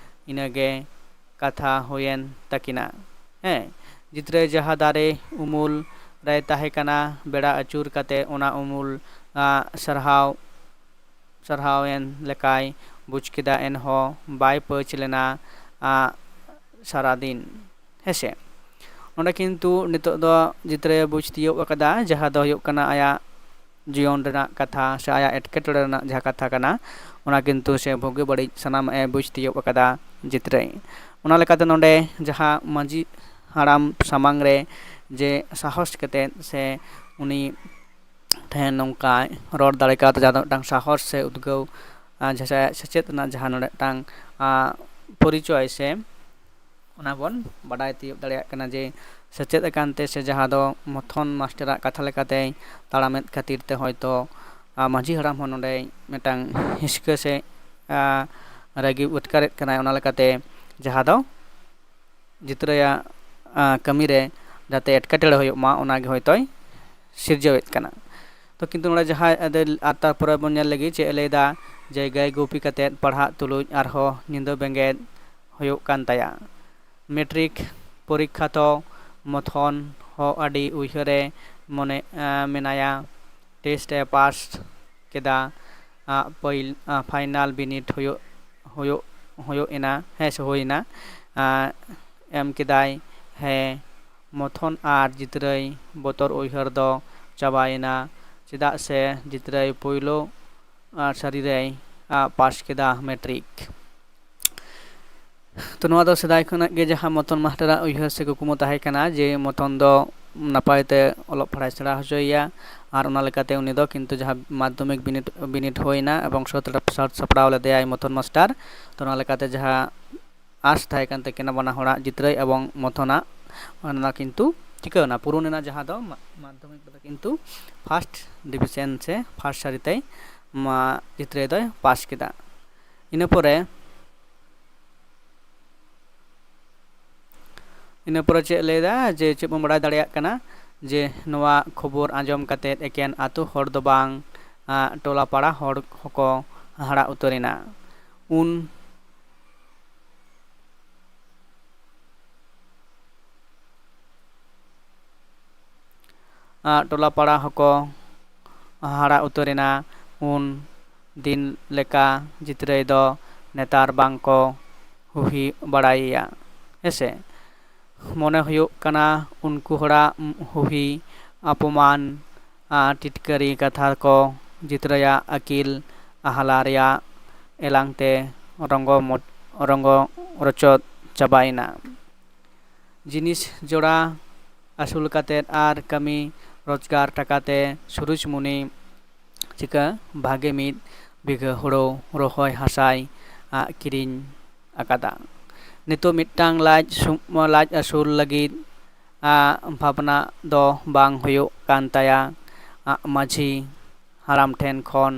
ᱤᱱᱟᱹᱜᱮ ᱠᱟᱛᱷᱟ ᱦᱩᱭᱮᱱ ᱛᱟᱹᱠᱤᱱᱟ᱾ ᱦᱮᱸ, ᱡᱤᱛᱨᱟᱹᱭ ᱡᱟᱦᱟᱸ ᱫᱟᱨᱮ ᱩᱢᱩᱞ ᱨᱮᱭ ᱛᱟᱦᱮᱸ ᱠᱟᱱᱟ, ᱵᱮᱲᱟ ᱟᱹᱪᱩᱨ ᱠᱟᱛᱮ ᱚᱱᱟ ᱩᱢᱩᱞ, ᱟᱸ, ᱥᱟᱨᱦᱟᱣ ᱥᱟᱨᱦᱟᱣᱮᱱ ᱞᱮᱠᱟᱭ ᱵᱩᱡᱽ ᱠᱮᱫᱟ, ᱮᱱᱦᱚᱸ ᱵᱟᱭ ᱯᱟᱹᱪ ᱞᱮᱱᱟ, ᱟᱸ, ᱥᱟᱨᱟᱫᱤᱱ᱾ ᱦᱮᱸᱥᱮ? ᱱᱚᱰᱮ ᱠᱤᱱᱛᱩ ᱱᱤᱛᱚᱜ ᱫᱚ ᱡᱤᱛᱨᱟᱹᱭ ᱵᱩᱡᱽ ᱛᱤᱭᱳᱜ ᱟᱠᱟᱫᱟ, ᱡᱟᱦᱟᱸ ᱫᱚ ᱦᱩᱭᱩᱜ ᱠᱟᱱᱟ ᱟᱭᱟᱜ ᱡᱤᱭᱚᱱ ᱨᱮᱱᱟᱜ ᱠᱟᱛᱷᱟ ᱥᱮ ᱟᱭᱟᱜ ᱮᱴᱠᱮᱴᱚᱬᱮ ᱨᱮᱱᱟᱜ ᱡᱟᱦᱟᱸ ᱠᱟᱛᱷᱟ ᱠᱟᱱᱟ, ᱚᱱᱟ ᱠᱤᱱᱛᱩ ᱥᱮ ᱵᱩᱜᱤ ᱵᱟᱹᱲᱤᱡ ᱥᱟᱱᱟᱢᱟᱜ ᱮ ᱵᱩᱡᱽ ᱛᱤᱭᱳᱜ ᱟᱠᱟᱫᱟ ᱡᱤᱛᱨᱟᱹᱭ᱾ ᱚᱱᱟ ᱞᱮᱠᱟᱛᱮ ᱱᱚᱰᱮ ᱡᱟᱦᱟᱸ ᱢᱟᱹᱡᱷᱤ ᱦᱟᱲᱟᱢ ᱥᱟᱢᱟᱝ ᱨᱮ ᱡᱮ ᱥᱟᱦᱚᱥ ᱠᱟᱛᱮᱫ ᱥᱮ ᱩᱱᱤ ᱴᱷᱮᱱ ᱱᱚᱝᱠᱟᱭ ᱨᱚᱲ ᱫᱟᱲᱮ ᱠᱟᱣᱫᱟ, ᱡᱟᱦᱟᱸ ᱫᱚ ᱢᱤᱫᱴᱟᱝ ᱥᱟᱦᱚᱥ ᱥᱮ ᱩᱫᱽᱜᱟᱹᱣ, ᱟᱨ ᱡᱟᱦᱟᱸ ᱥᱮᱪᱮᱫ ᱨᱮᱱᱟᱜ ᱡᱟᱦᱟᱸ ᱱᱚᱰᱮ ᱢᱤᱫᱴᱟᱝ, ᱟᱸ, ᱯᱚᱨᱤᱪᱚᱭ ᱥᱮ ᱚᱱᱟ ᱵᱚᱱ ᱵᱟᱰᱟᱭ ᱛᱤᱭᱳᱜ ᱫᱟᱲᱮᱭᱟᱜ ᱠᱟᱱᱟ ᱡᱮ ᱥᱮᱪᱮᱫ ᱟᱠᱟᱱ ᱛᱮ ᱥᱮ ᱡᱟᱦᱟᱸ ᱫᱚ ᱢᱚᱛᱷᱚᱱ ᱢᱟᱥᱴᱟᱨᱟᱜ ᱠᱟᱛᱷᱟ ᱞᱮᱠᱟᱛᱮᱭ ᱛᱟᱲᱟᱢᱮᱫ ᱠᱷᱟᱹᱛᱤᱨ ᱛᱮ ᱦᱚᱭᱛᱳ, ᱟᱸ, ᱢᱟᱹᱡᱷᱤ ᱦᱟᱲᱟᱢ ᱦᱚᱸ ᱱᱚᱰᱮ ᱢᱤᱫᱴᱟᱝ ᱦᱤᱥᱠᱟᱹ ᱥᱮ, ᱟᱸ, ᱨᱟᱹᱜᱤ ᱟᱴᱠᱟᱨᱮᱫ ᱠᱟᱱᱟᱭ᱾ ᱚᱱᱟ ᱞᱮᱠᱟᱛᱮ ᱡᱟᱦᱟᱸ ᱫᱚ ᱡᱤᱛᱨᱟᱹᱭᱟᱜ, ᱟᱸ, ᱠᱟᱹᱢᱤᱨᱮ ᱡᱟᱛᱮ ᱮᱴᱠᱮᱴᱚᱬᱮ ᱦᱩᱭᱩᱜ ᱢᱟ, ᱚᱱᱟᱜᱮ ᱦᱚᱭᱛᱳᱭ ᱥᱤᱨᱡᱟᱹᱣᱮᱫ ᱠᱟᱱᱟ᱾ ᱛᱚ ᱠᱤᱱᱛᱩ ᱱᱚᱰᱮ ᱡᱟᱦᱟᱸᱭ ᱟᱫᱚ, ᱟᱨ ᱛᱟᱨᱯᱚᱨᱮ ᱵᱚᱱ ᱧᱮᱞ ᱞᱮᱜᱮ ᱪᱮᱫ ᱮ ᱞᱟᱹᱭᱫᱟ, ᱡᱮ ᱜᱟᱹᱭ ᱜᱩᱯᱤ ᱠᱟᱛᱮᱫ ᱯᱟᱲᱦᱟᱜ ᱛᱩᱞᱩᱡ ᱟᱨᱦᱚᱸ ᱧᱤᱫᱟᱹ ᱵᱮᱸᱜᱮᱫ ᱦᱩᱭᱩᱜ ᱠᱟᱱ ᱛᱟᱭᱟ᱾ ᱢᱮᱴᱨᱤᱠ ᱯᱚᱨᱤᱠᱠᱷᱟ ᱛᱚ ᱢᱚᱛᱷᱚᱱ ᱦᱚᱸ ᱟᱹᱰᱤ ᱩᱭᱦᱟᱹᱨᱮ ᱢᱚᱱᱮ, ᱟᱸ, ᱢᱮᱱᱟᱭᱟ᱾ ᱴᱮᱥᱴ ᱮ ᱯᱟᱥ ᱠᱮᱫᱟ᱾ ᱟᱸ, ᱯᱟᱹᱭᱞ-, ᱟᱸ, ᱯᱷᱟᱭᱱᱟᱞ ᱵᱤᱱᱤᱰ ᱦᱩᱭᱩᱜ, ᱦᱩᱭᱩᱜ, ᱦᱩᱭᱩᱜ ᱮᱱᱟ, ᱦᱮᱸ ᱥᱮ ᱦᱩᱭᱱᱟ᱾ ᱟᱸ, ᱮᱢ ᱠᱮᱫᱟᱭ, ᱦᱮᱸ᱾ ᱢᱚᱛᱷᱚᱱ ᱟᱨ ᱡᱤᱛᱨᱟᱹᱭ ᱵᱚᱛᱚᱨ ᱩᱭᱦᱟᱹᱨ ᱫᱚ ᱪᱟᱵᱟᱭᱮᱱᱟ, ᱪᱮᱫᱟᱜ ᱥᱮ ᱡᱤᱛᱨᱟᱹᱭ ᱯᱳᱭᱞᱳ, ᱟᱸ, ᱥᱟᱹᱨᱤ ᱨᱮᱭ, ᱟᱸ, ᱯᱟᱥ ᱠᱮᱫᱟ ᱢᱮᱴᱨᱤᱠ᱾ ᱛᱚ ᱱᱚᱣᱟ ᱫᱚ ᱥᱮᱫᱟᱭ ᱠᱷᱚᱱᱟᱜ ᱜᱮ ᱡᱟᱦᱟᱸ ᱢᱚᱛᱚᱱ ᱢᱟᱥᱴᱟᱨᱟᱜ ᱩᱭᱦᱟᱹᱨ ᱥᱮ ᱠᱩᱠᱢᱩ ᱛᱟᱦᱮᱸ ᱠᱟᱱᱟ ᱡᱮ ᱢᱚᱛᱚᱱ ᱫᱚ ᱱᱟᱯᱟᱭ ᱛᱮ ᱚᱞᱚᱜ ᱯᱟᱲᱦᱟᱣ ᱥᱮᱬᱟ ᱦᱚᱪᱚᱭᱮᱭᱟ, ᱟᱨ ᱚᱱᱟ ᱞᱮᱠᱟᱛᱮ ᱩᱱᱤ ᱫᱚ ᱠᱤᱱᱛᱩ ᱡᱟᱦᱟᱸ ᱢᱟᱫᱽᱫᱷᱚᱢᱤᱠ ᱵᱤᱱᱤᱰ, ᱵᱤᱱᱤᱰ ᱦᱩᱭᱱᱟ ᱮᱵᱚᱝ ᱥᱟᱹᱛ, ᱥᱟᱹᱛ ᱥᱟᱯᱲᱟᱣ ᱞᱮᱫᱮᱭᱟᱭ ᱢᱚᱛᱚᱱ ᱢᱟᱥᱴᱟᱨ᱾ ᱛᱚ ᱚᱱᱟ ᱞᱮᱠᱟᱛᱮ ᱡᱟᱦᱟᱸ ᱟᱸᱥ ᱛᱟᱦᱮᱸ ᱠᱟᱱ ᱛᱟᱹᱠᱤᱱᱟ ᱵᱟᱱᱟ ᱦᱚᱲᱟᱜ, ᱡᱤᱛᱨᱟᱹᱭ ᱮᱵᱚᱝ ᱢᱚᱛᱷᱚᱱᱟᱜ, ᱚᱱᱟ ᱠᱤᱱᱛᱩ ᱪᱤᱠᱟᱹᱣᱱᱟ, ᱯᱩᱨᱩᱱ ᱮᱱᱟ, ᱡᱟᱦᱟᱸ ᱫᱚ ᱢᱟ-, ᱢᱟᱫᱽᱫᱷᱚᱢᱤᱠ ᱨᱮᱫᱚ ᱠᱤᱱᱛᱩ ᱯᱷᱟᱥᱴ ᱰᱤᱵᱷᱤᱡᱚᱱ ᱥᱮ ᱯᱷᱟᱥᱴ ᱥᱟᱹᱨᱤ ᱛᱮᱭ ᱢᱟ-, ᱡᱤᱛᱨᱟᱹᱭ ᱫᱚᱭ ᱯᱟᱥ ᱠᱮᱫᱟ᱾ ᱤᱱᱟᱹ ᱯᱚᱨᱮ, ᱤᱱᱟᱹ ᱯᱚᱨᱮ ᱪᱮᱫ ᱞᱟᱹᱭᱫᱟ ᱡᱮ ᱪᱮᱫ ᱵᱚᱱ ᱵᱟᱲᱟᱭ ᱫᱟᱲᱮᱭᱟᱜ ᱠᱟᱱᱟ ᱡᱮ ᱱᱚᱣᱟ ᱠᱷᱚᱵᱚᱨ ᱟᱸᱡᱚᱢ ᱠᱟᱛᱮᱫ ᱮᱠᱮᱱ ᱟᱹᱛᱩ ᱦᱚᱲ ᱫᱚ ᱵᱟᱝ, ᱟᱸ, ᱴᱚᱞᱟ ᱯᱟᱲᱟ ᱦᱚᱲ ᱦᱚᱸᱠᱚ ᱦᱟᱦᱟᱲᱟ ᱩᱛᱟᱹᱨᱮᱱᱟ᱾ ᱩᱱ ᱟᱸ, ᱴᱚᱞᱟ ᱯᱟᱲᱟ ᱦᱚᱸᱠᱚ ᱦᱟᱦᱟᱲᱟ ᱩᱛᱟᱹᱨᱮᱱᱟ᱾ ᱩᱱ ᱫᱤᱱ ᱞᱮᱠᱟ ᱡᱤᱛᱨᱟᱹᱭ ᱫᱚ ᱱᱮᱛᱟᱨ ᱵᱟᱝ ᱠᱚ ᱦᱩᱦᱤ ᱵᱟᱲᱟᱭᱮᱭᱟ᱾ ᱦᱮᱸᱥᱮ? ᱢᱚᱱᱮ ᱦᱩᱭᱩᱜ ᱠᱟᱱᱟ ᱩᱱᱠᱩ ᱦᱚᱲᱟᱜ ᱦᱩᱦᱤ ᱟᱯᱚᱢᱟᱱ ᱟᱨ ᱴᱤᱴᱠᱟᱹᱨᱤ ᱠᱟᱛᱷᱟ ᱠᱚ ᱡᱤᱛᱨᱟᱹᱭᱟᱜ ᱟᱹᱠᱤᱞ ᱟᱦᱞᱟ ᱨᱮᱭᱟᱜ ᱮᱞᱟᱝ ᱛᱮ ᱨᱚᱝᱜᱚ ᱢᱚ-, ᱨᱚᱝᱜᱚ ᱨᱚᱪᱚᱫ ᱪᱟᱵᱟᱭᱮᱱᱟ᱾ ᱡᱤᱱᱤᱥ ᱡᱚᱲᱟ ᱟᱹᱥᱩᱞ ᱠᱟᱛᱮᱫ ᱟᱨ ᱠᱟᱹᱢᱤ ᱨᱳᱡᱽᱜᱟᱨ ᱴᱟᱠᱟᱛᱮ ᱥᱩᱨᱩᱡᱽᱢᱩᱱᱤ ᱪᱤᱠᱟᱹ ᱵᱷᱟᱜᱮ ᱢᱤᱫ ᱵᱤᱜᱷᱟᱹ ᱦᱳᱲᱳ ᱨᱚᱦᱚᱭ ᱦᱟᱥᱟᱭ ᱟᱜ ᱠᱤᱨᱤᱧ ᱟᱠᱟᱫᱟ᱾ ᱱᱤᱛᱚᱜ ᱢᱤᱫᱴᱟᱝ ᱞᱟᱡ ᱥᱩ-, ᱞᱟᱡ ᱟᱹᱥᱩᱞ ᱞᱟᱹᱜᱤᱫ ᱟᱜ ᱵᱷᱟᱵᱽᱱᱟ ᱫᱚ ᱵᱟᱝ ᱦᱩᱭᱩᱜ ᱠᱟᱱ ᱛᱟᱭᱟ᱾ ᱟᱜ ᱢᱟᱹᱡᱷᱤ ᱦᱟᱲᱟᱢ ᱴᱷᱮᱱ ᱠᱷᱚᱱ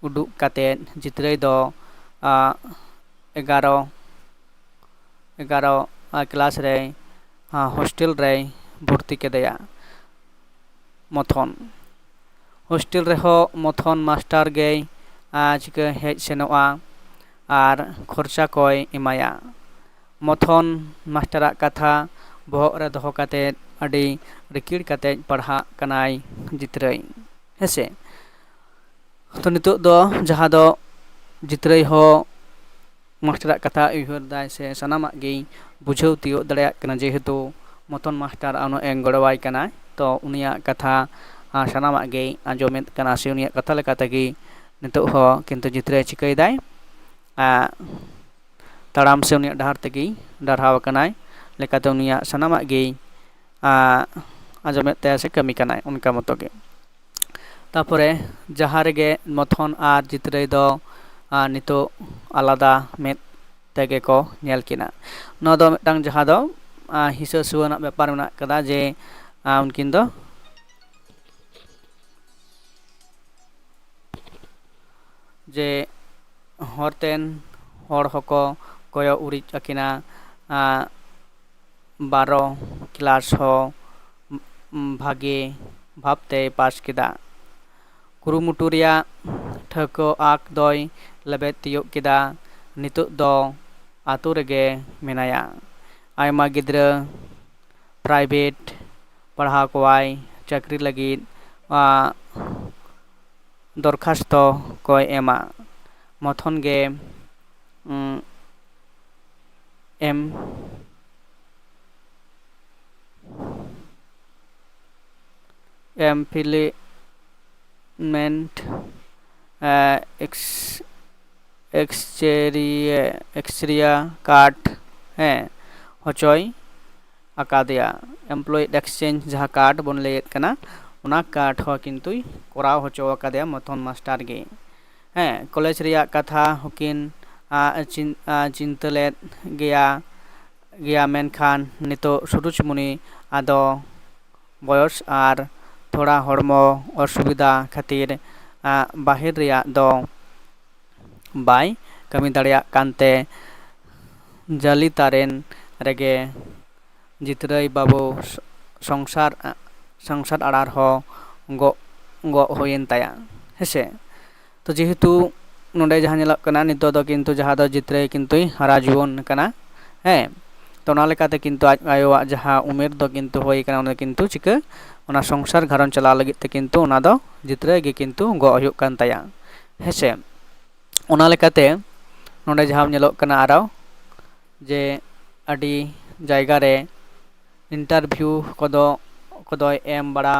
ᱩᱰᱩᱠ ᱠᱟᱛᱮᱫ ᱡᱤᱛᱨᱟᱹᱭ ᱫᱚ ᱟᱜ ᱮᱜᱟᱨᱚ, ᱮᱜᱟᱨᱚ ᱠᱞᱟᱥ ᱨᱮ ᱦᱳᱥᱴᱮᱞ ᱨᱮᱭ ᱵᱷᱚᱨᱛᱤ ᱠᱮᱫᱮᱭᱟ᱾ ᱢᱚᱛᱷᱚᱱ ᱦᱳᱥᱴᱮᱞ ᱨᱮᱦᱚᱸ ᱢᱚᱛᱷᱚᱱ ᱢᱟᱥᱴᱟᱨ ᱜᱮᱭ ᱟᱜ ᱪᱤᱠᱟᱹ ᱦᱮᱡ ᱥᱮᱱᱚᱜᱼᱟ ᱟᱨ ᱠᱷᱚᱨᱪᱟ ᱠᱚᱭ ᱮᱢᱟᱭᱟ᱾ ᱢᱚᱛᱷᱚᱱ ᱢᱟᱥᱴᱟᱨᱟᱜ ᱠᱟᱛᱷᱟ ᱵᱚᱦᱚᱜ ᱨᱮ ᱫᱚᱦᱚ ᱠᱟᱛᱮᱫ ᱟᱹᱰᱤ ᱨᱤᱠᱤᱲ ᱠᱟᱛᱮᱫ ᱯᱟᱲᱦᱟᱜ ᱠᱟᱱᱟᱭ ᱡᱤᱛᱨᱟᱹᱭ᱾ ᱦᱮᱸᱥᱮ? ᱛᱚ, ᱱᱤᱛᱚᱜ ᱫᱚ ᱡᱟᱦᱟᱸ ᱫᱚ ᱡᱤᱛᱨᱟᱹᱭ ᱦᱚᱸ ᱢᱟᱥᱴᱟᱨᱟᱜ ᱠᱟᱛᱷᱟ ᱩᱭᱦᱟᱹᱨ ᱫᱟᱭ ᱥᱮ ᱥᱟᱱᱟᱢᱟᱜ ᱜᱮᱭ ᱵᱩᱡᱷᱟᱹᱣ ᱛᱤᱭᱳᱜ ᱫᱟᱲᱮᱭᱟᱜ ᱠᱟᱱᱟ, ᱡᱮᱦᱮᱛᱩ ᱢᱚᱛᱚᱱ ᱢᱟᱥᱴᱟᱨ ᱩᱱᱟᱹᱜ ᱮ ᱜᱚᱲᱚᱣᱟᱭ ᱠᱟᱱᱟᱭ᱾ ᱛᱚ, ᱩᱱᱤᱭᱟᱜ ᱠᱟᱛᱷᱟ, ᱟᱨ, ᱥᱟᱱᱟᱢᱟᱜ ᱜᱮᱭ ᱟᱸᱡᱚᱢᱮᱫ ᱠᱟᱱᱟ ᱥᱮ ᱩᱱᱤᱭᱟᱜ ᱠᱟᱛᱷᱟ ᱞᱮᱠᱟ ᱛᱮᱜᱮ ᱱᱤᱛᱚᱜ ᱦᱚᱸ ᱠᱤᱱᱛᱩ ᱡᱤᱛᱨᱟᱹᱭ ᱪᱤᱠᱟᱹᱭᱮᱫᱟᱭ, ᱟᱨ, ᱛᱟᱲᱟᱢ ᱥᱮ ᱩᱱᱤᱭᱟᱜ ᱰᱟᱦᱟᱨ ᱛᱮᱜᱮᱭ ᱰᱟᱨᱦᱟᱣ ᱟᱠᱟᱱᱟᱭ, ᱞᱮᱠᱟᱛᱮ ᱩᱱᱤᱭᱟᱜ ᱥᱟᱱᱟᱢᱟᱜ ᱜᱮᱭ, ᱟᱨ, ᱟᱸᱡᱚᱢᱮᱫ ᱛᱟᱭᱟ ᱥᱮ ᱠᱟᱹᱢᱤ ᱠᱟᱱᱟᱭ ᱚᱱᱠᱟ ᱢᱚᱛᱚ ᱜᱮ᱾ ᱛᱟᱯᱚᱨᱮ ᱡᱟᱦᱟᱸ ᱨᱮᱜᱮ ᱢᱚᱛᱷᱚᱱ ᱟᱨ ᱡᱤᱛᱨᱟᱹᱭ ᱫᱚ, ᱟᱨ, ᱱᱤᱛᱚᱜ ᱟᱞᱟᱫᱟ ᱢᱮᱫ ᱛᱮᱜᱮ ᱠᱚ ᱧᱮᱞ ᱠᱤᱱᱟ᱾ ᱱᱚᱣᱟ ᱫᱚ ᱢᱤᱫᱴᱟᱝ ᱡᱟᱦᱟᱸ ᱫᱚ, ᱟᱨ, ᱦᱤᱥᱟᱹ ᱥᱩᱣᱟᱹ ᱨᱮᱱᱟᱜ ᱵᱮᱯᱟᱨ ᱢᱮᱱᱟᱜ ᱠᱟᱫᱟ ᱡᱮ, ᱟᱨ, ᱩᱱᱠᱤᱱ ᱫᱚ ᱡᱮ ᱦᱚᱨᱛᱮᱱ ᱦᱚᱲ ᱦᱚᱸᱠᱚ ᱠᱚᱭᱚᱜ ᱩᱨᱤᱡ ᱟᱹᱠᱤᱱᱟ᱾ ᱟᱨ, ᱵᱟᱨᱚ ᱠᱞᱟᱥ ᱦᱚᱸ ᱵᱷᱟᱜᱮ ᱵᱷᱟᱵᱽᱛᱮᱭ ᱯᱟᱥ ᱠᱮᱫᱟ᱾ ᱠᱩᱨᱩᱢᱩᱴᱩ ᱨᱮᱭᱟᱜ ᱴᱷᱟᱹᱣᱠᱟᱹ ᱟᱸᱠ ᱫᱚᱭ ᱞᱮᱵᱮᱫ ᱛᱤᱭᱳᱜ ᱠᱮᱫᱟ᱾ ᱱᱤᱛᱚᱜ ᱫᱚ ᱟᱛᱳ ᱨᱮᱜᱮ ᱢᱮᱱᱟᱭᱟ᱾ ᱟᱭᱢᱟ ᱜᱤᱫᱽᱨᱟᱹ ᱯᱨᱟᱭᱵᱷᱮᱴ ᱯᱟᱲᱦᱟᱣ ᱠᱚᱣᱟᱭ, ᱪᱟᱹᱠᱨᱤ ᱞᱟᱹᱜᱤᱫ, ᱟᱸ, ᱫᱚᱨᱠᱷᱟᱥᱛᱚ ᱠᱚᱭ ᱮᱢᱟ᱾ ᱢᱚᱛᱷᱚᱱ ᱜᱮ, ᱩᱸ, ᱮᱢ, ᱮᱢ ᱯᱷᱤᱞ ᱢᱮᱱᱴ ᱮᱠᱥ ᱮᱠᱥᱪᱮᱨᱤᱭᱟ ᱮᱠᱥᱪᱮᱨᱤᱭᱟ ᱠᱟᱨᱰ ᱦᱮᱸ ᱦᱚᱪᱚᱭ ᱟᱠᱟᱫᱮᱭᱟ᱾ ᱮᱢᱯᱞᱚᱭᱤᱡᱽ ᱮᱠᱥᱪᱮᱧᱡᱽ ᱡᱟᱦᱟᱸ ᱠᱟᱨᱰ ᱵᱚᱱ ᱞᱟᱹᱭᱮᱫ ᱠᱟᱱᱟ, ᱚᱱᱟ ᱠᱟᱨᱰ ᱦᱚᱸ ᱠᱤᱱᱛᱩᱭ ᱠᱚᱨᱟᱣ ᱦᱚᱪᱚ ᱟᱠᱟᱫᱮᱭᱟ ᱢᱚᱛᱷᱚᱱ ᱢᱟᱥᱴᱟᱨ ᱜᱮ᱾ ᱦᱮᱸ, ᱠᱚᱞᱮᱡᱽ ᱨᱮᱭᱟᱜ ᱠᱟᱛᱷᱟ ᱦᱚᱸᱠᱤᱱ ᱟ, ᱪᱤᱱ- ᱟ, ᱪᱤᱱᱛᱟᱹ ᱞᱮᱫ ᱜᱮᱭᱟ ᱜᱮᱭᱟ ᱢᱮᱱᱠᱷᱟᱱ ᱱᱤᱛᱚᱜ ᱥᱩᱨᱩᱡᱽᱢᱩᱱᱤ ᱟᱫᱚ ᱵᱚᱭᱚᱥ ᱟᱨ ᱛᱷᱚᱲᱟ ᱦᱚᱲᱢᱚ ᱚᱥᱩᱵᱤᱫᱷᱟ ᱠᱷᱟᱹᱛᱤᱨ ᱟ, ᱵᱟᱦᱮᱨ ᱨᱮᱭᱟᱜ ᱫᱚ ᱵᱟᱭ ᱠᱟᱹᱢᱤ ᱫᱟᱲᱮᱭᱟᱜ ᱠᱟᱱᱛᱮ ᱡᱟᱹᱞᱤ ᱛᱟᱨᱮᱱ ᱨᱮᱜᱮ ᱡᱤᱛᱨᱟᱹᱭ ᱵᱟᱹᱵᱩ ᱥᱚᱝᱥᱟᱨ ᱥᱚᱝᱥᱟᱨ ᱟᱲᱟᱨ ᱦᱚᱸ ᱜᱚᱜ ᱜᱚᱜ ᱦᱩᱭᱮᱱ ᱛᱟᱭᱟ᱾ ᱦᱮᱸᱥᱮ? ᱛᱚ ᱡᱮᱦᱮᱛᱩ ᱱᱚᱰᱮ ᱡᱟᱦᱟᱸ ᱧᱮᱞᱚᱜ ᱠᱟᱱᱟ ᱱᱤᱛᱚᱜ ᱫᱚ ᱠᱤᱱᱛᱩ ᱡᱟᱦᱟᱸ ᱫᱚ ᱡᱤᱛᱨᱟᱹᱭ ᱠᱤᱱᱛᱩᱭ ᱦᱟᱨᱟ ᱡᱩᱣᱟᱹᱱ ᱠᱟᱱᱟ᱾ ᱦᱮᱸ, ᱛᱚ ᱚᱱᱟ ᱞᱮᱠᱟᱛᱮ ᱠᱤᱱᱛᱩ ᱟᱡ ᱟᱭᱳᱣᱟᱜ ᱡᱟᱦᱟᱸ ᱩᱢᱮᱨ ᱫᱚ ᱠᱤᱱᱛᱩ ᱦᱩᱭ ᱠᱟᱱᱟ, ᱚᱱᱟ ᱫᱚ ᱠᱤᱱᱛᱩ ᱪᱤᱠᱟᱹ ᱚᱱᱟ ᱥᱚᱝᱥᱟᱨ ᱜᱷᱟᱨᱚᱸᱡᱽ ᱪᱟᱞᱟᱣ ᱞᱟᱹᱜᱤᱫ ᱛᱮ ᱠᱤᱱᱛᱩ ᱚᱱᱟ ᱫᱚ ᱡᱤᱛᱨᱟᱹᱭ ᱜᱮ ᱠᱤᱱᱛᱩ ᱜᱚᱜ ᱦᱩᱭᱩᱜ ᱠᱟᱱ ᱛᱟᱭᱟ᱾ ᱦᱮᱸᱥᱮ? ᱚᱱᱟ ᱞᱮᱠᱟᱛᱮ ᱱᱚᱰᱮ ᱡᱟᱦᱟᱸ ᱧᱮᱞᱚᱜ ᱠᱟᱱᱟ ᱟᱨᱚ ᱡᱮ ᱟᱹᱰᱤ ᱡᱟᱭᱜᱟ ᱨᱮ ᱤᱱᱴᱟᱨᱵᱷᱤᱭᱩ ᱠᱚᱫᱚ ᱠᱚᱫᱚᱭ ᱮᱢ ᱵᱟᱲᱟ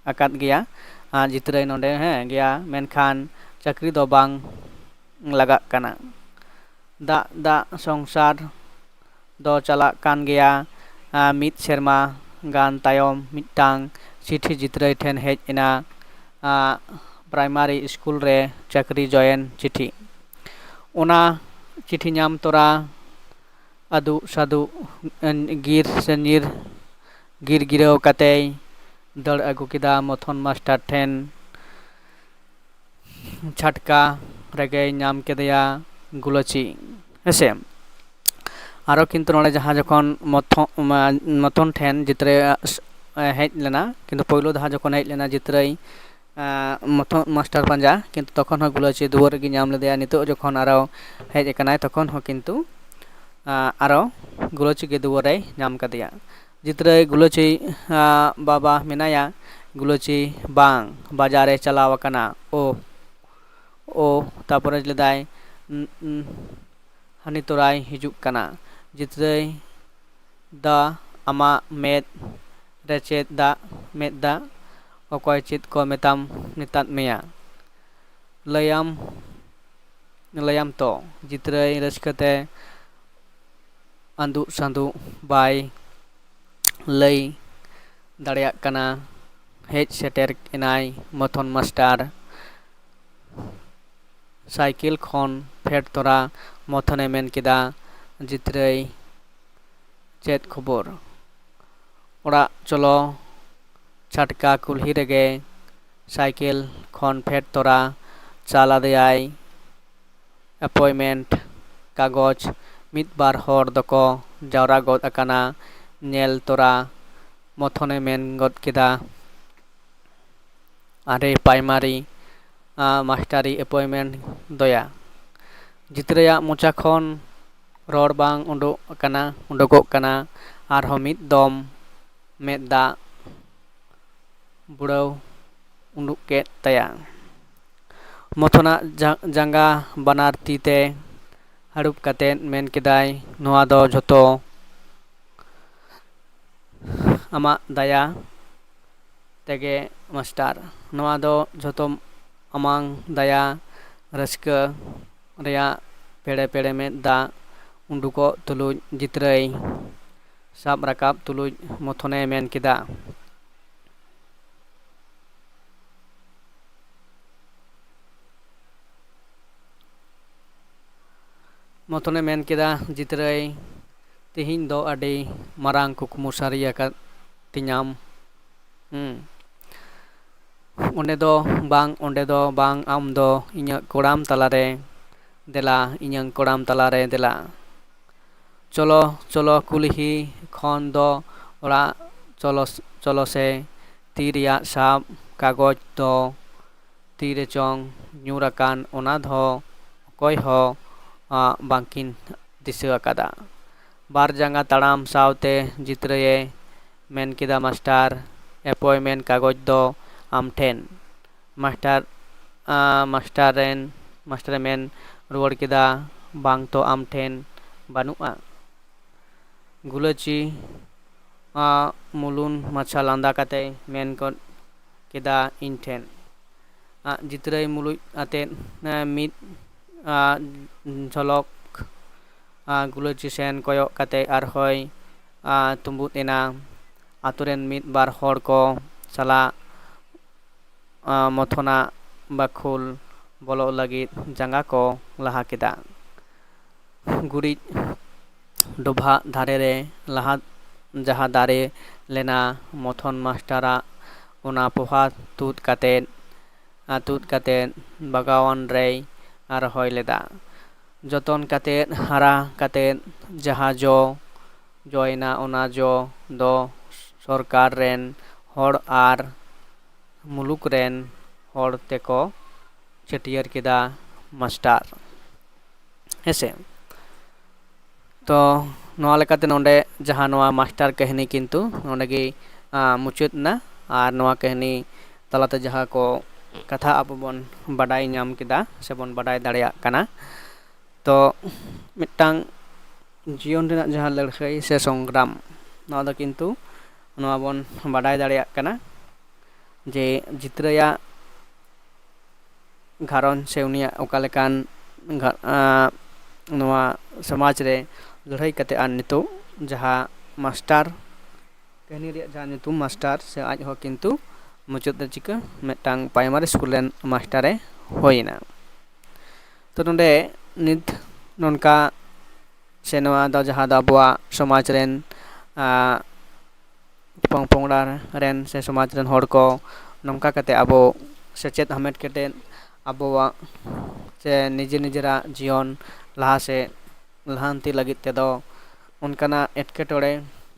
ᱟᱠᱟᱫ ᱜᱮᱭᱟ᱾ ᱟᱨ ᱡᱤᱛᱨᱟᱹᱭ ᱱᱚᱰᱮ ᱦᱮᱸ ᱜᱮᱭᱟ, ᱢᱮᱱᱠᱷᱟᱱ ᱪᱟᱹᱠᱨᱤ ᱫᱚ ᱵᱟᱝ ᱞᱟᱜᱟᱜ ᱠᱟᱱᱟ᱾ ᱫᱟᱜ ᱫᱟᱜ ᱥᱚᱝᱥᱟᱨ ᱫᱚ ᱪᱟᱞᱟᱜ ᱠᱟᱱ ᱜᱮᱭᱟ᱾ ᱟᱨ ᱢᱤᱫ ᱥᱮᱨᱢᱟ ᱜᱟᱱ ᱛᱟᱭᱚᱢ ᱢᱤᱫᱴᱟᱝ ᱪᱤᱴᱷᱤ ᱡᱤᱛᱨᱟᱹᱭ ᱴᱷᱮᱱ ᱦᱮᱡ ᱮᱱᱟ᱾ ᱟᱨ ᱯᱨᱟᱭᱢᱟᱨᱤ ᱥᱠᱩᱞ ᱨᱮ ᱪᱟᱹᱠᱨᱤ ᱡᱚᱭᱮᱱ ᱪᱤᱴᱷᱤ᱾ ᱚᱱᱟ ᱪᱤᱴᱷᱤ ᱧᱟᱢ ᱛᱚᱨᱟ ᱟᱹᱫᱩᱜ ᱥᱟᱹᱫᱩᱜ ᱜᱤᱨ ᱥᱮ ᱧᱤᱨ ᱜᱤᱨ ᱜᱤᱨᱟᱹᱣ ᱠᱟᱛᱮᱭ ᱫᱟᱹᱲ ᱟᱹᱜᱩ ᱠᱮᱫᱟ ᱢᱚᱛᱷᱚᱱ ᱢᱟᱥᱴᱟᱨ ᱴᱷᱮᱱ᱾ ᱪᱷᱟᱴᱠᱟ ᱨᱮᱜᱮᱭ ᱧᱟᱢ ᱠᱮᱫᱮᱭᱟ ᱜᱩᱞᱟᱹᱪᱤ᱾ ᱦᱮᱸᱥᱮ? ᱟᱨᱚ ᱠᱤᱱᱛᱩ ᱱᱚᱰᱮ ᱡᱟᱦᱟᱸ ᱡᱚᱠᱷᱚᱱ ᱢᱚᱛᱷᱚ- ᱢᱟ- ᱢᱚᱛᱷᱚᱱ ᱴᱷᱮᱱ ᱡᱤᱛᱨᱟᱹᱭ ᱦᱮᱡ ᱞᱮᱱᱟ, ᱠᱤᱱᱛᱩ ᱯᱳᱭᱞᱳ ᱫᱷᱟᱣ ᱡᱚᱠᱷᱚᱱ ᱦᱮᱡ ᱞᱮᱱᱟ ᱡᱤᱛᱨᱟᱹᱭ ᱢᱚᱛᱷᱚᱱ ᱢᱟᱥᱴᱟᱨ ᱯᱟᱸᱡᱟ, ᱠᱤᱱᱛᱩ ᱛᱚᱠᱷᱚᱱ ᱦᱚᱸ ᱜᱩᱞᱟᱹᱪᱤ ᱫᱩᱣᱟᱹᱨ ᱨᱮᱜᱮ ᱧᱟᱢ ᱞᱮᱫᱮᱭᱟ᱾ ᱱᱤᱛᱚᱜ ᱡᱚᱠᱷᱚᱱ ᱟᱨᱚ ᱦᱮᱡ ᱟᱠᱟᱱᱟᱭ, ᱛᱚᱠᱷᱚᱱ ᱦᱚᱸ ᱠᱤᱱᱛᱩ ᱟᱨᱚ ᱜᱩᱞᱟᱹᱪᱤ ᱜᱮ ᱫᱩᱣᱟᱹᱨ ᱨᱮᱭ ᱧᱟᱢ ᱠᱟᱫᱮᱭᱟ᱾ ᱡᱤᱛᱨᱟᱹᱭ ᱜᱩᱞᱟᱹᱪᱤ ᱵᱟᱵᱟ ᱢᱮᱱᱟᱭᱟ, ᱜᱩᱞᱟᱹᱪᱤ ᱵᱟᱝ, ᱵᱟᱡᱟᱨᱮ ᱪᱟᱞᱟᱣ ᱟᱠᱟᱱᱟ᱾ ᱳ ᱳ ᱛᱟᱨᱯᱚᱨᱮ ᱞᱮᱫᱟᱭ, ᱦᱟᱹᱱᱤ ᱛᱚᱨᱟᱭ ᱦᱤᱡᱩᱜ ᱠᱟᱱᱟ᱾ ᱡᱤᱛᱨᱟᱹᱭ ᱫᱟ ᱟᱢᱟᱜ ᱢᱮᱫ ᱨᱮ ᱪᱮᱫ ᱫᱟᱜ ᱢᱮᱫ ᱫᱟᱜ? ᱚᱠᱚᱭ ᱪᱮᱫ ᱠᱚ ᱢᱮᱛᱟᱢ ᱢᱮᱛᱟᱫ ᱢᱮᱭᱟ? ᱞᱟᱹᱭᱟᱢ ᱞᱟᱹᱭᱟᱢ ᱛᱚ᱾ ᱡᱤᱛᱨᱟᱹᱭ ᱨᱟᱹᱥᱠᱟᱹ ᱛᱮ ᱟᱹᱫᱩᱜ ᱥᱟᱹᱫᱩᱜ ᱵᱟᱭ ᱞᱟᱹᱭ ᱫᱟᱲᱮᱭᱟᱜ ᱠᱟᱱᱟ᱾ ᱦᱮᱡ ᱥᱮᱴᱮᱨ ᱮᱱᱟᱭ ᱢᱚᱛᱷᱚᱱ ᱢᱟᱥᱴᱟᱨ᱾ ᱥᱟᱭᱠᱮᱞ ᱠᱷᱚᱱ ᱯᱷᱮᱰ ᱛᱚᱨᱟ ᱢᱚᱛᱷᱚᱱᱮ ᱢᱮᱱ ᱠᱮᱫᱟ, "ᱡᱤᱛᱨᱟᱹᱭ, ᱪᱮᱫ ᱠᱷᱚᱵᱚᱨ?" ᱚᱲᱟᱜ ᱪᱚᱞᱚ᱾ ᱪᱷᱟᱴᱠᱟ ᱠᱩᱞᱦᱤ ᱨᱮᱜᱮ ᱥᱟᱭᱠᱮᱞ ᱠᱷᱚᱱ ᱯᱷᱮᱰ ᱛᱚᱨᱟ ᱪᱟᱞ ᱟᱫᱮᱭᱟᱭ ᱮᱯᱚᱭᱢᱮᱱᱴ ᱠᱟᱜᱚᱡᱽ᱾ ᱢᱤᱫ ᱵᱟᱨ ᱦᱚᱲ ᱫᱚᱠᱚ ᱡᱟᱣᱨᱟ ᱜᱚᱫ ᱟᱠᱟᱱᱟ᱾ ᱧᱮᱞ ᱛᱚᱨᱟ ᱢᱚᱛᱷᱚᱱᱮ ᱢᱮᱱ ᱜᱚᱫ ᱠᱮᱫᱟ, "ᱟᱨᱮ ᱯᱨᱟᱭᱢᱟᱨᱤ ᱢᱟᱥᱴᱟᱨᱤ ᱮᱯᱚᱭᱢᱮᱱᱴ ᱫᱚᱭᱟ?" ᱡᱤᱛᱨᱟᱹᱭᱟᱜ ᱢᱚᱪᱟ ᱠᱷᱚᱱ ᱨᱚᱲ ᱵᱟᱝ ᱩᱰᱩᱠ ᱟᱠᱟᱱᱟ ᱩᱰᱩᱠᱚᱜ ᱠᱟᱱᱟ᱾ ᱟᱨᱦᱚᱸ ᱢᱤᱫ ᱫᱚᱢ ᱢᱮᱫ ᱫᱟᱜ ᱵᱩᱲᱟᱹᱣ ᱩᱰᱩᱠ ᱠᱮᱫ ᱛᱟᱭᱟ᱾ ᱢᱚᱛᱷᱚᱱᱟᱜ ᱡᱟᱸᱜᱟ ᱵᱟᱱᱟᱨ ᱛᱤ ᱛᱮ ᱦᱟᱹᱲᱩᱵ ᱠᱟᱛᱮᱫ ᱢᱮᱱ ᱠᱮᱫᱟᱭ, "ᱱᱚᱣᱟ ᱫᱚ ᱡᱷᱚᱛᱚ ᱟᱢᱟᱜ ᱫᱟᱭᱟ ᱛᱮᱜᱮ ᱢᱟᱥᱴᱟᱨ, ᱱᱚᱣᱟ ᱫᱚ ᱡᱷᱚᱛᱚ ᱟᱢᱟᱝ ᱫᱟᱭᱟ ᱨᱟᱹᱥᱠᱟᱹ ᱨᱮᱭᱟᱜ ᱯᱮᱲᱮ ᱯᱮᱲᱮ ᱢᱮᱫ ᱫᱟᱜ ᱩᱰᱩᱠᱚᱜ ᱛᱩᱞᱩᱡ ᱡᱤᱛᱨᱟᱹᱭ ᱥᱟᱵ ᱨᱟᱠᱟᱵ ᱛᱩᱞᱩᱡ ᱢᱚᱛᱷᱚᱱᱮ ᱢᱮᱱ ᱠᱮᱫᱟ, ᱢᱚᱛᱷᱚᱱᱮ ᱢᱮᱱ ᱠᱮᱫᱟ, ᱡᱤᱛᱨᱟᱹᱭ, ᱛᱮᱦᱮᱧ ᱫᱚ ᱟᱹᱰᱤ ᱢᱟᱨᱟᱝ ᱠᱩᱠᱢᱩ ᱥᱟᱹᱨᱤ ᱟᱠᱟᱫ ᱛᱤᱧᱟᱢ᱾ ᱦᱩᱸ᱾ ᱚᱸᱰᱮ ᱫᱚ ᱵᱟᱝ, ᱚᱸᱰᱮ ᱫᱚ ᱵᱟᱝ, ᱟᱢ ᱫᱚ ᱤᱧᱟᱹᱜ ᱠᱚᱲᱟᱢ ᱛᱟᱞᱟᱨᱮ ᱫᱮᱞᱟ, ᱤᱧᱟᱹᱝ ᱠᱚᱲᱟᱢ ᱛᱟᱞᱟᱨᱮ ᱫᱮᱞᱟ᱾ ᱪᱚᱞᱚ, ᱪᱚᱞᱚ ᱠᱩᱞᱦᱤ ᱠᱷᱚᱱ ᱫᱚ ᱚᱲᱟᱜ ᱪᱚᱞᱚ, ᱪᱚᱞᱚ ᱥᱮ᱾ ᱛᱤ ᱨᱮᱭᱟᱜ ᱥᱟᱵ ᱠᱟᱜᱚᱡᱽ ᱫᱚ ᱛᱤ ᱨᱮᱪᱚᱝ ᱧᱩᱨ ᱟᱠᱟᱱ, ᱚᱱᱟ ᱫᱚ ᱚᱠᱚᱭ ᱦᱚᱸ, ᱟ, ᱵᱟᱝᱠᱤᱱ ᱫᱤᱥᱟᱹ ᱟᱠᱟᱫᱟ᱾ ᱵᱟᱨ ᱡᱟᱸᱜᱟ ᱛᱟᱲᱟᱢ ᱥᱟᱶᱛᱮ ᱡᱤᱛᱨᱟᱹᱭᱮ ᱢᱮᱱ ᱠᱮᱫᱟ, ᱢᱟᱥᱴᱟᱨ, ᱮᱯᱚᱭᱢᱮᱱᱴ ᱠᱟᱜᱚᱡᱽ ᱫᱚ ᱟᱢ ᱴᱷᱮᱱ᱾ ᱢᱟᱥᱴᱟᱨ, ᱟ, ᱢᱟᱥᱴᱟᱨ ᱨᱮᱱ, ᱢᱟᱥᱴᱟᱨᱮ ᱢᱮᱱ ᱨᱩᱣᱟᱹᱲ ᱠᱮᱫᱟ, ᱵᱟᱝ ᱛᱚ ᱟᱢ ᱴᱷᱮᱱ ᱵᱟᱹᱱᱩᱜᱼᱟ᱾ ᱜᱩᱞᱟᱹᱪᱤ, ᱟ, ᱢᱩᱞᱩᱱ ᱢᱟᱪᱷᱟ ᱞᱟᱸᱫᱟ ᱠᱟᱛᱮᱭ ᱢᱮᱱ ᱜᱚᱫ, ᱠᱮᱫᱟ ᱤᱧ ᱴᱷᱮᱱ᱾ ᱟᱡ ᱡᱤᱛᱨᱟᱹᱭ ᱢᱩᱞᱩᱡ ᱟᱛᱮᱫ ᱢᱤᱫ ᱡᱷᱚᱞᱚᱠ ᱜᱩᱞᱟᱹᱪᱤ ᱥᱮᱱ ᱠᱚᱭᱚᱜ ᱠᱟᱛᱮ ᱟᱨᱦᱚᱸᱭ ᱛᱩᱸᱵᱩᱫ ᱮᱱᱟ᱾ ᱟᱛᱳ ᱨᱮᱱ ᱢᱤᱫ ᱵᱟᱨ ᱦᱚᱲ ᱠᱚ ᱥᱟᱞᱟᱜ ᱢᱚᱛᱷᱚᱱᱟᱜ ᱵᱟᱠᱷᱳᱞ ᱵᱚᱞᱚᱜ ᱞᱟᱹᱜᱤᱫ ᱡᱟᱸᱜᱟ ᱠᱚ ᱞᱟᱦᱟ ᱠᱮᱫᱟ᱾ ᱜᱩᱨᱤᱡ ᱰᱚᱵᱷᱟᱜ ᱫᱷᱟᱨᱮ ᱨᱮ ᱞᱟᱦᱟ ᱡᱟᱦᱟᱸ ᱫᱟᱨᱮ ᱞᱮᱱᱟ ᱢᱚᱛᱷᱚᱱ ᱢᱟᱥᱴᱟᱨᱟᱜ, ᱚᱱᱟ ᱯᱚᱦᱟ ᱛᱩᱫ ᱠᱟᱛᱮᱫ, ᱛᱩᱫ ᱠᱟᱛᱮᱫ ᱵᱟᱜᱟᱣᱟᱱ ᱨᱮᱭ ᱨᱚᱦᱚᱭ ᱞᱮᱫᱟ᱾ ᱡᱚᱛᱚᱱ ᱠᱟᱛᱮᱫ ᱦᱟᱨᱟ ᱠᱟᱛᱮᱫ ᱡᱟᱦᱟᱸ ᱡᱚ ᱡᱚᱭᱮᱱᱟ, ᱚᱱᱟ ᱡᱚ ᱫᱚ ᱥᱚᱨᱠᱟᱨ ᱨᱮᱱ ᱦᱚᱲ ᱟᱨ ᱢᱩᱞᱩᱠ ᱨᱮᱱ ᱦᱚᱲ ᱛᱮᱠᱚ ᱪᱷᱟᱹᱴᱭᱟᱹᱨ ᱠᱮᱫᱟ ᱢᱟᱥᱴᱟᱨ᱾ ᱦᱮᱸᱥᱮ? ᱛᱚ ᱱᱚᱣᱟ ᱞᱮᱠᱟᱛᱮ ᱱᱚᱰᱮ ᱡᱟᱦᱟᱸ ᱱᱚᱣᱟ ᱢᱟᱥᱴᱟᱨ ᱠᱟᱹᱦᱱᱤ ᱠᱤᱱᱛᱩ ᱱᱚᱰᱮ ᱜᱮ ᱢᱩᱪᱟᱹᱫ ᱮᱱᱟ᱾ ᱟᱨ ᱱᱚᱣᱟ ᱠᱟᱹᱦᱱᱤ ᱛᱟᱞᱟᱛᱮ ᱡᱟᱦᱟᱸ ᱠᱚ ᱠᱟᱛᱷᱟ ᱟᱵᱚ ᱵᱚᱱ ᱵᱟᱰᱟᱭ ᱧᱟᱢ ᱠᱮᱫᱟ ᱥᱮᱵᱚᱱ ᱵᱟᱰᱟᱭ ᱫᱟᱲᱮᱭᱟᱜ ᱠᱟᱱᱟ, ᱛᱚ ᱢᱤᱫᱴᱟᱝ ᱡᱤᱭᱚᱱ ᱨᱮᱱᱟᱜ ᱡᱟᱦᱟᱸ ᱞᱟᱹᱲᱦᱟᱹᱭ ᱥᱮ ᱥᱚᱝᱜᱨᱟᱢ, ᱱᱚᱣᱟ ᱫᱚ ᱠᱤᱱᱛᱩ ᱱᱚᱣᱟ ᱵᱚᱱ ᱵᱟᱰᱟᱭ ᱫᱟᱲᱮᱭᱟᱜ ᱠᱟᱱᱟ ᱡᱮ ᱡᱤᱛᱨᱟᱹᱭᱟᱜ ᱜᱷᱟᱨᱚᱸᱡᱽ ᱥᱮ ᱩᱱᱤᱭᱟᱜ ᱚᱠᱟ ᱞᱮᱠᱟᱱ ᱜᱷᱟ-, ᱟᱸ, ᱱᱚᱣᱟ ᱥᱚᱢᱟᱡᱽ ᱨᱮ ᱞᱟᱹᱲᱦᱟᱹᱭ ᱠᱟᱛᱮ ᱟᱨ ᱱᱤᱛᱚᱜ ᱡᱟᱦᱟᱸ ᱢᱟᱥᱴᱟᱨ, ᱠᱟᱹᱦᱱᱤ ᱨᱮᱭᱟᱜ ᱡᱟᱦᱟᱸ ᱧᱩᱛᱩᱢ ᱢᱟᱥᱴᱟᱨ, ᱥᱮ ᱟᱡ ᱦᱚᱸ ᱠᱤᱱᱛᱩ ᱢᱩᱪᱟᱹᱫ ᱨᱮ ᱪᱤᱠᱟᱹ ᱢᱤᱫᱴᱟᱝ ᱯᱨᱟᱭᱢᱟᱨᱤ ᱥᱠᱩᱞ ᱨᱮᱱ ᱢᱟᱥᱴᱟᱨᱮ ᱦᱩᱭᱮᱱᱟ᱾ ᱛᱚ ᱱᱚᱰᱮ ᱱᱤᱛ ᱱᱚᱝᱠᱟ ᱥᱮ ᱱᱚᱣᱟ ᱫᱚ ᱡᱟᱦᱟᱸ ᱫᱚ ᱟᱵᱚᱣᱟᱜ ᱥᱚᱢᱟᱡᱽ ᱨᱮᱱ, ᱟᱸ, ᱯᱚᱝ ᱯᱚᱝᱲᱟ ᱨᱮᱱ ᱥᱮ ᱥᱚᱢᱟᱡᱽ ᱨᱮᱱ ᱦᱚᱲ ᱠᱚ ᱱᱚᱝᱠᱟ ᱠᱟᱛᱮ ᱟᱵᱚ ᱥᱮᱪᱮᱫ ᱦᱟᱢᱮᱴ ᱠᱟᱛᱮ ᱟᱵᱚᱣᱟᱜ ᱥᱮ ᱱᱤᱡᱮ ᱱᱤᱡᱮᱨᱟᱜ ᱡᱤᱭᱚᱱ ᱞᱟᱦᱟ ᱥᱮᱫ ᱞᱟᱦᱟᱱᱛᱤ ᱞᱟᱹᱜᱤᱫ ᱛᱮᱫᱚ ᱚᱱᱠᱟᱱᱟᱜ ᱮᱴᱠᱮᱴᱚᱬᱮ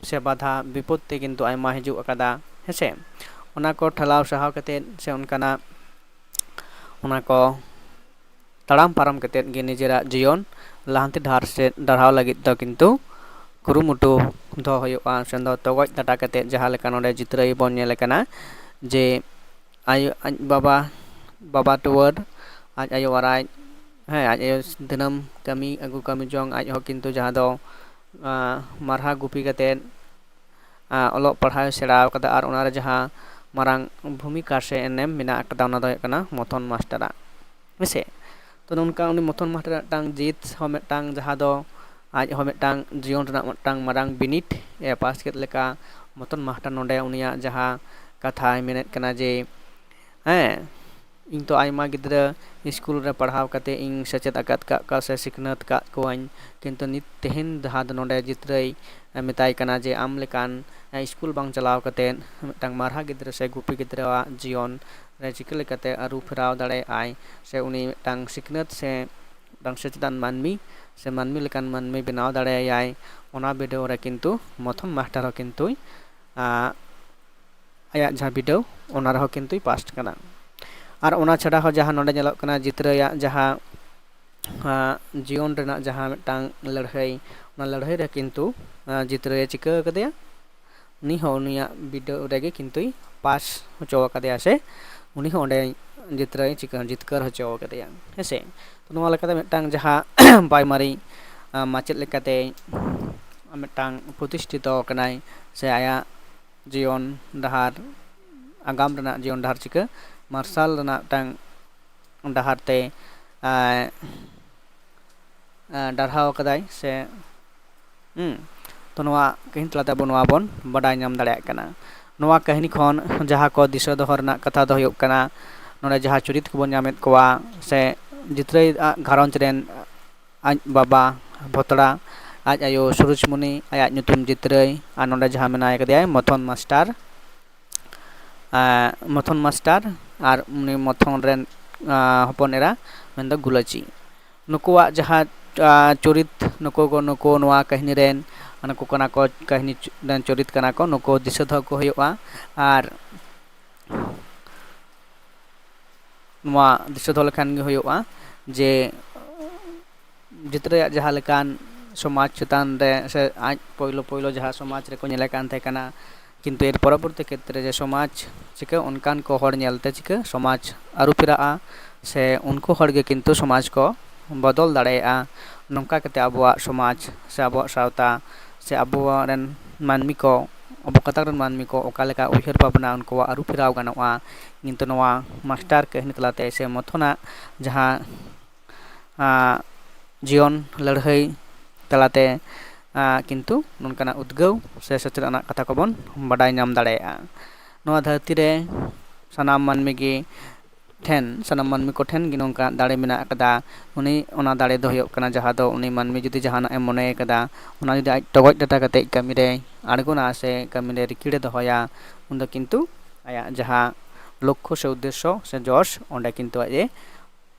ᱥᱮ ᱵᱟᱫᱷᱟ ᱵᱤᱯᱚᱛᱛᱤ ᱠᱤᱱᱛᱩ ᱟᱭᱢᱟ ᱦᱤᱡᱩᱜ ᱟᱠᱟᱫᱟ, ᱦᱮᱸᱥᱮ? ᱚᱱᱟ ᱠᱚ ᱴᱷᱟᱞᱟᱣ ᱥᱟᱦᱟᱣ ᱠᱟᱛᱮ ᱥᱮ ᱚᱱᱠᱟᱱᱟᱜ ᱚᱱᱟ ᱠᱚ ᱛᱟᱲᱟᱢ ᱯᱟᱨᱚᱢ ᱠᱟᱛᱮ ᱜᱮ ᱱᱤᱡᱮᱨᱟᱜ ᱡᱤᱭᱚᱱ ᱞᱟᱦᱟᱱᱛᱤ ᱰᱟᱦᱟᱨ ᱥᱮᱫ ᱰᱟᱨᱦᱟᱣ ᱞᱟᱹᱜᱤᱫ ᱫᱚ ᱠᱤᱱᱛᱩ ᱠᱩᱨᱩᱢᱩᱴᱩ ᱫᱚ ᱦᱩᱭᱩᱜᱼᱟ᱾ ᱥᱮ ᱫᱚ ᱛᱚᱜᱚᱡ ᱰᱟᱴᱟ ᱠᱟᱛᱮ ᱡᱟᱦᱟᱸ ᱞᱮᱠᱟ ᱱᱚᱰᱮ ᱪᱤᱛᱨᱟᱹᱭ ᱵᱚᱱ ᱧᱮᱞ ᱠᱟᱱᱟ ᱡᱮ ᱟᱭᱳ, ᱟᱡ ᱵᱟᱵᱟ, ᱵᱟᱵᱟ ᱴᱩᱣᱟᱹᱨ, ᱟᱡ ᱟᱭᱳ ᱟᱨ ᱟᱡ, ᱦᱮᱸ, ᱟᱡ ᱟᱭᱳ ᱫᱤᱱᱟᱹᱢ ᱠᱟᱹᱢᱤ ᱟᱹᱜᱩ ᱠᱟᱹᱢᱤ ᱡᱚᱝ, ᱟᱡ ᱦᱚᱸ ᱠᱤᱱᱛᱩ ᱡᱟᱦᱟᱸ ᱫᱚ, ᱟᱸ, ᱢᱟᱨᱦᱟ ᱜᱩᱯᱤ ᱠᱟᱛᱮ, ᱟᱸ, ᱚᱞᱚᱜ ᱯᱟᱲᱦᱟᱣ ᱮ ᱥᱮᱬᱟ ᱟᱠᱟᱫᱟ᱾ ᱟᱨ ᱚᱱᱟᱨᱮ ᱡᱟᱦᱟᱸ ᱢᱟᱨᱟᱝ ᱵᱷᱩᱢᱤᱠᱟ ᱥᱮ ᱮᱱᱮᱢ ᱢᱮᱱᱟᱜ ᱟᱠᱟᱫᱟ, ᱚᱱᱟ ᱫᱚ ᱦᱩᱭᱩᱜ ᱠᱟᱱᱟ ᱢᱚᱛᱷᱚᱱ ᱢᱟᱥᱴᱟᱨᱟᱜ᱾ ᱦᱮᱸᱥᱮ? ᱛᱚ ᱱᱚᱝᱠᱟ ᱩᱱᱤ ᱢᱚᱛᱷᱚᱱ ᱢᱟᱥᱴᱟᱨᱟᱜ ᱢᱤᱫᱴᱟᱝ ᱡᱤᱛ ᱦᱚᱸ ᱢᱤᱫᱴᱟᱝ, ᱡᱟᱦᱟᱸ ᱫᱚ ᱟᱡ ᱦᱚᱸ ᱢᱤᱫᱴᱟᱝ ᱡᱤᱭᱚᱱ ᱨᱮᱱᱟᱜ ᱢᱤᱫᱴᱟᱝ ᱢᱟᱨᱟᱝ ᱵᱤᱱᱤᱰ ᱮ ᱯᱟᱥ ᱠᱮᱫ ᱞᱮᱠᱟ, ᱢᱚᱛᱷᱚᱱ ᱢᱟᱥᱴᱟᱨ ᱱᱚᱰᱮ ᱩᱱᱤᱭᱟᱜ ᱡᱟᱦᱟᱸ ᱠᱟᱛᱷᱟᱭ ᱢᱮᱱᱮᱫ ᱠᱟᱱᱟ ᱡᱮ, ᱦᱮᱸ, ᱤᱧ ᱛᱚ ᱟᱭᱢᱟ ᱜᱤᱫᱽᱨᱟᱹ ᱥᱠᱩᱞ ᱨᱮ ᱯᱟᱲᱦᱟᱣ ᱠᱟᱛᱮ ᱤᱧ ᱥᱮᱪᱮᱫ ᱟᱠᱟᱫ ᱠᱟᱜ ᱠᱚᱣᱟ ᱥᱮ ᱥᱤᱠᱷᱱᱟᱹᱛ ᱠᱟᱜ ᱠᱚᱣᱟᱧ, ᱠᱤᱱᱛᱩ ᱱᱤᱛ ᱛᱮᱦᱮᱧ ᱡᱟᱦᱟᱸ ᱫᱚ ᱱᱚᱰᱮ ᱡᱤᱛᱨᱟᱹᱭ ᱢᱮᱛᱟᱭ ᱠᱟᱱᱟ ᱡᱮ ᱟᱢ ᱞᱮᱠᱟᱱ ᱥᱠᱩᱞ ᱵᱟᱝ ᱪᱟᱞᱟᱣ ᱠᱟᱛᱮ ᱢᱤᱫᱴᱟᱝ ᱢᱟᱨᱦᱟ ᱜᱤᱫᱽᱨᱟᱹ ᱥᱮ ᱜᱩᱯᱤ ᱜᱤᱫᱽᱨᱟᱹᱣᱟᱜ ᱡᱤᱭᱚᱱ ᱨᱮ ᱪᱤᱠᱟᱹ ᱞᱮᱠᱟᱛᱮ ᱟᱹᱨᱩ ᱯᱷᱮᱨᱟᱣ ᱫᱟᱲᱮᱭᱟᱜᱼᱟᱭ ᱥᱮ ᱩᱱᱤ ᱢᱤᱫᱴᱟᱝ ᱥᱤᱠᱷᱱᱟᱹᱛ ᱥᱮ ᱢᱤᱫᱴᱟᱝ ᱥᱮᱪᱮᱫᱟᱱ ᱢᱟᱹᱱᱢᱤ ᱥᱮ ᱢᱟᱹᱱᱢᱤ ᱞᱮᱠᱟᱱ ᱢᱟᱹᱱᱢᱤ ᱵᱮᱱᱟᱣ ᱫᱟᱲᱮᱭᱟᱭᱟᱭ, ᱚᱱᱟ ᱵᱤᱰᱟᱹᱣ ᱨᱮ ᱠᱤᱱᱛᱩ ᱢᱚᱛᱷᱚᱱ ᱢᱟᱥᱴᱟᱨ ᱦᱚᱸ ᱠᱤᱱᱛᱩᱭ, ᱟᱸ, ᱟᱭᱟᱜ ᱡᱟᱦᱟᱸ ᱵᱤᱰᱟᱹᱣ, ᱚᱱᱟ ᱨᱮᱦᱚᱸ ᱠᱤᱱᱛᱩᱭ ᱯᱟᱥᱴ ᱠᱟᱱᱟ᱾ ᱟᱨ ᱚᱱᱟ ᱪᱷᱟᱰᱟ ᱦᱚᱸ ᱡᱟᱦᱟᱸ ᱱᱚᱰᱮ ᱧᱮᱞᱚᱜ ᱠᱟᱱᱟ ᱡᱤᱛᱨᱟᱹᱭᱟᱜ ᱡᱟᱦᱟᱸ, ᱟᱸ, ᱡᱤᱭᱚᱱ ᱨᱮᱱᱟᱜ ᱡᱟᱦᱟᱸ ᱢᱤᱫᱴᱟᱝ ᱞᱟᱹᱲᱦᱟᱹᱭ, ᱚᱱᱟ ᱞᱟᱹᱲᱦᱟᱹᱭ ᱨᱮ ᱠᱤᱱᱛᱩ, ᱟᱸ, ᱡᱤᱛᱨᱟᱹᱭᱮ ᱪᱤᱠᱟᱹ ᱠᱟᱫᱮᱭᱟ, ᱩᱱᱤ ᱦᱚᱸ ᱩᱱᱤᱭᱟᱜ ᱵᱤᱰᱟᱹᱣ ᱨᱮᱜᱮ ᱠᱤᱱᱛᱩᱭ ᱯᱟᱥ ᱦᱚᱪᱚ ᱟᱠᱟᱫᱮᱭᱟ ᱥᱮ ᱩᱱᱤ ᱦᱚᱸ ᱚᱸᱰᱮ ᱡᱤᱛᱨᱟᱹᱭ ᱪᱤᱠᱟᱹ, ᱡᱤᱛᱠᱟᱹᱨ ᱦᱚᱪᱚ ᱟᱠᱟᱫᱮᱭᱟ, ᱦᱮᱸ ᱥᱮ? ᱛᱚ ᱱᱚᱣᱟ ᱞᱮᱠᱟᱛᱮ ᱢᱤᱫᱴᱟᱝ ᱡᱟᱦᱟᱸ ᱯᱨᱟᱭᱢᱟᱨᱤ, ᱟᱸ, ᱢᱟᱪᱮᱫ ᱞᱮᱠᱟᱛᱮ ᱢᱤᱫᱴᱟᱝ ᱯᱨᱚᱛᱤᱥᱴᱷᱤᱛᱚ ᱠᱟᱱᱟᱭ ᱥᱮ ᱟᱭᱟᱜ ᱡᱤᱭᱚᱱ ᱰᱟᱦᱟᱨ, ᱟᱜᱟᱢ ᱨᱮᱱᱟᱜ ᱡᱤᱭᱚᱱ ᱰᱟᱦᱟᱨ ᱪᱤᱠᱟᱹ ᱢᱟᱨᱥᱟᱞ ᱨᱮᱱᱟᱜ ᱢᱤᱫᱴᱟᱝ ᱰᱟᱦᱟᱨ ᱛᱮ, ᱟᱸ, ᱟᱸ, ᱰᱟᱨᱦᱟᱣ ᱟᱠᱟᱫᱟᱭ ᱥᱮ, ᱦᱩᱸ, ᱛᱚ ᱱᱚᱣᱟ ᱠᱟᱹᱦᱱᱤ ᱛᱟᱞᱟᱛᱮ ᱟᱵᱚ ᱱᱚᱣᱟ ᱵᱚᱱ ᱵᱟᱰᱟᱭ ᱧᱟᱢ ᱫᱟᱲᱮᱭᱟᱜ ᱠᱟᱱᱟ᱾ ᱱᱚᱣᱟ ᱠᱟᱹᱦᱱᱤ ᱠᱷᱚᱱ ᱡᱟᱦᱟᱸ ᱠᱚ ᱫᱤᱥᱟᱹ ᱫᱚᱦᱚ ᱨᱮᱱᱟᱜ ᱠᱟᱛᱷᱟ ᱫᱚ ᱦᱩᱭᱩᱜ ᱠᱟᱱᱟ, ᱱᱚᱰᱮ ᱡᱟᱦᱟᱸ ᱪᱩᱨᱤᱛ ᱠᱚᱵᱚᱱ ᱧᱟᱢᱮᱫ ᱠᱚᱣᱟ ᱥᱮ ᱡᱤᱛᱨᱟᱹᱭ ᱟᱜ ᱜᱷᱟᱨᱚᱸᱡᱽ ᱨᱮᱱ ᱟᱡ ᱵᱟᱵᱟ ᱵᱷᱚᱛᱲᱟ, ᱟᱡ ᱟᱭᱳ ᱥᱩᱨᱩᱡᱽᱢᱩᱱᱤ, ᱟᱭᱟᱜ ᱧᱩᱛᱩᱢ ᱡᱤᱛᱨᱟᱹᱭ, ᱟᱨ ᱱᱚᱰᱮ ᱡᱟᱦᱟᱸ ᱢᱮᱱᱟᱭ ᱠᱟᱫᱮᱭᱟᱭ ᱢᱚᱛᱷᱚᱱ ᱢᱟᱥᱴᱟᱨ, ᱟᱸ, ᱢᱚᱛᱷᱚᱱ ᱢᱟᱥᱴᱟᱨ ᱟᱨ ᱩᱱᱤ ᱢᱚᱛᱷᱚᱱ ᱨᱮᱱ, ᱟᱸ, ᱦᱚᱯᱚᱱ ᱮᱨᱟ ᱢᱮᱱᱫᱚ ᱜᱩᱞᱟᱹᱪᱤ᱾ ᱱᱩᱠᱩᱣᱟᱜ ᱡᱟᱦᱟᱸ, ᱟᱸ, ᱪᱚᱨᱤᱛ, ᱱᱩᱠᱩ ᱠᱚ, ᱱᱩᱠᱩ ᱱᱚᱣᱟ ᱠᱟᱹᱦᱱᱤ ᱨᱮᱱ, ᱱᱩᱠᱩ ᱠᱟᱱᱟ ᱠᱚ ᱠᱟᱹᱦᱱᱤ ᱪ-, ᱨᱮᱱ ᱪᱚᱨᱤᱛ ᱠᱟᱱᱟ ᱠᱚ, ᱱᱩᱠᱩ ᱫᱤᱥᱟᱹ ᱫᱚᱦᱚ ᱠᱚ ᱦᱩᱭᱩᱜᱼᱟ᱾ ᱟᱨ ᱱᱚᱣᱟ ᱫᱤᱥᱟᱹ ᱫᱚᱦᱚ ᱞᱮᱠᱷᱟᱱ ᱜᱮ ᱦᱩᱭᱩᱜᱼᱟ ᱡᱮ ᱡᱤᱛᱨᱟᱹᱭᱟᱜ ᱡᱟᱦᱟᱸ ᱞᱮᱠᱟᱱ ᱥᱚᱢᱟᱡᱽ ᱪᱮᱛᱟᱱ ᱨᱮ ᱥᱮ ᱟᱡ ᱯᱳᱭᱞᱳ ᱯᱳᱭᱞᱳ ᱡᱟᱦᱟᱸ ᱥᱚᱢᱟᱡᱽ ᱨᱮᱠᱚ ᱧᱮᱞᱮ ᱠᱟᱱ ᱛᱟᱦᱮᱸ ᱠᱟᱱᱟ, ᱠᱤᱱᱛᱩ ᱮᱨ ᱯᱚᱨᱚᱵᱚᱨᱛᱤ ᱠᱷᱮᱛᱨᱮ ᱡᱮ ᱥᱚᱢᱟᱡᱽ ᱪᱤᱠᱟᱹ ᱚᱱᱠᱟᱱ ᱠᱚ ᱦᱚᱲ ᱧᱮᱞᱛᱮ ᱪᱤᱠᱟᱹ ᱥᱚᱢᱟᱡᱽ ᱟᱹᱨᱩ ᱯᱷᱮᱨᱟᱜᱼᱟ ᱥᱮ ᱩᱱᱠᱩ ᱦᱚᱲ ᱜᱮ ᱠᱤᱱᱛᱩ ᱥᱚᱢᱟᱡᱽ ᱠᱚ ᱵᱚᱫᱚᱞ ᱫᱟᱲᱮᱭᱟᱜᱼᱟ᱾ ᱱᱚᱝᱠᱟ ᱠᱟᱛᱮ ᱟᱵᱚᱣᱟᱜ ᱥᱚᱢᱟᱡᱽ ᱥᱮ ᱟᱵᱚᱣᱟᱜ ᱥᱟᱶᱛᱟ ᱥᱮ ᱟᱵᱚ ᱨᱮᱱ ᱢᱟᱹᱱᱢᱤ ᱠᱚ ᱚᱵᱚᱠᱟᱛᱟᱠ ᱨᱮᱱ ᱢᱟᱹᱱᱢᱤ ᱠᱚ ᱚᱠᱟ ᱞᱮᱠᱟ ᱩᱭᱦᱟᱹᱨ ᱵᱷᱟᱵᱽᱱᱟ ᱩᱱᱠᱩᱣᱟᱜ ᱟᱹᱨᱩ ᱯᱷᱮᱨᱟᱣ ᱜᱟᱱᱚᱜᱼᱟ, ᱠᱤᱱᱛᱩ ᱱᱚᱣᱟ ᱢᱟᱥᱴᱟᱨ ᱠᱟᱹᱦᱱᱤ ᱛᱟᱞᱟᱛᱮ ᱥᱮ ᱢᱚᱛᱷᱚᱱᱟᱜ ᱡᱟᱦᱟᱸ ᱟᱸ, ᱡᱤᱭᱚᱱ ᱞᱟᱹᱲᱦᱟᱹᱭ ᱛᱟᱞᱟᱛᱮ ᱟᱸ, ᱠᱤᱱᱛᱩ ᱱᱚᱝᱠᱟᱱᱟᱜ ᱩᱫᱽᱜᱟᱹᱣ ᱥᱮ ᱥᱮᱪᱮᱫ ᱟᱱᱟᱜ ᱠᱟᱛᱷᱟ ᱠᱚᱵᱚᱱ ᱵᱟᱰᱟᱭ ᱧᱟᱢ ᱫᱟᱲᱮᱭᱟᱜᱼᱟ᱾ ᱱᱚᱣᱟ ᱫᱷᱟᱹᱨᱛᱤ ᱨᱮ ᱥᱟᱱᱟᱢ ᱢᱟᱹᱱᱢᱤ ᱜᱮ ᱴᱷᱮᱱ ᱥᱟᱱᱟᱢ ᱢᱟᱹᱱᱢᱤ ᱠᱚᱴᱷᱮᱱ ᱜᱮ ᱱᱚᱝᱠᱟ ᱫᱟᱲᱮ ᱢᱮᱱᱟᱜ ᱟᱠᱟᱫᱟ᱾ ᱩᱱᱤ ᱚᱱᱟ ᱫᱟᱲᱮ ᱫᱚ ᱦᱩᱭᱩᱜ ᱠᱟᱱᱟ ᱡᱟᱦᱟᱸ ᱫᱚ ᱩᱱᱤ ᱢᱟᱹᱱᱢᱤ ᱡᱩᱫᱤ ᱡᱟᱦᱟᱱᱟᱜ ᱮ ᱢᱚᱱᱮ ᱟᱠᱟᱫᱟ, ᱚᱱᱟ ᱡᱩᱫᱤ ᱟᱡ ᱴᱚᱜᱚᱡ ᱰᱟᱴᱟ ᱠᱟᱛᱮ ᱠᱟᱹᱢᱤ ᱨᱮᱭ ᱟᱬᱜᱚᱱᱟ ᱥᱮ ᱠᱟᱹᱢᱤ ᱨᱮ ᱨᱤᱠᱤᱲᱮ ᱫᱚᱦᱚᱭᱟ, ᱩᱱᱫᱚ ᱠᱤᱱᱛᱩ ᱟᱭᱟᱜ ᱡᱟᱦᱟᱸ ᱞᱚᱠᱠᱷᱚ ᱥᱮ ᱩᱫᱽᱫᱮᱥᱥᱚ ᱥᱮ ᱡᱚᱥ, ᱚᱸᱰᱮ ᱠᱤᱱᱛᱩ ᱟᱡ ᱮ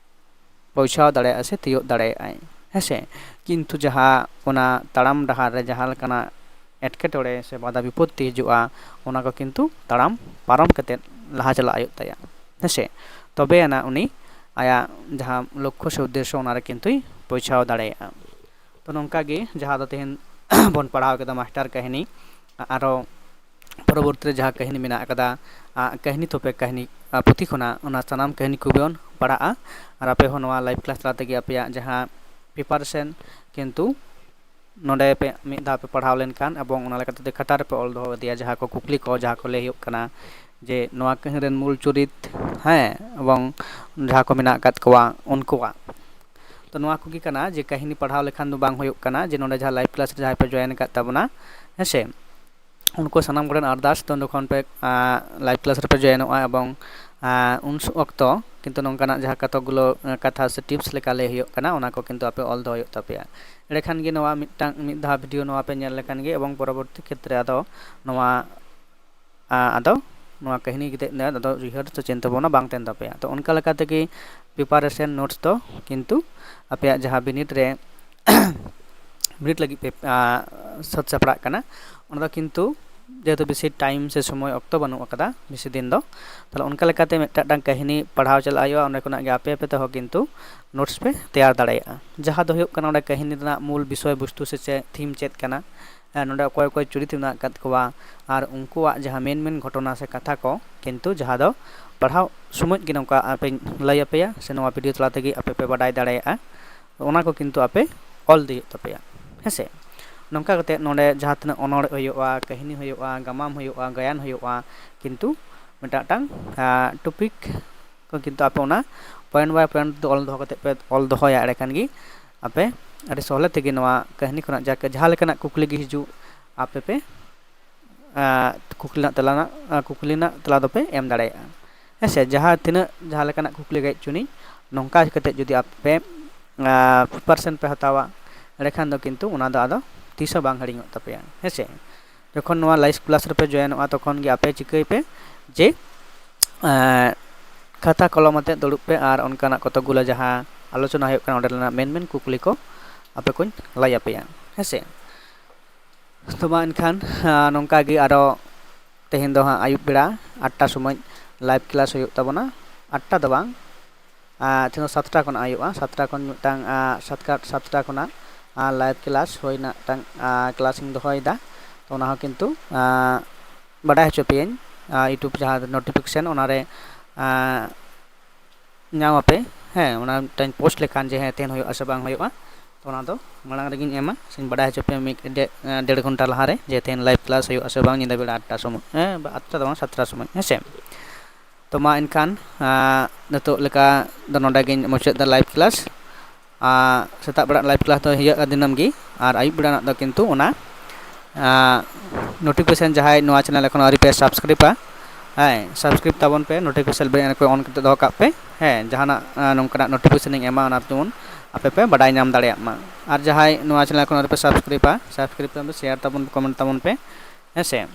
ᱯᱳᱣᱪᱷᱟᱣ ᱫᱟᱲᱮᱭᱟᱜᱼᱟᱭ ᱥᱮ ᱛᱤᱭᱳᱜ ᱫᱟᱲᱮᱭᱟᱜᱼᱟᱭ, ᱦᱮᱸᱥᱮ᱾ ᱠᱤᱱᱛᱩ ᱡᱟᱦᱟᱸ ᱚᱱᱟ ᱛᱟᱲᱟᱢ ᱰᱟᱦᱟᱨ ᱨᱮ ᱡᱟᱦᱟᱸ ᱞᱮᱠᱟᱱᱟᱜ ᱮᱴᱠᱮᱴᱚᱬᱮ ᱥᱮ ᱵᱟᱫᱷᱟ ᱵᱤᱯᱚᱛᱛᱤ ᱦᱤᱡᱩᱜᱼᱟ, ᱚᱱᱟ ᱠᱚ ᱠᱤᱱᱛᱩ ᱛᱟᱲᱟᱢ ᱯᱟᱨᱚᱢ ᱠᱟᱛᱮᱫ ᱞᱟᱦᱟ ᱪᱟᱞᱟᱜ ᱦᱩᱭᱩᱜ ᱛᱟᱭᱟ, ᱦᱮᱸᱥᱮ᱾ ᱛᱚᱵᱮ ᱟᱱᱟᱜ ᱩᱱᱤ ᱟᱭᱟᱜ ᱡᱟᱦᱟᱸ ᱞᱚᱠᱠᱷᱚ ᱥᱮ ᱩᱫᱽᱫᱮᱥᱥᱚ, ᱚᱱᱟ ᱨᱮ ᱠᱤᱱᱛᱩᱭ ᱯᱳᱣᱪᱷᱟᱣ ᱫᱟᱲᱮᱭᱟᱜᱼᱟ᱾ ᱛᱚ, ᱱᱚᱝᱠᱟ ᱜᱮ ᱡᱟᱦᱟᱸ ᱫᱚ ᱛᱮᱦᱮᱧ ᱵᱚᱱ ᱯᱟᱲᱦᱟᱣ ᱠᱮᱫᱟ ᱢᱟᱥᱴᱟᱨ ᱠᱟᱹᱦᱱᱤ, ᱟᱨᱚ ᱯᱚᱨᱚᱵᱚᱨᱛᱤ ᱨᱮ ᱡᱟᱦᱟᱸ ᱠᱟᱹᱦᱱᱤ ᱢᱮᱱᱟᱜ ᱟᱠᱟᱫᱟ, ᱟ, ᱠᱟᱹᱦᱱᱤ ᱛᱷᱚᱯᱮ ᱠᱟᱹᱦᱱᱤ, ᱟ, ᱯᱩᱛᱷᱤ ᱠᱷᱚᱱᱟᱜ ᱚᱱᱟ ᱥᱟᱱᱟᱢ ᱠᱟᱹᱦᱱᱤ ᱠᱚᱜᱮ ᱵᱚᱱ ᱯᱟᱲᱦᱟᱜᱼᱟ᱾ ᱟᱨ ᱟᱯᱮ ᱦᱚᱸ ᱱᱚᱣᱟ live class ᱛᱟᱞᱟ ᱛᱮᱜᱮ ᱟᱯᱮᱭᱟᱜ ᱡᱟᱦᱟᱸ preparation ᱠᱤᱱᱛᱩ ᱱᱚᱰᱮ ᱯᱮ ᱢᱤᱫ ᱫᱷᱟᱣ ᱯᱮ ᱯᱟᱲᱦᱟᱣ ᱞᱮᱱᱠᱷᱟᱱ ᱮᱵᱚᱝ ᱚᱱᱟ ᱞᱮᱠᱟᱛᱮ ᱠᱷᱟᱛᱟ ᱨᱮᱯᱮ ᱚᱞ ᱫᱚᱦᱚ ᱤᱫᱤᱭᱟ, ᱡᱟᱦᱟᱸ ᱠᱚ ᱠᱩᱠᱞᱤ ᱠᱚ, ᱡᱟᱦᱟᱸ ᱠᱚ ᱞᱟᱹᱭ ᱦᱩᱭᱩᱜ ᱠᱟᱱᱟ ᱡᱮ ᱱᱚᱣᱟ ᱠᱟᱹᱦᱱᱤ ᱨᱮᱱ ᱢᱩᱞ ᱪᱚᱨᱤᱛ, ᱦᱮᱸ, ᱮᱵᱚᱝ ᱡᱟᱦᱟᱸ ᱠᱚ ᱢᱮᱱᱟᱜ ᱟᱠᱟᱫ ᱠᱚᱣᱟ ᱩᱱᱠᱩᱣᱟᱜ᱾ ᱛᱚ, ᱱᱚᱣᱟ ᱠᱚᱜᱮ ᱠᱟᱱᱟ ᱡᱮ ᱠᱟᱹᱦᱱᱤ ᱯᱟᱲᱦᱟᱣ ᱞᱮᱠᱷᱟᱱ ᱫᱚ ᱵᱟᱝ ᱦᱩᱭᱩᱜ ᱠᱟᱱᱟ ᱡᱮ ᱱᱚᱰᱮ ᱡᱟᱦᱟᱸ live class ᱨᱮ ᱡᱟᱦᱟᱸᱭ ᱯᱮ join ᱟᱠᱟᱫ ᱛᱟᱵᱚᱱᱟ, ᱦᱮᱸ ᱥᱮ, ᱩᱱᱠᱩ ᱥᱟᱱᱟᱢ ᱠᱚᱴᱷᱮᱱ ᱟᱨᱫᱟᱥ ᱛᱚ ᱡᱚᱠᱷᱚᱱ ᱯᱮ, ᱟ, live class ᱨᱮᱯᱮ joinᱚᱜᱼᱟ ᱮᱵᱚᱝ, ᱟ, ᱩᱱ ᱥᱚ-, ᱚᱠᱛᱚ ᱠᱤᱱᱛᱩ ᱱᱚᱝᱠᱟᱱᱟᱜ ᱡᱟᱦᱟᱸ ᱠᱟᱛᱚᱠ ᱜᱩᱞᱳ, ᱟ, ᱠᱟᱛᱷᱟ ᱥᱮ tips ᱞᱮᱠᱟ ᱞᱟᱹᱭ ᱦᱩᱭᱩᱜ ᱠᱟᱱᱟ, ᱚᱱᱟ ᱠᱚ ᱠᱤᱱᱛᱩ ᱟᱯᱮ ᱚᱞ ᱫᱚᱦᱚ ᱦᱩᱭᱩᱜ ᱛᱟᱯᱮᱭᱟ᱾ ᱮᱸᱰᱮᱠᱷᱟᱱ ᱜᱮ ᱱᱚᱣᱟ ᱢᱤᱫᱴᱟᱝ, ᱢᱤᱫ ᱫᱷᱟᱣ video ᱱᱚᱣᱟ ᱯᱮ ᱧᱮᱞ ᱞᱮᱠᱷᱟᱱ ᱜᱮ ᱮᱵᱚᱝ ᱯᱚᱨᱚᱵᱚᱨᱛᱤ ᱠᱷᱮᱛᱨᱮ ᱟᱫᱚ ᱱᱚᱣᱟ, ᱟ, ᱟᱫᱚ ᱱᱚᱣᱟ ᱠᱟᱹᱦᱱᱤ ᱤᱫᱤ ᱠᱟᱛᱮ ᱟᱫᱚ ᱩᱭᱦᱟᱹᱨ ᱥᱮ ᱪᱤᱱᱛᱟᱹ ᱵᱷᱟᱵᱽᱱᱟ ᱵᱟᱝ ᱛᱟᱦᱮᱱ ᱛᱟᱯᱮᱭᱟ᱾ ᱛᱚ, ᱚᱱᱠᱟ ᱞᱮᱠᱟ ᱛᱮᱜᱮ preparation notes ᱫᱚ ᱠᱤᱱᱛᱩ ᱟᱯᱮᱭᱟᱜ ᱡᱟᱦᱟᱸ ᱵᱤᱱᱤᱰ ᱨᱮ ᱵᱤᱱᱤᱰ ᱞᱟᱹᱜᱤᱫ ᱯᱮ, ᱟ, ᱥᱟᱹᱛ ᱥᱟᱯᱲᱟᱜ ᱠᱟᱱᱟ, ᱚᱱᱟ ᱫᱚ ᱠᱤᱱᱛᱩ ᱡᱮᱦᱮᱛᱩ ᱵᱮᱥᱤ time ᱥᱮ ᱥᱚᱢᱚᱭ ᱚᱠᱛᱚ ᱵᱟᱹᱱᱩᱜ ᱟᱠᱟᱫᱟ ᱵᱮᱥᱤ ᱫᱤᱱ ᱫᱚ, ᱛᱟᱦᱞᱮ ᱚᱱᱠᱟ ᱞᱮᱠᱟᱛᱮ ᱢᱤᱫᱴᱟᱝ ᱠᱟᱹᱦᱱᱤ ᱯᱟᱲᱦᱟᱣ ᱪᱟᱞᱟᱜ ᱦᱩᱭᱩᱜᱼᱟ᱾ ᱚᱸᱰᱮ ᱠᱷᱚᱱᱟᱜ ᱜᱮ ᱟᱯᱮ ᱟᱯᱮ ᱛᱮᱦᱚᱸ ᱠᱤᱱᱛᱩ notes ᱯᱮ ᱛᱮᱭᱟᱨ ᱫᱟᱲᱮᱭᱟᱜᱼᱟ᱾ ᱡᱟᱦᱟᱸ ᱫᱚ ᱦᱩᱭᱩᱜ ᱠᱟᱱᱟ ᱚᱸᱰᱮ ᱠᱟᱹᱦᱱᱤ ᱨᱮᱱᱟᱜ ᱢᱩᱞ ᱵᱤᱥᱚᱭ ᱵᱚᱥᱛᱩ ᱥᱮ ᱪᱮᱫ theme ᱪᱮᱫ ᱠᱟᱱᱟ, ᱦᱮᱸ, ᱱᱚᱰᱮ ᱚᱠᱚᱭ ᱚᱠᱚᱭ ᱪᱚᱨᱤᱛ ᱢᱮᱱᱟᱜ ᱟᱠᱟᱫ ᱠᱚᱣᱟ ᱟᱨ ᱩᱱᱠᱩᱣᱟᱜ ᱡᱟᱦᱟᱸ main main ᱜᱷᱚᱴᱚᱱᱟ ᱥᱮ ᱠᱟᱛᱷᱟ ᱠᱚ ᱠᱤᱱᱛᱩ ᱡᱟᱦᱟᱸ ᱫᱚ ᱯᱟᱲᱦᱟᱣ ᱥᱚᱢᱚᱭ ᱜᱮ ᱱᱚᱝᱠᱟ ᱟᱯᱮᱧ ᱞᱟᱹᱭ ᱟᱯᱮᱭᱟ ᱥᱮ ᱱᱚᱣᱟ video ᱛᱟᱞᱟ ᱛᱮᱜᱮ ᱟᱯᱮ ᱯᱮ ᱵᱟᱰᱟᱭ ᱫᱟᱲᱮᱭᱟᱜᱼᱟ, ᱚᱱᱟ ᱠᱚ ᱠᱤᱱᱛᱩ ᱟᱯᱮ ᱚᱞ ᱤᱫᱤ ᱦᱩᱭᱩᱜ ᱛᱟᱯᱮᱭᱟ, ᱦᱮᱸ ᱥᱮ᱾ ᱱᱚᱝᱠᱟ ᱠᱟᱛᱮ ᱱᱚᱰᱮ ᱡᱟᱦᱟᱸ ᱛᱤᱱᱟᱹᱜ ᱚᱱᱚᱬᱦᱮ ᱦᱩᱭᱩᱜᱼᱟ, ᱠᱟᱹᱦᱱᱤ ᱦᱩᱭᱩᱜᱼᱟ, ᱜᱟᱢᱟᱢ ᱦᱩᱭᱩᱜᱼᱟ, ᱜᱟᱭᱟᱱ ᱦᱩᱭᱩᱜᱼᱟ, ᱠᱤᱱᱛᱩ ᱢᱤᱫᱴᱟᱝ ᱴᱚᱯᱤᱠ ᱠᱚ ᱠᱤᱱᱛᱩ ᱟᱯᱮ ᱚᱱᱟ ᱯᱚᱭᱮᱱᱴ ᱵᱟᱭ ᱯᱚᱭᱮᱱᱴ ᱫᱚ ᱚᱞ ᱫᱚᱦᱚ ᱠᱟᱛᱮ ᱯᱮ ᱚᱞ ᱫᱚᱦᱚᱭᱟ᱾ ᱮᱸᱰᱮᱠᱷᱟᱱ ᱜᱮ ᱟᱯᱮ ᱟᱹᱰᱤ ᱥᱚᱦᱞᱮ ᱛᱮᱜᱮ ᱱᱚᱣᱟ ᱠᱟᱹᱦᱱᱤ ᱠᱷᱚᱱᱟᱜ ᱡᱟ-, ᱡᱟᱦᱟᱸ ᱞᱮᱠᱟᱱᱟᱜ ᱠᱩᱠᱞᱤ ᱜᱮ ᱦᱤᱡᱩᱜ, ᱟᱯᱮ ᱯᱮ ᱠᱩᱠᱞᱤ ᱨᱮᱱᱟᱜ ᱛᱮᱞᱟ ᱨᱮᱱᱟᱜ, ᱠᱩᱠᱞᱤ ᱨᱮᱱᱟᱜ ᱛᱮᱞᱟ ᱫᱚᱯᱮ ᱮᱢ ᱫᱟᱲᱮᱭᱟᱜᱼᱟ᱾ ᱦᱮᱸ ᱥᱮ, ᱡᱟᱦᱟᱸ ᱛᱤᱱᱟᱹᱜ ᱡᱟᱦᱟᱸ ᱞᱮᱠᱟᱱᱟᱜ ᱠᱩᱠᱞᱤ ᱜᱮ ᱦᱮᱡ ᱦᱚᱪᱚᱱᱤᱡ, ᱱᱚᱝᱠᱟ ᱠᱟᱛᱮ ᱡᱩᱫᱤ ᱟᱯᱮ ᱯᱨᱤᱯᱟᱨᱮᱥᱚᱱ ᱯᱮ ᱦᱟᱛᱟᱣᱟ, ᱮᱸᱰᱮᱠᱷᱟᱱ ᱫᱚ ᱠᱤᱱᱛᱩ ᱚᱱᱟ ᱫᱚ ᱟᱫᱚ ᱛᱤᱥ ᱦᱚᱸ ᱵᱟᱝ ᱦᱤᱲᱤᱧᱚᱜ ᱛᱟᱯᱮᱭᱟ᱾ ᱦᱮᱸ ᱥᱮ, ᱡᱚᱠᱷᱚᱱ ᱱᱚᱣᱟ ᱞᱟᱭᱤᱵᱷ ᱠᱞᱟᱥ ᱨᱮᱯᱮ ᱡᱚᱭᱮᱱᱚᱜᱼᱟ, ᱛᱚᱠᱷᱚᱱ ᱜᱮ ᱟᱯᱮ ᱪᱤᱠᱟᱹᱭ ᱯᱮ ᱡᱮ ᱠᱷᱟᱛᱟ ᱠᱚᱞᱚᱢ ᱟᱛᱮ ᱫᱩᱲᱩᱵ ᱯᱮ ᱟᱨ ᱚᱱᱠᱟᱱᱟᱜ ᱠᱚᱛᱚᱠ ᱜᱩᱞᱟ ᱡᱟᱦᱟᱸ ᱟᱞᱳᱪᱚᱱᱟ ᱦᱩᱭᱩᱜ ᱠᱟᱱᱟ, ᱚᱸᱰᱮ ᱨᱮᱱᱟᱜ ᱢᱮᱱ ᱢᱮᱱ ᱠᱩᱠᱞᱤ ᱠᱚ ᱟᱯᱮ ᱠᱚᱧ ᱞᱟᱹᱭ ᱟᱯᱮᱭᱟ᱾ ᱦᱮᱸ ᱥᱮ, ᱛᱚ ᱢᱟ ᱮᱱᱠᱷᱟᱱ ᱱᱚᱝᱠᱟ ᱜᱮ ᱟᱨᱚ ᱛᱮᱦᱮᱧ ᱫᱚ ᱦᱟᱸᱜ ᱟᱹᱭᱩᱵ ᱵᱮᱲᱟ ᱟᱴᱴᱟ ᱥᱚᱢᱚᱭ ᱞᱟᱭᱤᱵᱷ ᱠᱞᱟᱥ ᱦᱩᱭᱩᱜ ᱛᱟᱵᱚᱱᱟ᱾ ᱟᱴᱴᱟ ᱫᱚ ᱵᱟᱝ, ᱛᱮᱦᱮᱧ ᱫᱚ ᱥᱟᱛᱴᱟ ᱠᱷᱚᱱᱟᱜ ᱦᱩᱭᱩᱜᱼᱟ᱾ ᱥᱟᱛᱴᱟ ᱠᱷᱚᱱ ᱢᱤᱫᱴᱟᱝ ᱥᱟᱛᱴᱟ ᱥᱟᱛᱴᱟ ᱠᱷᱚᱱᱟᱜ ᱞᱟᱭᱤᱵᱷ ᱠᱞᱟᱥ ᱦᱩᱭᱱᱟ, ᱢᱤᱫᱴᱟᱝ ᱠᱞᱟᱥ ᱤᱧ ᱫᱚᱦᱚᱭᱮᱫᱟ᱾ ᱛᱚ ᱚᱱᱟ ᱦᱚᱸ ᱠᱤᱱᱛᱩ ᱵᱟᱰᱟᱭ ᱦᱚᱪᱚ ᱯᱮᱭᱟᱹᱧ, YouTube ᱡᱟᱦᱟᱸ ᱱᱳᱴᱤᱯᱷᱤᱠᱮᱥᱚᱱ ᱚᱱᱟᱨᱮ ᱧᱟᱢ ᱟᱯᱮ᱾ ᱦᱮᱸ, ᱚᱱᱟ ᱢᱤᱫᱴᱟᱝ ᱯᱳᱥᱴ ᱞᱮᱠᱷᱟᱱ ᱡᱮ ᱦᱮᱸ ᱛᱮᱦᱮᱧ ᱦᱩᱭᱩᱜᱼᱟ ᱥᱮ ᱵᱟᱝ ᱦᱩᱭᱩᱜᱼᱟ, ᱛᱚ ᱚᱱᱟ ᱫᱚ ᱢᱟᱲᱟᱝ ᱨᱮᱜᱮᱧ ᱮᱢᱟ, ᱥᱮᱧ ᱵᱟᱰᱟᱭ ᱦᱚᱪᱚ ᱯᱮᱭᱟ ᱢᱤᱫ ᱰᱮ-, ᱰᱮᱲ ᱜᱷᱚᱱᱴᱟ ᱞᱟᱦᱟᱨᱮ ᱡᱮ ᱛᱮᱦᱮᱧ ᱞᱟᱭᱤᱵᱷ ᱠᱞᱟᱥ ᱦᱩᱭᱩᱜᱼᱟ ᱥᱮ ᱵᱟᱝ ᱧᱤᱫᱟᱹ ᱵᱮᱲᱟ ᱟᱴᱴᱟ ᱥᱚᱢᱚᱭ, ᱦᱮᱸ, ᱟᱴᱴᱟ ᱫᱚ ᱵᱟᱝ, ᱥᱟᱛᱴᱟ ᱥᱚᱢᱚᱭ᱾ ᱦᱮᱸ ᱥᱮ, ᱛᱚ ᱢᱟ ᱮᱱᱠᱷᱟᱱ ᱱᱤᱛᱚᱜ ᱞᱮᱠᱟ ᱫᱚ ᱱᱚᱰᱮ ᱜᱤᱧ ᱢᱩᱪᱟᱹᱫ ᱮᱫᱟ ᱞᱟᱭᱤᱵᱷ ᱠᱞᱟᱥ᱾ ᱥᱮᱛᱟᱜ ᱵᱮᱲᱟ ᱞᱟᱭᱤᱵᱷ ᱠᱞᱟᱥ ᱫᱚ ᱦᱩᱭᱩᱜᱼᱟ ᱫᱤᱱᱟᱹᱢ ᱜᱮ, ᱟᱨ ᱟᱹᱭᱩᱵ ᱵᱮᱲᱟ ᱨᱮᱱᱟᱜ ᱫᱚ ᱠᱤᱱᱛᱩ ᱚᱱᱟ ᱱᱳᱴᱤᱯᱷᱤᱠᱮᱥᱚᱱ, ᱡᱟᱦᱟᱸᱭ ᱱᱚᱣᱟ ᱪᱮᱱᱮᱞ ᱮᱠᱷᱚᱱ ᱟᱹᱣᱨᱤ ᱯᱮ ᱥᱟᱵᱥᱠᱨᱟᱭᱤᱵᱟ, ᱦᱮᱸ, ᱥᱟᱵᱥᱠᱨᱟᱭᱤᱵ ᱛᱟᱵᱚᱱ ᱯᱮ, ᱱᱳᱴᱤᱯᱷᱤᱠᱮᱥᱚᱱ ᱵᱮᱞ ᱠᱚ ᱚᱱ ᱠᱟᱛᱮ ᱫᱚᱦᱚ ᱠᱟᱜ ᱯᱮ᱾ ᱦᱮᱸ, ᱡᱟᱦᱟᱱᱟᱜ ᱱᱚᱝᱠᱟᱱᱟᱜ ᱱᱳᱴᱤᱯᱷᱤᱠᱮᱥᱚᱱ ᱤᱧ ᱮᱢᱟ, ᱚᱱᱟ ᱡᱮᱢᱚᱱ ᱟᱯᱮ ᱯᱮ ᱵᱟᱰᱟᱭ ᱧᱟᱢ ᱫᱟᱲᱮᱭᱟᱜ ᱢᱟ᱾ ᱟᱨ ᱡᱟᱦᱟᱸᱭ ᱱᱚᱣᱟ ᱪᱮᱱᱮᱞ ᱮᱠᱷᱚᱱ ᱟᱹᱣᱨᱤ ᱯᱮ ᱥᱟᱵᱥᱠᱨᱟᱭᱤᱵᱟ, ᱥᱟᱵᱥᱠᱨᱟᱭᱤᱵ ᱛᱟᱵᱚᱱ ᱯᱮ, ᱥᱮᱭᱟᱨ ᱛᱟᱵᱚᱱ ᱯᱮ, ᱠᱚᱢᱮᱱᱴ ᱛᱟᱵᱚᱱ ᱯᱮ᱾ ᱦᱮᱸ ᱥᱮ,